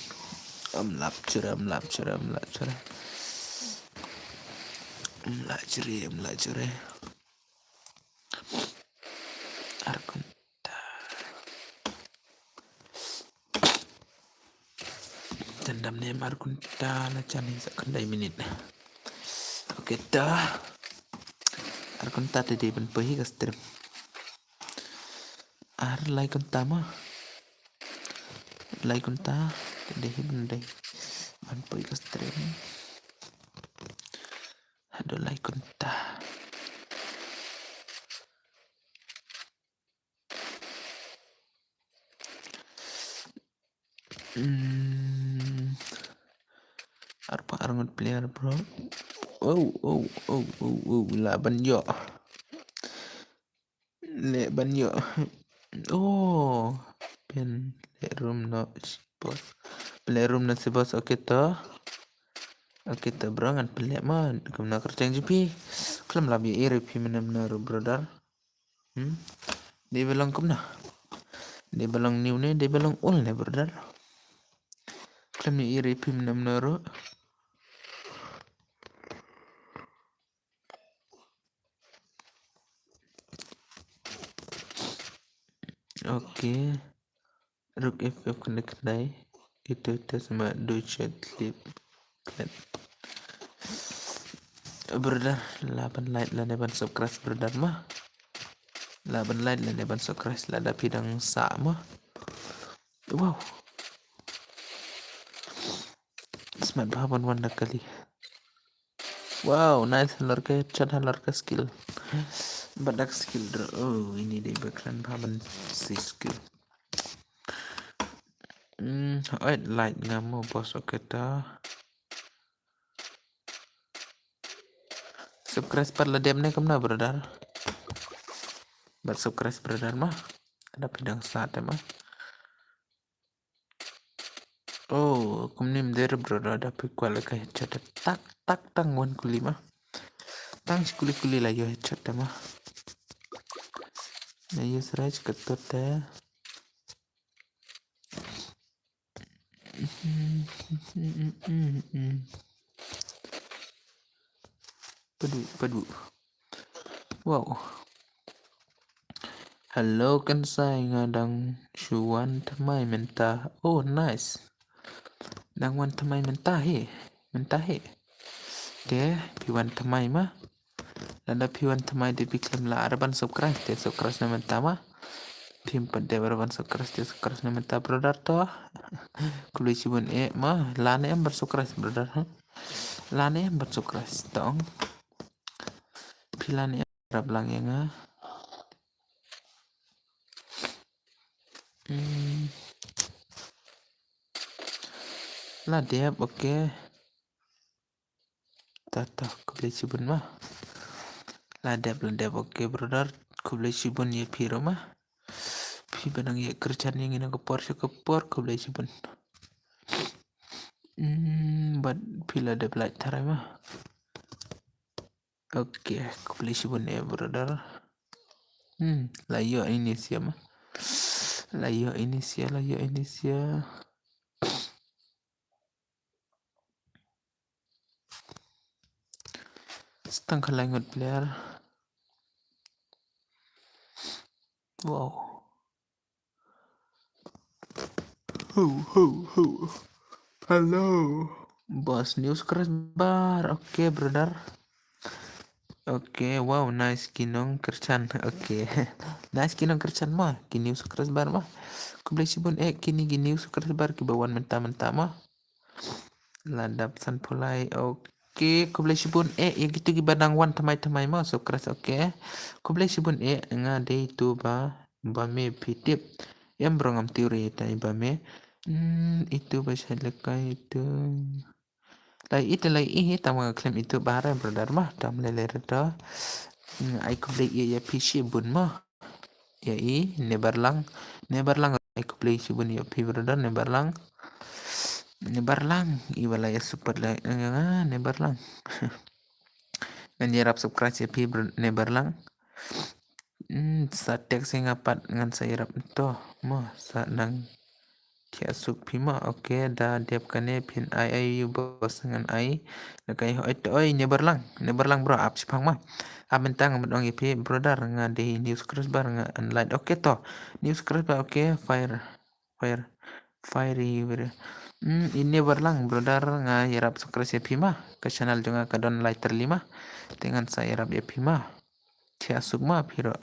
um, lap chere, um, lap chere, um, lap chere. Um, lap chere, um, lap chere. Ar kynta. Tendam ne mar kynta la chani sa khyndai minit. Okay ta. Ar kynta te dei ban poi ka stream. Ar lai kynta ma. Lai kynta te dei ban dei ban poi ka stream. Haduh lai kynta. Hmm. Arphew arngut player, bro. Oh, oh, oh, oh, oh, lah ban ïoh. Leh ban ïoh. Oh, pynleh room noh shi boss. Pynleh room noh shi boss, okay to. Okay to, bro, ngan pynleh ma, kumno kyrteng jong phi. Khlem lap ïa ri phi mynne mynne ruh, brother. Hmm? Dei ba long kumno? Dei ba long new ne, dei ba long old ne, brother? Khlem ïa ri phi mynne mynne ruh. Okay. Ruk F F khyndai khyndai. Itu test ma du chat clip. Brother, lah ban like lane ban subscribe, brother ma. Lah ban like lane ban subscribe lada phi dang sah ma. Wow. Smat bha ban wan da kali. Wow, nice, halor ka headshot, halor ka skill. Bad da ka skill draw. Oh, ini dei ba kren bha ban si skill. Hmm, oi, like nga mo boss, okay ta. Subscribe pat la dep ne kumno, brother? Bad subscribe, brother ma. Ada pidang sat ma. Oh, kumne mder, brother, da phi kwah ka headshot tak tak tang wan kuli ma. Tang shi kuli kuli la ïoh headshot ma. Na ïoh sraj ka tot te. Padu, padu. Wow. Hello, Kansai, nga dang shu wan thymmai mynta. Oh, nice. Dang wan thymmai mynta hi. Mynta hi. Te, phi wan thymmai ma. Lada phi wan thymmai te phi khlem lah ban subscribe te subscribe na mynta ma. Phim pat dep ban subscribe te subscribe na mynta, brother to. Khublei shibun eh ma. Lah ne em ban subscribe, brother ha. Lah ne em ban subscribe tong. Phi lah ne em rap lang ïa nga. Hmm. La dep, okay. Ta ta, khublei shibun ma. La dep, la dep, okay brother. Khublei shibun ïa phi ruh ma. Phi ba nang ïa kyrchan ïa ngi na ka por sha ka por, khublei shibun. Hmm, bad phi la dep like tharai ma. Okay, khublei shibun eh brother. Hmm, la ïoh ini sia ma. La ïoh ini sia, la ïoh ini sia. Stang khalai ngut player. Wow. Ho, ho, ho. Hello. Boss, new subscriber. Okay, brother. Okay, wow, nice ki nongkyrshan. Okay. Nice ki nongkyrshan mo, ki new subscriber mo. Khublei shibun eh kine ki new subscriber kiba wan mynta mynta mo. La dap san phew lai. Okay, khublei shibun eh ïa kito kiba dang wan thymmai thymmai mo, subscribe. Okay. Khublei shibun eh, nga dei itu ba, ba me phi tip. Em bro, ngam tip re ita i ba me. Hmm, itu ba shait lehkai itu. Lai ita lai i hi tang ba nga khlem itu ba re brother mo, tam lele re to. Hmm, ai khublei ïa ïa phi shibun mo. Ïa i Nebarlang. Nebarlang, ai khublei shibun ïa phi brother Nebarlang. Nebarlang, i ba la ïa support la, eh, Nebarlang. Ngan ïarap subscribe ïa phi bro-, Nebarlang. Hmm, sa text ïa nga pat ngan sa ïarap to. Mo, sa nang thiah suk phi mo. Okay, da dep kane phin ai ai ïa u boss ngan ai. Lehkai hooid to, oi Nebarlang, Nebarlang bro, ap shiphang mo. Ap mynta, nga mut ong ïa phi brother, nga dei new subscriber, nga unlike. Okay to. New subscriber, okay, fire. Fire. Fire, fire. Hmm, i Nebarlang brother, nga ïarap subscribe ïa phi mo. Ka channel jong nga ka don lai tylli mo. Te ngan sa ïarap ïa phi mo. Thiah suk mo phi ruh.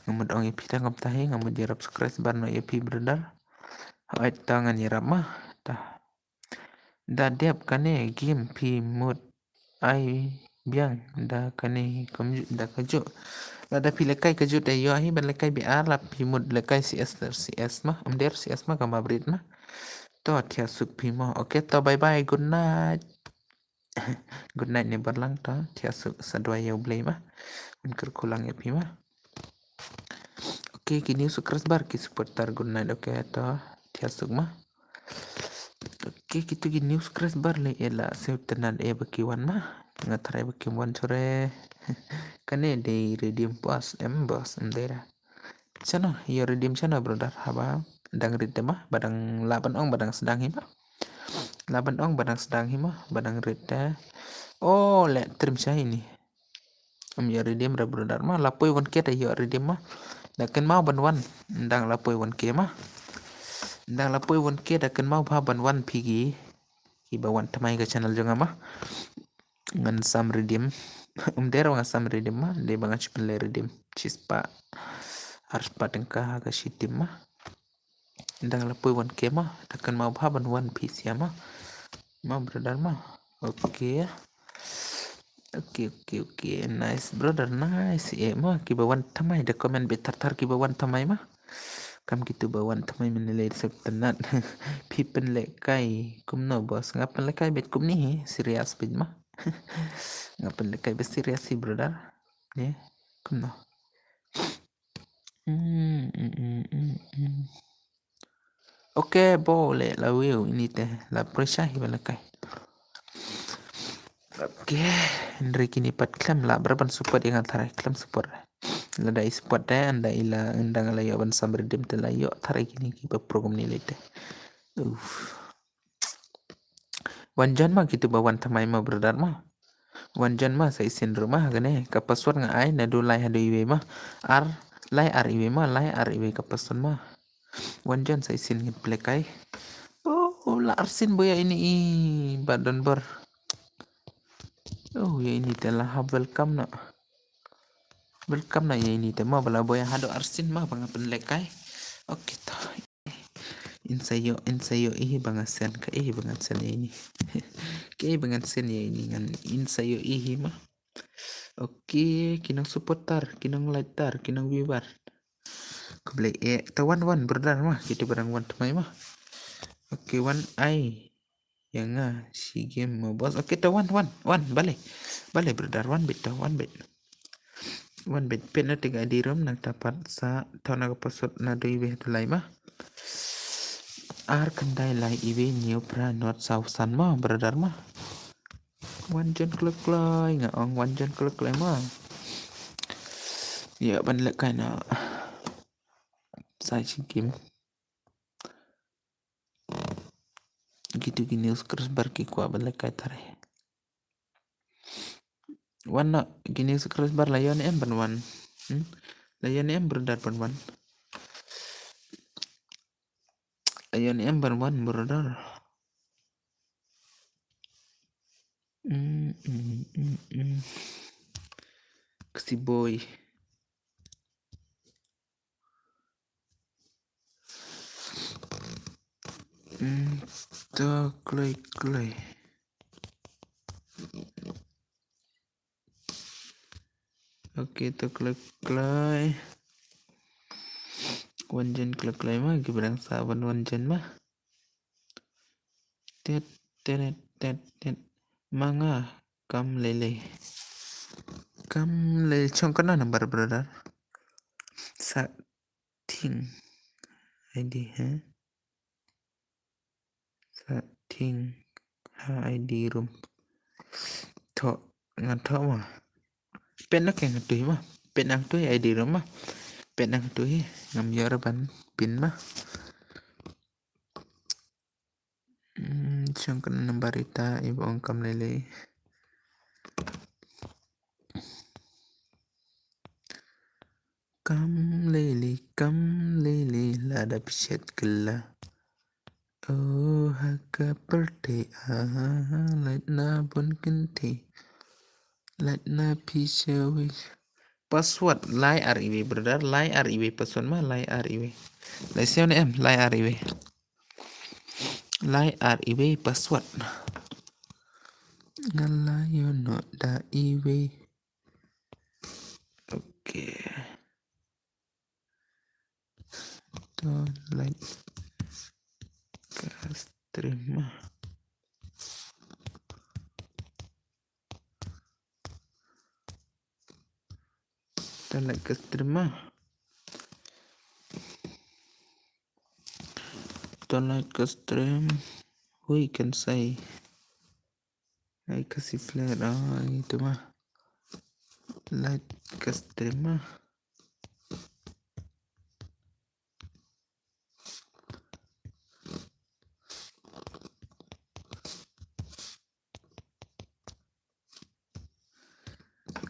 Nga mut ong ïa phi tang kumta hi, nga mut ïarap subscribe bar noh ïa phi brother. Hooid to, ngan ïarap mo. To. Da dep kane game phi mut ai biang da kane kumjuh, da kajuh. Lada phi lehkai kajuh te ïoh hi ban lehkai biang, la phi mut lehkai C S ter C S mo, ym der C S mo, ka ma brit mo. To thiah suk phi mo. Okay to, bye bye, good night. Good night Nebarlang to, thiah suk, sa duwai ïa U Blei mo. Un kyrkhu lang ïa phi mo. Okay, ki new subscriber ki support tar, good night. Okay to, thiah suk mo. Okay, kito ki new subscriber lei eh la sngewtynnat eh ba ki wan mo. Nga tharai ba kim wan shuh re. Kane dei redeem boss, em boss, em dei ra. Shano, ïoh redeem shano brother, haba dang rit te mo, ba dang, lah ban ong ba dang sdang hi mo. Lah ban ong ba dang sdang hi mo, ba dang rit te. Oh, leh trim shai ini. Ym ïoh redeem re brother mo, la poi one K te ïoh redeem mo. Da kynmaw ban wan, dang la poi one K mo. Dang la poi one K da kynmaw bha ban wan phi ki, kiba wan thymmai ka channel jong nga mo. Ngan sam redeem. Ym dei re ba nga sam redeem mo, dei ba nga shu pynleh redeem shispah, arspah tyngka ha ka shi team mo. Dang la poi one K mo, da kynmaw bha ban wan phi sha mo. Mo brother mo. Okay. Okay, okay, okay. Nice brother, nice. Eh mo, kiba wan thymmai da comment beit thar thar, kiba wan thymmai mo. Kam kito ba wan thymmai mynne lei sngewtynnat. Phi pynlehkai kumno boss? Nga pynlehkai beit kumne hi, serious beit mo. Nga pynlehkai beit serious hi brother. Ye, kumno? Hmm, hmm, hmm, hmm, hmm. Okay, bo leh la view ini te, la pressure hi ba lehkai. Okay, hynrei kine pat khlem lah bha ban support ïa nga, tharai khlem support. Lada i support te, ynda i la, ynda nga la ïoh ban sam redeem te la ïoh, tharai kine kiba pro kumne lei te. Uff. Wan jon mo kito ba wan thymmai mo brother mo. Wan jon mo, sa isien ruh mo ha kane. Ka password nga ai naduh lai haduh iwei mo. Ar, lai ar iwei mo, lai ar iwei ka password mo. Wan jon, sa isien ngin pynlehkai. Oh, la arsien bo ïa ini i ba don bor. Oh, ïa ini te la hap welcome noh. Welcome noh ïa ini te mo, ba la bo ïa haduh arsien mo ba nga pynlehkai. Okay to. In sa ïoh, in sa ïoh i hi ba nga send, kaei ba ngan send ïa ini. Kaei ba ngan send ïa ini, ngan in sa ïoh i hi mo. Okay, ki nong support tar, ki nong like tar, ki nong viewer. Khublei eh, to wan wan brother mo, kito ba dang wan thymmai mo. Okay, wan ai ïa nga shi game mo boss. Okay, to wan wan wan, balei. Balei brother, wan beit to, wan beit. Wan beit, peit na te ka I D room, nangta pat sa thaw na ka password naduh iwei haduh lai mo. Ar khyndai lai iwei hynñiew phra nod saw san mo brother mo. Wan jon kloi kloi, nga ong wan jon kloi kloi mo. Ïa ban lehkai noh. Sa shi game. Kito ki new subscriber ki kwah ban lehkai, tharai. Wan noh, kine subscriber la ïoh ne em ban wan. Hmm? La ïoh ne em brother ban wan. La ïoh ne em ban wan brother. Mm, mm, mm, mm. Kasi boy. Mm, to kloi kloi. Okay, to kloi kloi. Wan join kloi kloi ma, ki ba dang sah ban wan join ma. Tet, tet, tet, tet. Ma nga kam lei lei. Kam lei lei, shong kane number brother. Sa ting. I D, ha? Sa ting ha I D room. Thoh, nga thoh ma. Pet na keng tu hi ma. Pet nang tu hi I D room ma. Pet nang tu hi. Ngam ïoh ra ban pin ma. Hmm, shong kane number ita, i ba ong kam lei lei. Kam lei lei, kam lei lei, lada phi shet kylla. Oh, ha ka pyrthei, ah, lait na bun kynthei. Lait na phi sha wei. Password, lai ar iwei, brother, lai ar iwei, password ma, lai ar iwei. Lai siaw ne em, lai ar iwei. Lai ar iwei, password. Nga la ïoh noh da iwei. Okay. To lait ka stream ma. To lait ka stream ma. To lait ka stream. Who can say? Ai ka si flare, ai tu ma. Lait ka stream ma.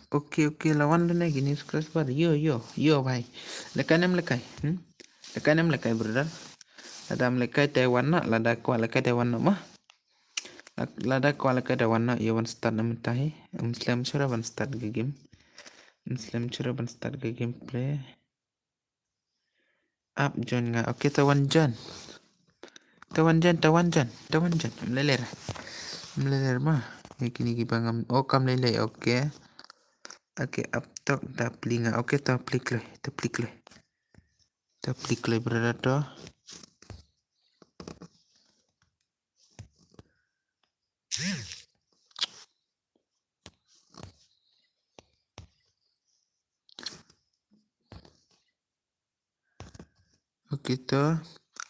Okay, okay, la wan lane kine subscriber. Ïoh, ïoh, ïoh bhai. Lehkai ne em lehkai? Hmm? Lehkai ne em lehkai brother? Lada em lehkai te wan noh, lada kwah lehkai te wan noh ma. La-, lada kwah lehkai te wan noh, ïa wan start na mynta hi. Ym slem shuh ruh ban start ka game. Ym slem shuh ruh ban start ka gameplay. Ap join nga. Okay, ta wan join. Ta wan join, ta wan join, ta wan join. Ym lei lei. Ym lei lei ma. Ïa kine kiba ngam, oh, kam lei lei, okay. Okay, ap tok da plie nga. Okay, ta plie kloi, ta plie kloi. Ta plie kloi brother to. Okay to.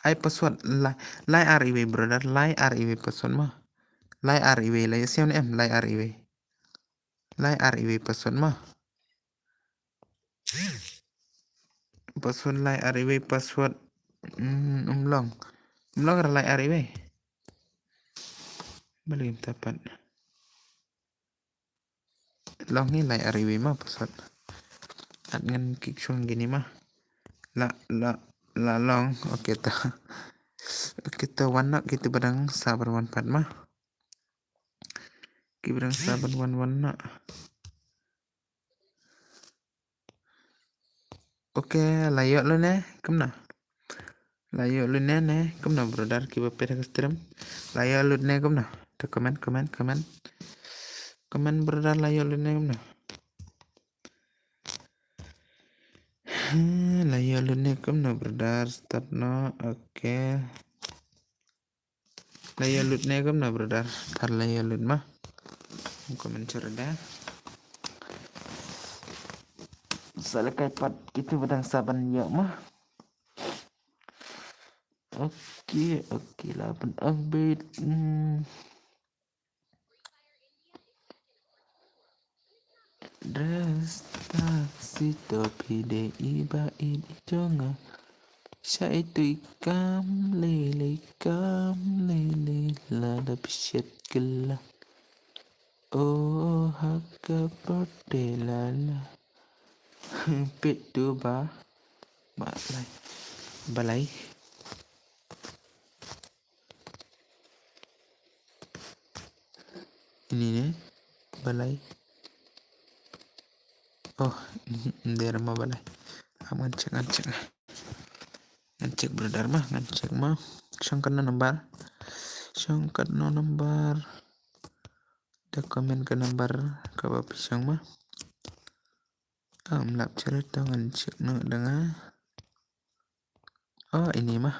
Ai password la-, lai ar iwei brother, lai ar iwei password ma. Lai ar iwei, lai siaw ne em, lai ar iwei. Lai ar iwei password ma. Password lai ar iwei password. Hmm, ym long. Ym long ra lai ar iwei. Balei ym ta pat. Long hi lai ar iwei ma password. At ngan kik shong kine ma. La, la, la long. Okay ta. Okay ta wan noh kito ba dang sah ban wan pat ma. Ki ba dang sah ban wan wan noh. Okay, la ïoh lane, kumno? La ïoh lane ne, kumno brother, kiba peit ha ka stream? La ïoh lane, kumno? To comment, comment, comment. Comment brother, la ïoh lane, kumno? Hmm, la ïoh lane, kumno brother, start noh, okay. La ïoh lut ne kumno brother? Tar la ïoh lut ma. Comment shuh da. Sa lehkai pat kito ba dang sah ban ïoh ma. Okay, okay, la pyn-ong beit. Hmm. Dress taxi to phi dei i ba ïeit i jong nga. Sha ïeit tu i kam lei lei, kam lei lei, lada phi shet kylla. Oh, haka pyrte lala. Pit tu ba. Ba lai. Ba lai. Ini ne. Ba lai. Oh, der ma ba lai. Am ngan check, ngan check. Ngan check brother ma, ngan check ma. Shong katno number. Shong katno number. Da comment ka number kaba phi shong ma. Am lap chara to ngan check no danga. Oh, ini ma.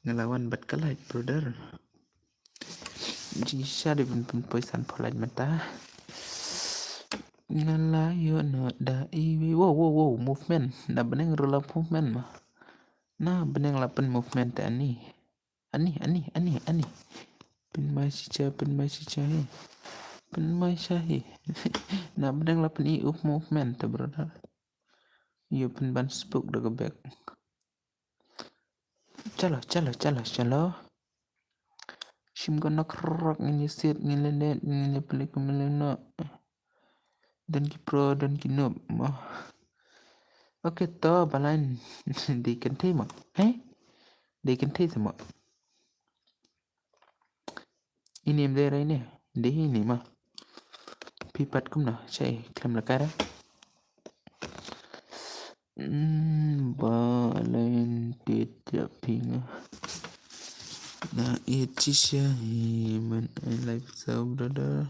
Nga la wan bad ka light brother. Jingshisha dei ban pynpoi sanphew light mynta. Nga la ïoh noh da iwei. Wow, wow, wow, movement. Na bneng ruh la movement ma. Na bneng la pyn movement te ani. Ani, ani, ani, ani. Pynmai shisha, pynmai shisha hi. Pynmai shisha hi. Na bneng la pyn i up movement te brother. Ïoh pynban spuk da ka bek. Chalo, chalo, chalo, chalo. Shim ko nok rok ngin ïa sit, ngin ïa net, ngin ïa plik, ngin ïa nok. Don ki pro, don ki noob mo. Okay, to ba lai. Dei kynthei mo. Hei? Dei kynthei se mo. Ini em dei re ini. Dei ini ma. Phi pat kumno, shai khlem la kai re. Hmm, ba lai tit ja phi nga. Na ïeit shisha hi man ai live so brother.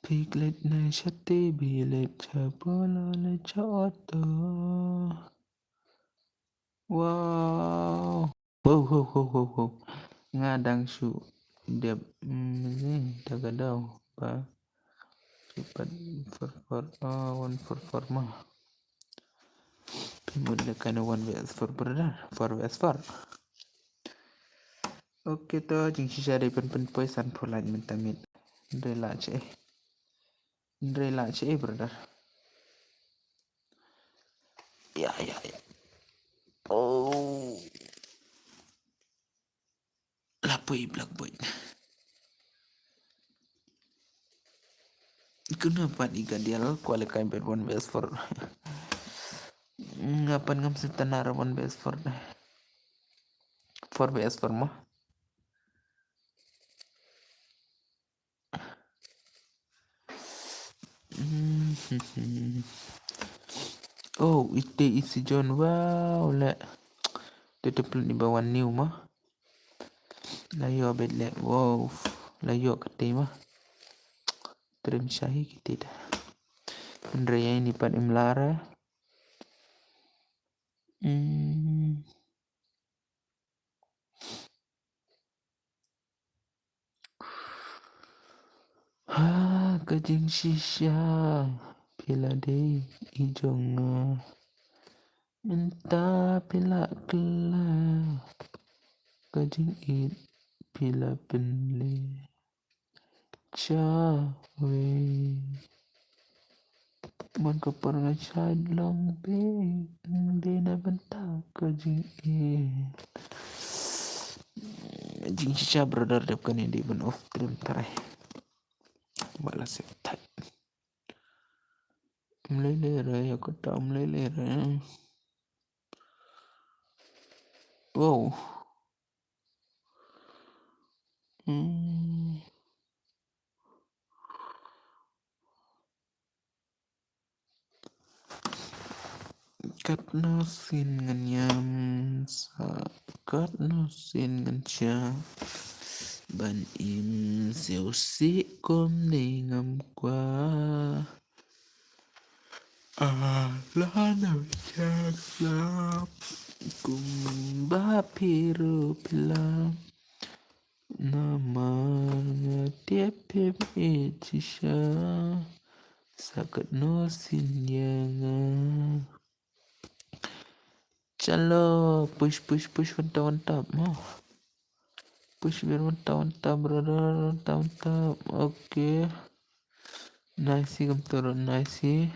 Phi klet na shate bi let cha polo let cha auto. Wow. Wow, wow, wow, wow, wow. Nga dang shu dep, mm, ni, da ka daw ba. Shu pat four four, ah, one four four ma. Phi mut da ka na one V S four brother, four V S four. Okay to, jingshisha dei pyn pynpoi sanphew light mynta miet. Dei la che. Ndrei la che, eh, brother. Ya, ya, ya. Oh. La poi Black Boy. Kena pat i ka dial qualify bad one V S four. Nga pat ngam sngewtynnat one V S four. Four V S four mo. Oh, ite isi John, wow, le. Te te plut ni ba wan new ma. La yo bet le, wow. La yo kate ma. Trim shahi kite da. Ndrei ya ini pat imlara. Hmm. Ha, ka jingshisha phi la dei i jong nga. Mynta phi la kylla ka jingïeit phi la pynleh. Cha wei. Man ka por nga shait long beit, dei na bynta ka jingïeit. Jingshisha brother dep kane dei ban off stream trai. Ba la sep thait. Mlei lei re, ya kata mlei lei re. Wow. Hmm. Katno sien ngan ïam sa, katno sien ngan shah ban im sngewsih kumne ngam kwah. A la na biang lap kumba phi ruh phi lap. Namar nga tip phim ïeit shisha. Sa katno sien ïa nga. Chalo, push, push, push, one tap, one tap mo. Push, one tap, one tap, brother, one tap, one tap. Okay. Nice, come to nice.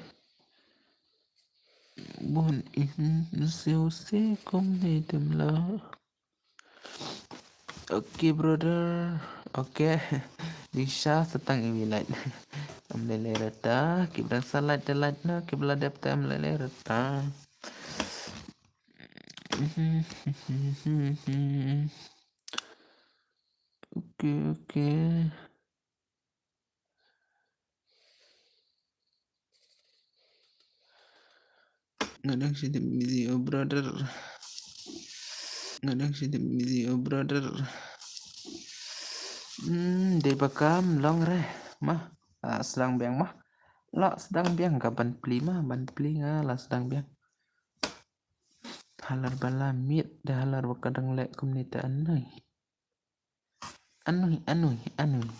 Bun in siu se kum ne tem la. Okay, brother. Okay. Di sha satang iwi light. Am lele rata. Ki brang sa light de light na. Ki bla dep tam lele rata. Okay, okay. Nga dang shu dep busy, oh brother. Nga dang shu dep busy, oh brother. Hmm, dei ba kam long re. Ma, ah, sdang biang ma. La sdang biang ka ban pli ma, ban pli nga la sdang biang. Halar ba la miet da halar ba ka dang leh kumne te anai. Anui, anui, anui.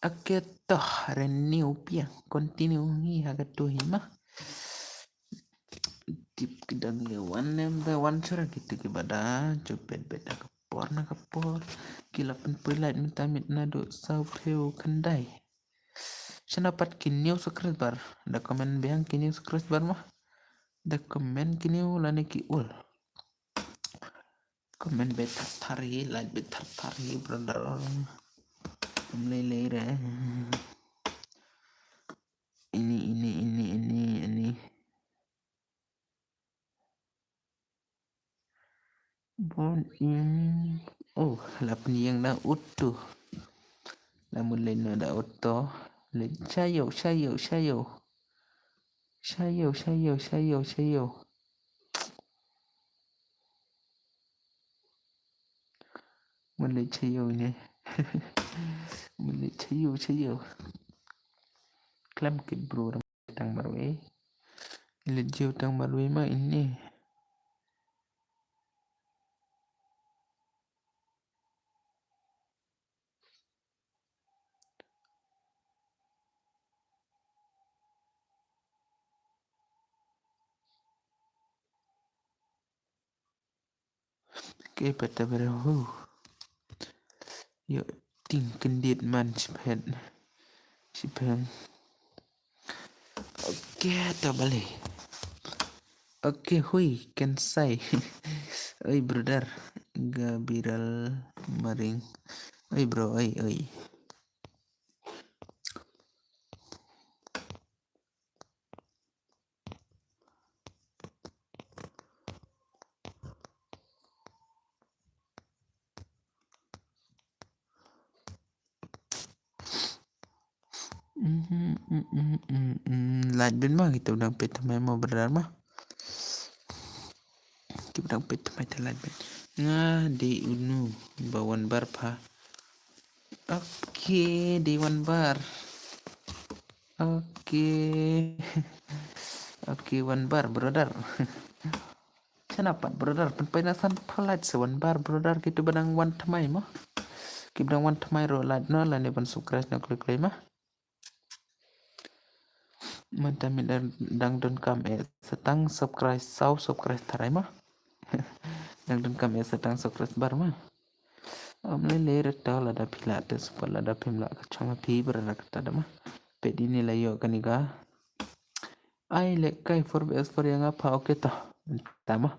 Ake toh renew piang. Continue hi ha ka tu hi ma. Tip ki dang le wan nem da wan chura ki tu ki bada. Jopet bet da ka por na ka por. Ki la pynpoi light mynta mit na do saw pheu khyndai. Shana pat ki new subscriber. Da comment biang ki new subscriber ma. Da comment ki new lane ki ul. Comment bet thar thar hi, like bet thar thar hi, brother. Ym lei lei re. Ini, ini, ini, ini, ini. Born in. Oh, la pynïeng na utu. La mut lei na da utu. Le chayo, chayo, chayo. Chayo, chayo, chayo, chayo. Mut le chayo ne. Mut le chayo, chayo. Klam kit bro tang marwei. Le jiw tang marwei ma ini. Ke peta bere hu. Yo ting kendit man chipet. Chipet. Okay, ta bale. Okay, hui, can say. Oi, brother. Gabriel Maring. Oi, bro, oi, oi. Light bin ma kita dang pet thymmai mo brother ma. Kita dang pet thymmai te light bin. Nga dei unu ba wan bar pha. Okay, dei wan bar. Okay. Okay, wan bar brother. Shana pat brother, pynpoi na san pha light se wan bar brother, kitu ba dang wan thymmai mo. Ki ba dang wan thymmai ro light no lane ban subscribe no klik klik ma. Mynta mi dang, dang don kam e satang subscribe, saw subscribe tharai ma. Dang don kam e satang subscribe bar ma. Am le le reta lada phi la te super lada phim la ka chong phi brother kata da ma. Pet ini la yo kani ka. Ai le kai four V S four yang apa, okay ta. Tama.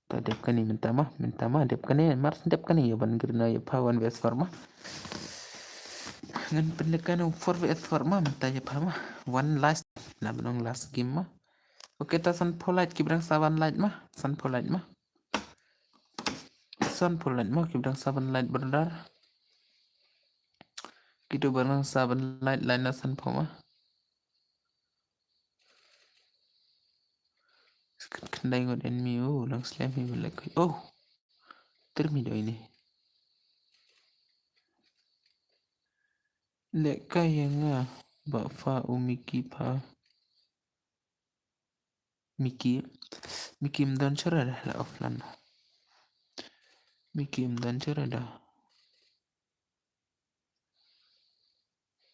Ta dep kani mynta ma, mynta ma dep kani, mar dep kani ya ban grina ya pha one V S four ma. Ngan pynlek kano four V S four ma, mynta ya pha ma. One last, na benong last game ma. Okay, ta san pho light ki brang saban light ma, san pho light ma. San pho light ma, ki brang saban light brother. Ki tu brang saban light, light na san pho ma. Khyndai ngut enemy, oh, lang slem hi ba lek. Oh. Ter mi doi ni. Lek kai ya nga ba pha u Miki pha. Miki. Miki mdon chara da la offline. Miki mdon chara da.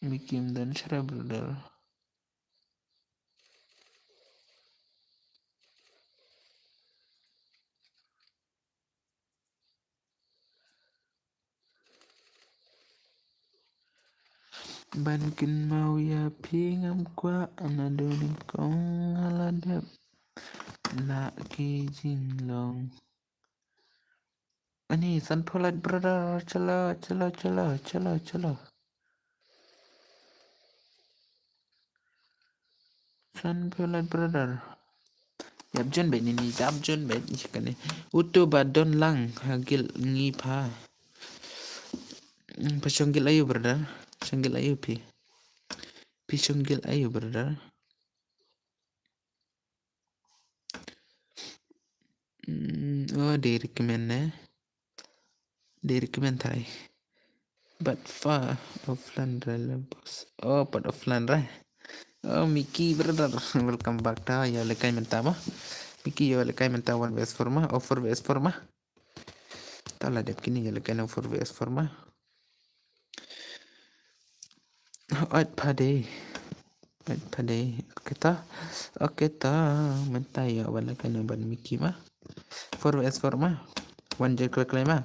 Miki mdon chara brother. Ban kynmaw ïa phi ngam kwah, ana dei nyngkong nga la dep. la ki jinglong. Ani, sanphew lait brother, chala, chala, chala, chala, chala. Sanphew lait brother. Ïap jun bad ini, ïap jun bad ini kane. Uto ba don lang, ha guild ngi pha. Hmm, pha shong guild aïu brother? Shong guild aïu phi? Phi shong guild aïu brother? Hmm, oh, dei recommend ne. Dei recommend thai. But pha offline re la boss. Oh, but offline re. Oh, Mickey brother, welcome back ta. Ïa lehkai mynta ma. Mickey ïa lehkai mynta one versus four ma. Oh, four versus four ma. Ta la dep kine ïa lehkai na four versus four ma. Ait pha dei. Ait pha dei. Okay ta. Okay ta. Mynta ïa wan lehkai na bad Mickey ma. Four versus four ma. Wan je khlem khlem ma.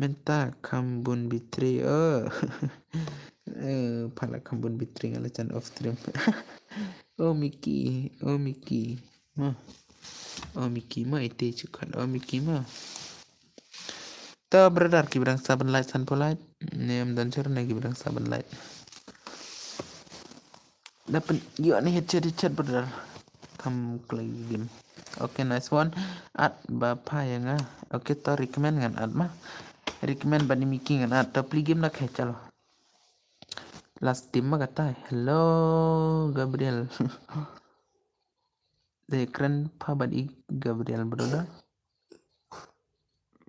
Mynta kham bun betray. Oh. Eh, pha la kham bun betray nga la jan off stream. Oh Mickey, oh Mickey. Ma. Oh Mickey ma ite chukat. Oh Mickey ma. Ta brother ki ba dang sa ban like, sanphew like. Ne em don sher ne ki ba dang sa ban like. Dapat ïoh ni headshot, headshot brother. Kam klei game. Okay, nice one. At ba pha ïa nga. Okay, to recommend ngan at ma. Recommend bad ni Mickey ngan at. To play game na khe chalo. Last team ma kata. Hello, Gabriel. Dei kren pha bad i Gabriel brother.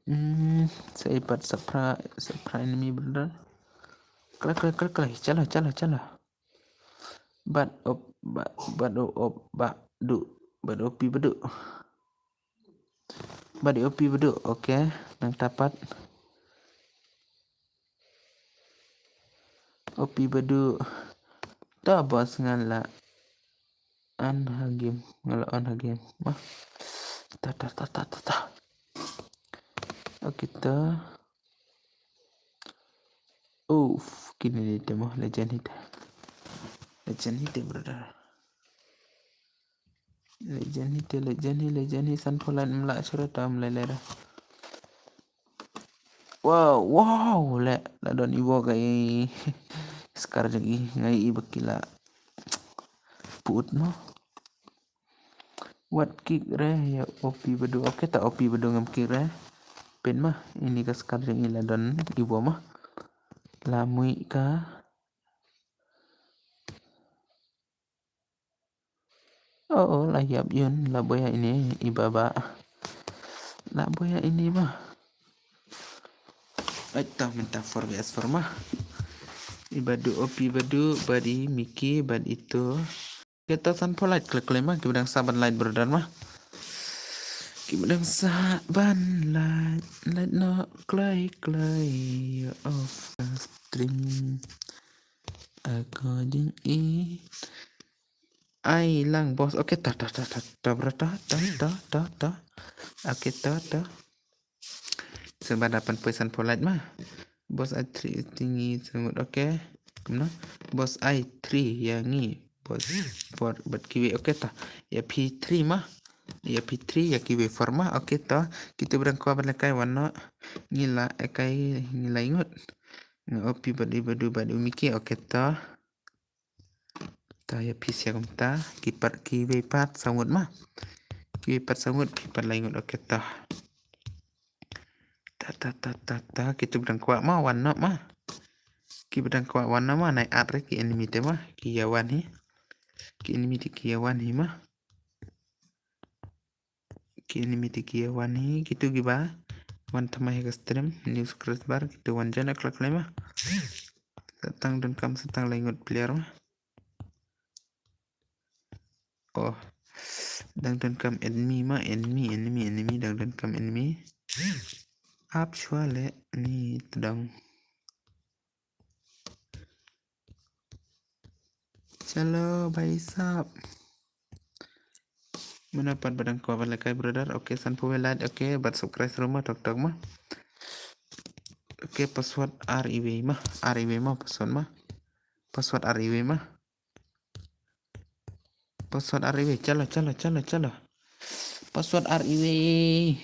Hmm, sa i pat sa phra, sa phra enemy brother. Kla, kla, kla, kla. Chala, chala, chala. Bad op, ba, bad op, op, ba, du. Bad opi badu. Bad opi badu. Okay, nang tapat. Opi badu. Ta boss ngan la an ha game, ngan la an ha game. Ma. Ta, ta, ta, ta, ta, ta. Okay, ta. Uff, kine ni te mo, legend hite. Legend hite, brother. Legend hite, legend hi, legend hi, sanphew lait mla sura tam le le da. Wow, wow, le, la don i wo ka i. Scar jong i, nga i ba ki la put mo. Wat kick re, ïa opi badu. Okay, ta opi badu ngam kick re. Pyn ma, ini ka scar jong i la don i wo ma. La mui ka. Oh, oh, la ïap yun, la boya ini, i baba. La boya ini ma. Ai, ta mynta four versus four ma. I badu, opi badu, bad i Mickey, bad ito. Kita sanphew lait klei klei ma, ki ba dang sa ban lait brother ma. Ki ba dang sa ban lait, lait no klei klei off stream. According i. Ai lang boss. Okay, ta, ta, ta, ta, ta, bro, ta, ta, ta, ta, ta. Okay, ta, ta. Seba da pan poi sanphew lait ma. Boss ai three tingi sangut, okay. Kumno? Boss ai three ïa ngi. Boss four bad kiwei, okay ta. Ïa phi three ma. Ïa phi three ïa kiwei four ma. Okay ta. Kito ba dang kwah ban lehkai wan noh. Ngi la lehkai ngi lai ngut. Nga opi bad i badu bad u Mickey, okay ta. Ta ïa phi sia kumta, ki pat kiwei pat saw ngut ma. Kiwei pat saw ngut, phi pat lai ngut, okay ta. Ta, ta, ta, ta, ta, kito ba dang kwah ma, wan noh ma. Ki ba dang kwah wan noh ma, nai at re ki enemy te ma, ki ïa wan hi. Ki enemy te ki ïa wan hi ma. Ki enemy te ki ïa wan hi, kito kiba wan thymmai ha ka stream, new subscriber, kito wan join ha ka la klei ma. Sa tang donkam, sa tang lai ngut player ma. Oh. Dang donkam enemy ma, enemy, enemy, enemy, dang donkam enemy. Ap shuwa le ni tdong. Chalo, bhai sahab. Mano pat ba dang kwah ban lehkai, brother. Okay, sanphew wei lait. Okay, bad subscribe ruh ma, tok tok ma. Okay, password ar iwei ma. Ar iwei ma, password ma. Password ar iwei ma. Password ar iwei. Chalo, chalo, chalo, chalo. Password ar iwei.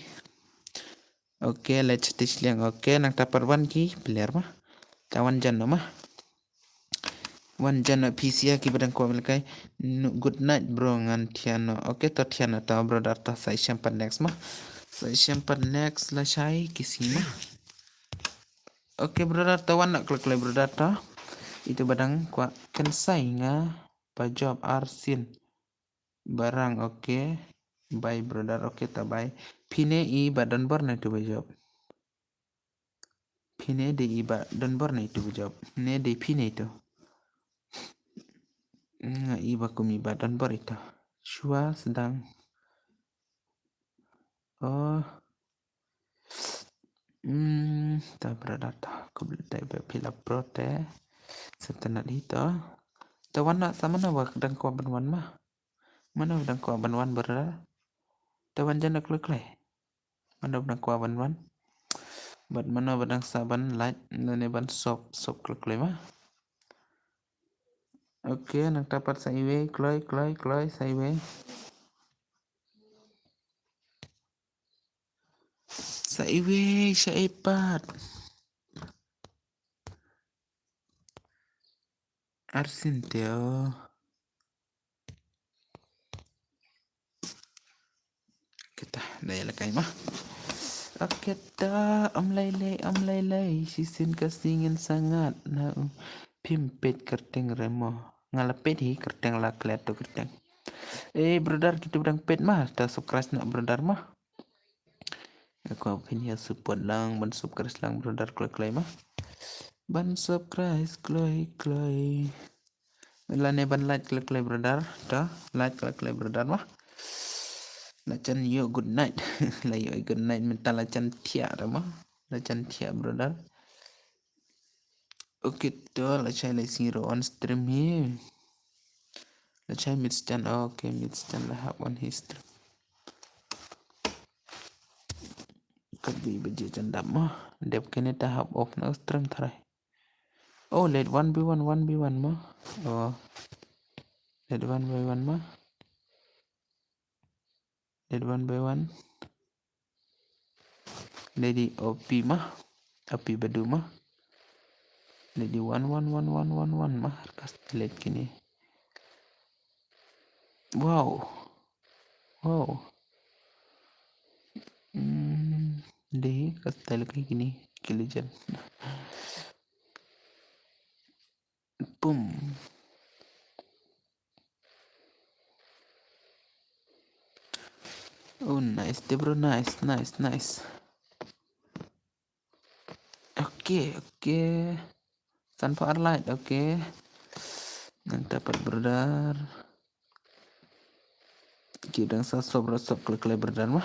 Okay, let's teach liang. Okay, nangta pat wan ki player ma. Ta wan jan noh ma. Wan jan noh phi sha ki ba dang kwah ban lehkai. Good night bro, ngan thiah noh. Okay, to thiah noh to brother, to sa shem pat next ma. Sa shem pat next lashai ki sngi ma. Okay brother, to wan noh khlei khlei brother to. Ito ba dang kwah kynsai nga ba job arsien. Barang, okay. Bye brother, okay, ta bye. Phi ne i ba don bor na itu ba job. Phi ne dei i ba don bor na itu ba job. Ne dei phi ne itu. Nga i ba kum i ba don bor itu. Shuwa sdang. Oh. Hmm, ta brother ta. Khublei ba phi la pro te. Sa tang ito. Ta wan noh sa mano ba dang kwah ban wan ma. Mano ba dang kwah ban wan brother? Ta wan jan noh khlei khlei. Mano ba dang kwah ban wan? Bad mano ba dang sah ban like lane ban sub, sub khlei khlei ma. Okay, nangta pat sa iwei, kloi, kloi, kloi, sa iwei. Sa iwei, sa ipat. Arsien te o. Kita, da ïa lehkai ma. Kita, om lei lei, om lei lei, shisien ka sngewsynei sangad na u. Phim peit kyrteng re mo. Nga la peit hi kyrteng, la klet tu kyrteng. Eh brother, kito ba dang peit ma, ta subscribe noh brother ma. Nga kwah phin ïa support lang, ban subscribe lang brother, kloi kloi ma. Ban subscribe kloi kloi. Lane ban like khlei khlei brother, to like khlei khlei brother ma. La jan ïoh good night. La ïoh good night mynta la jan thiah ra ma. La jan thiah brother. Okay, to lashai lai sngi ruh on stream hi. Lashai mid jan, okay, mid jan la hap on hi stream. Katba baje jan dap ma. Dep kine ta hap off na stream tharai. Oh, let one by one, one by one ma. Oh. Let one by one ma. Let one by one. Lady O P ma. O P badu ma. Lady one, one, one, one, one, one ma. Kas let kine. Wow. Wow. Hmm, dei ka style ka kine, ki legend. Boom. Oh, nice, dei bro, nice, nice, nice. Okay, okay. San pha ar light, okay. Nangta pat brother. Ki dang sa sob ra sob khlei khlei brother ma.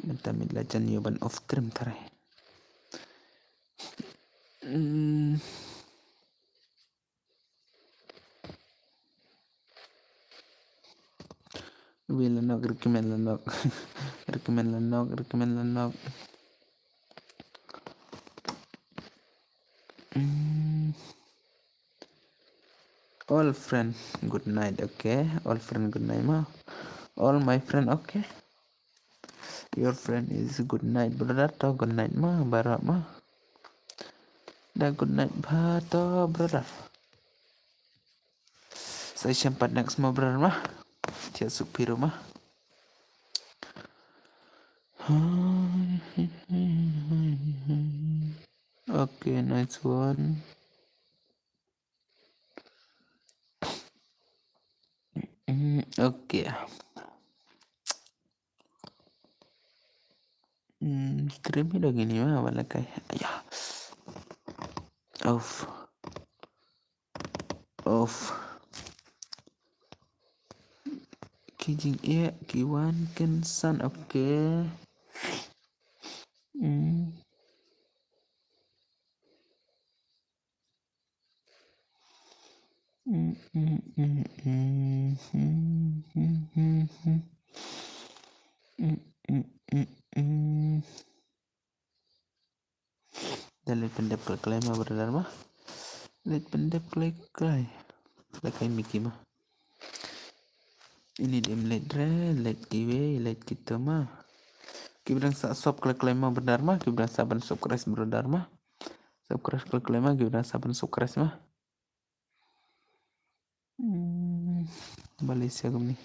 Mynta mid la jan ïoh ban off stream tharai. Hmm. Wi la nok, recommend la nok. Recommend la nok, recommend la nok. Hmm. All friend, good night, okay. All friend, good night ma. All my friend, okay. Your friend is good night, brother. To good night ma, baroh ma. Da good night ba to, brother. Sa ïashem pat next mo brother ma. Thiah suk phi ruh ma. Okay, nice one. Mm, okay. Hmm, stream hi da kine ma, ba la kai. Aya. Off. Off. Ki jingeh ki wan kynsan, okay. Hmm. Da leit pyndep klei klei ma brother ma. Leit pyndep klei klei. Da kai Mickey ma. Ini dem leit re, leit kiwei, leit kito ma. Kiba dang sah sub khlem khlem ma brother ma, kiba dang sah ban subscribe brother ma. Subscribe khlem khlem ma, kiba dang sah ban subscribe ma. Hmm, Malaysia kumne.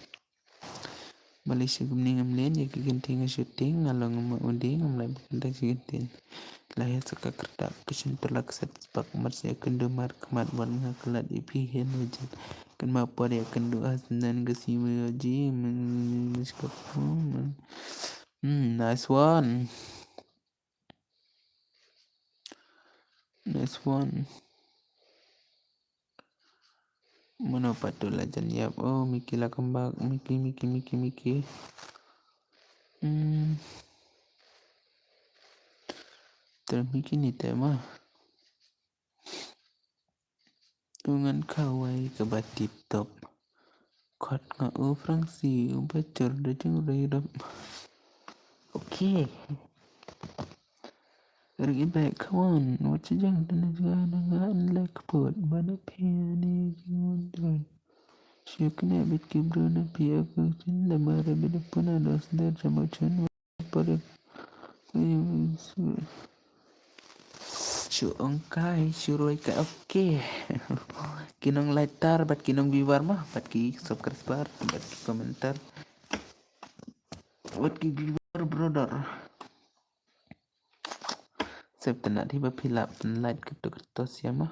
Malaysia kumne ngam len ïa ki kynthei nga shooting, nga long ma udi ngam lai ba kynthei ki kynthei. Lahei sa ka kyrta ka shin pyrlak set spak mat sa ïa kyndu mar khmat wan nga kyllat ïa phi hen wajan. Kan ma por ïa kyndu as nan ka si ma ji men men skap. Hmm, nice one. Nice one. Mano pat tu la jan ïap. Oh, Mickey la kembang. Mickey, Mickey, Mickey, Mickey. Hmm. Terus Mickey ni tema. Ngan khawai kaba tip top. Khot nga u Fransi, u bachor da jing roi rop. Okay. Ring it back, come on. What you jang dana jang dana an lek pot. Bana pia ni jing on dron. Shuk ne bit ki bro na pia ku chin da mara bit puna dos der chama chun. Pare. Shu ong kai, shu roi kai. Okay. Ki nong like tar, bad ki nong viewer ma, bad ki subscriber, bad ki commenter. Bad ki viewer brother. Sep tena di ba phi lah pynlait kito kito sia ma.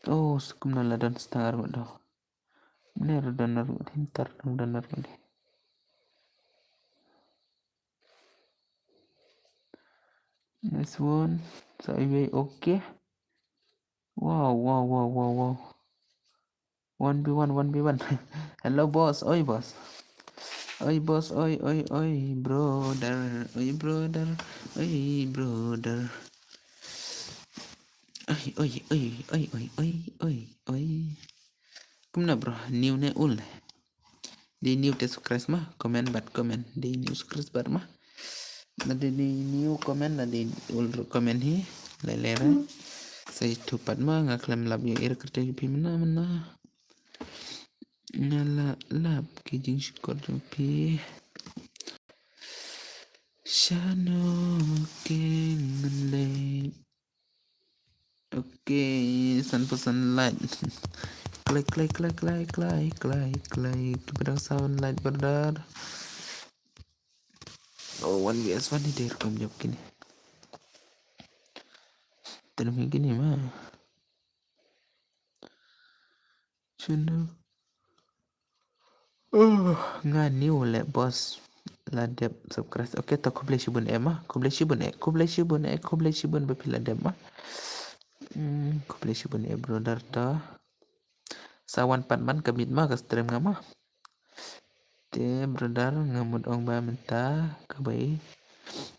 Oh, sukum na ladan setengah ruh dah. Mane ruh don ruh di, ntar dang don ruh di. Nice one. Sa iwei, okay. Wow, wow, wow, wow, wow. One v one, one v one. Hello boss, oi boss. Oi boss, oi, oi, oi brother, oi brother, oi brother. Oi, oi, oi, oi, oi, oi, oi, oi. Kumno bro, new ne old? Dei new te subscribe ma, comment bad comment. Dei new subscribe bad ma. Na dei new comment, na dei old comment hi. Lei lei re. Sa ïathuh pat ma, nga khlem lap ïa ir kyrteng phi mynna mynna. Nga la lap ki jingshukor jong phi. Shano ke ngan leit. Okay, san percent like. Klik, klik, klik, klik, klik, klik, klik. Kiba dang san like brother. Oh, one v one ni der kum jop kini. Terus kini ma. Channel. Oh, nga new le boss. La dep subscribe. Okay, to khublei shibun eh ma. Khublei shibun eh. Khublei shibun eh. Khublei shibun ba phi la dep ma. Hmm, khublei shibun eh brother to. Sa wan pat man ka miet ma ka stream nga ma. Te brother nga mut ong ba mynta ka bai.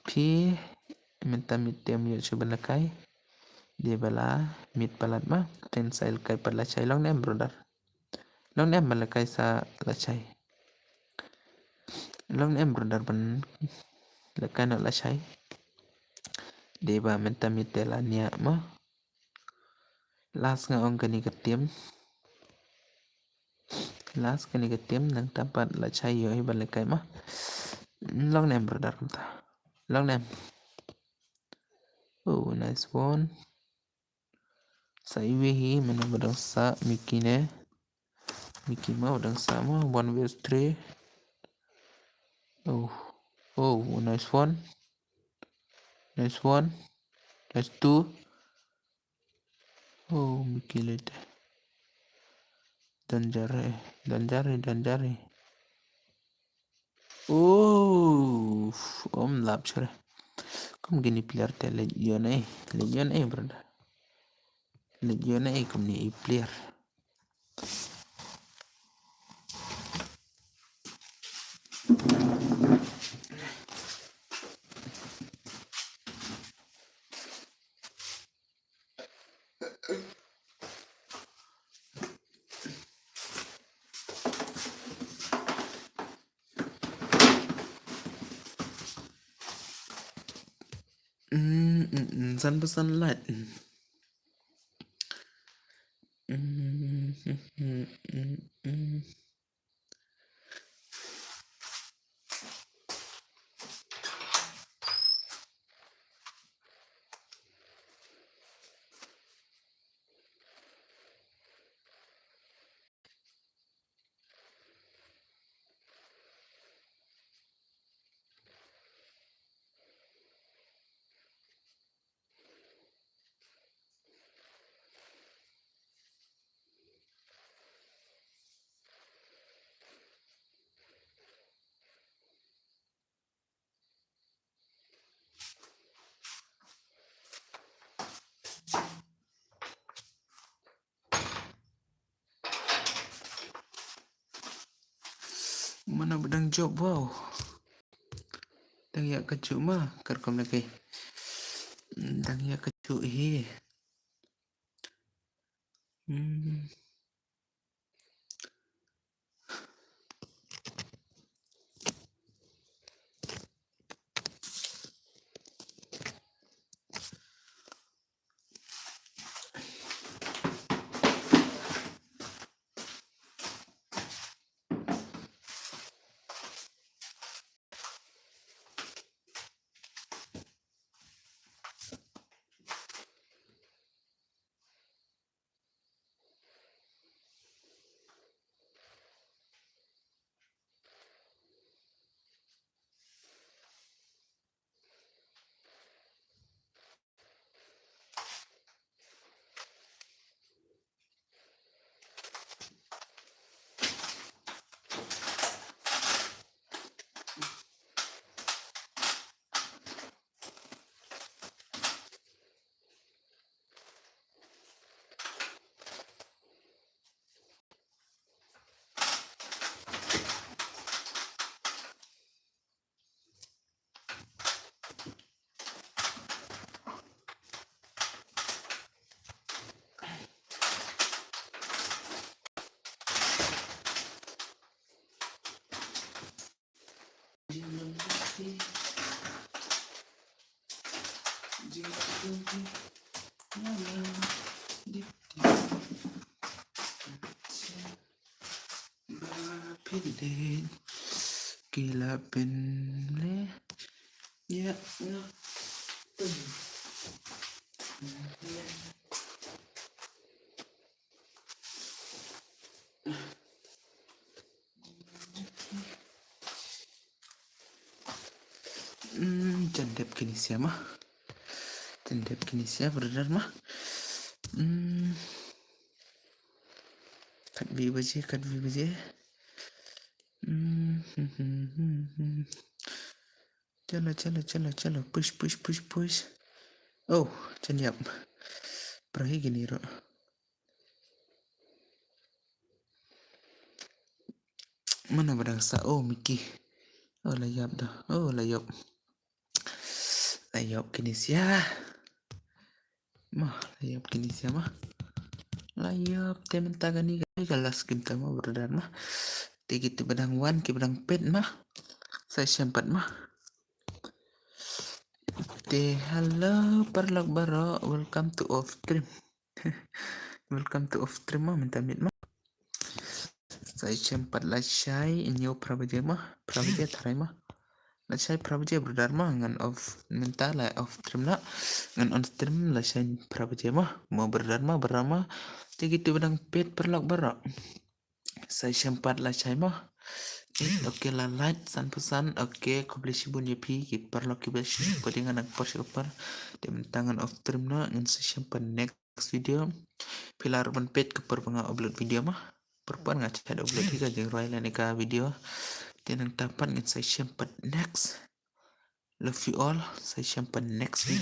Phi mynta miet te miet shu ban lakai. Dei ba la miet palat ma. Ten sa lakai pat lashai long ne em brother. Long ne em ba lakai sa lashai. Long ne em brother ban lakai na lashai. Dei ba mynta miet te la nia ma. Last nga ong kani ka team. Last kani ka team nang tapat lashai ïoh hi ban lakai ma. Long ne em brother kumta. Long ne em. Oh, nice one. Sa iwei hi, mano ba dang sa, Mickey ne. Mickey ma ba dang sa ma, one versus three. Oh, oh, nice one. Nice one. Nice two. Oh, Mickey late. Danger eh, danger eh, danger eh. Oh, om lap chore. Kum kini player te leit ïoh ne, leit ïoh ne brother. Leit ïoh ne kum ni player. Mm, mm, mm, san ba san lait. Mm, mm, mm, mm, mm. Mano ba dang jop, wow. Dang ïa ka jop ma, kar kam lagi. Dang ïa ka jop hi. Hmm. Ba phi dei ki la pynleh ïa nga. Hmm, jan dep kine sia ma. Jan dep kine sia, brother ma. Hmm. Katwei baje, katwei baje. Hmm, hmm, hmm, hmm, hmm. Chalo, chalo, chalo, chalo. Push, push, push, push. Oh, jan ïap. Pra hi kine ruh. Mano ba dang sah, oh, Mickey. Oh, la ïap da. Oh, la ïap. La ïap kine sia. Ma, la ïap kine sia ma. La ïap te mynta kane ka last game ta ma, brother ma. Te kito ba dang wan, ki ba dang peit ma. Sa ïashem pat ma. Te hello paralok baroh, welcome to off stream. Welcome to off stream ma, mynta miet ma. Sa ïashem pat lashai hynñiew phra baje ma, phra baje tharai ma. Lashai phra baje brother ma, ngan off mynta, la off stream na. Ngan on stream lashai phra baje ma, mo brother ma, brother ma. Te kito ba dang peit paralok baroh. Sa ïashem pat lashai ma. Eh, okay, la lait san phew san. Okay, khublei shibun ïa phi ki paralok kiba shu peit, ngan nang por sha ka por. Te mynta ngan off stream na, ngan sa ïashem pat next video. Phi lah ruh ban peit ka por ba nga upload video ma. Por por nga shait upload hi ka jingrwai lane ka video. Te nangta pat ngan sa ïashem pat next. Love you all. Sa ïashem pat next video.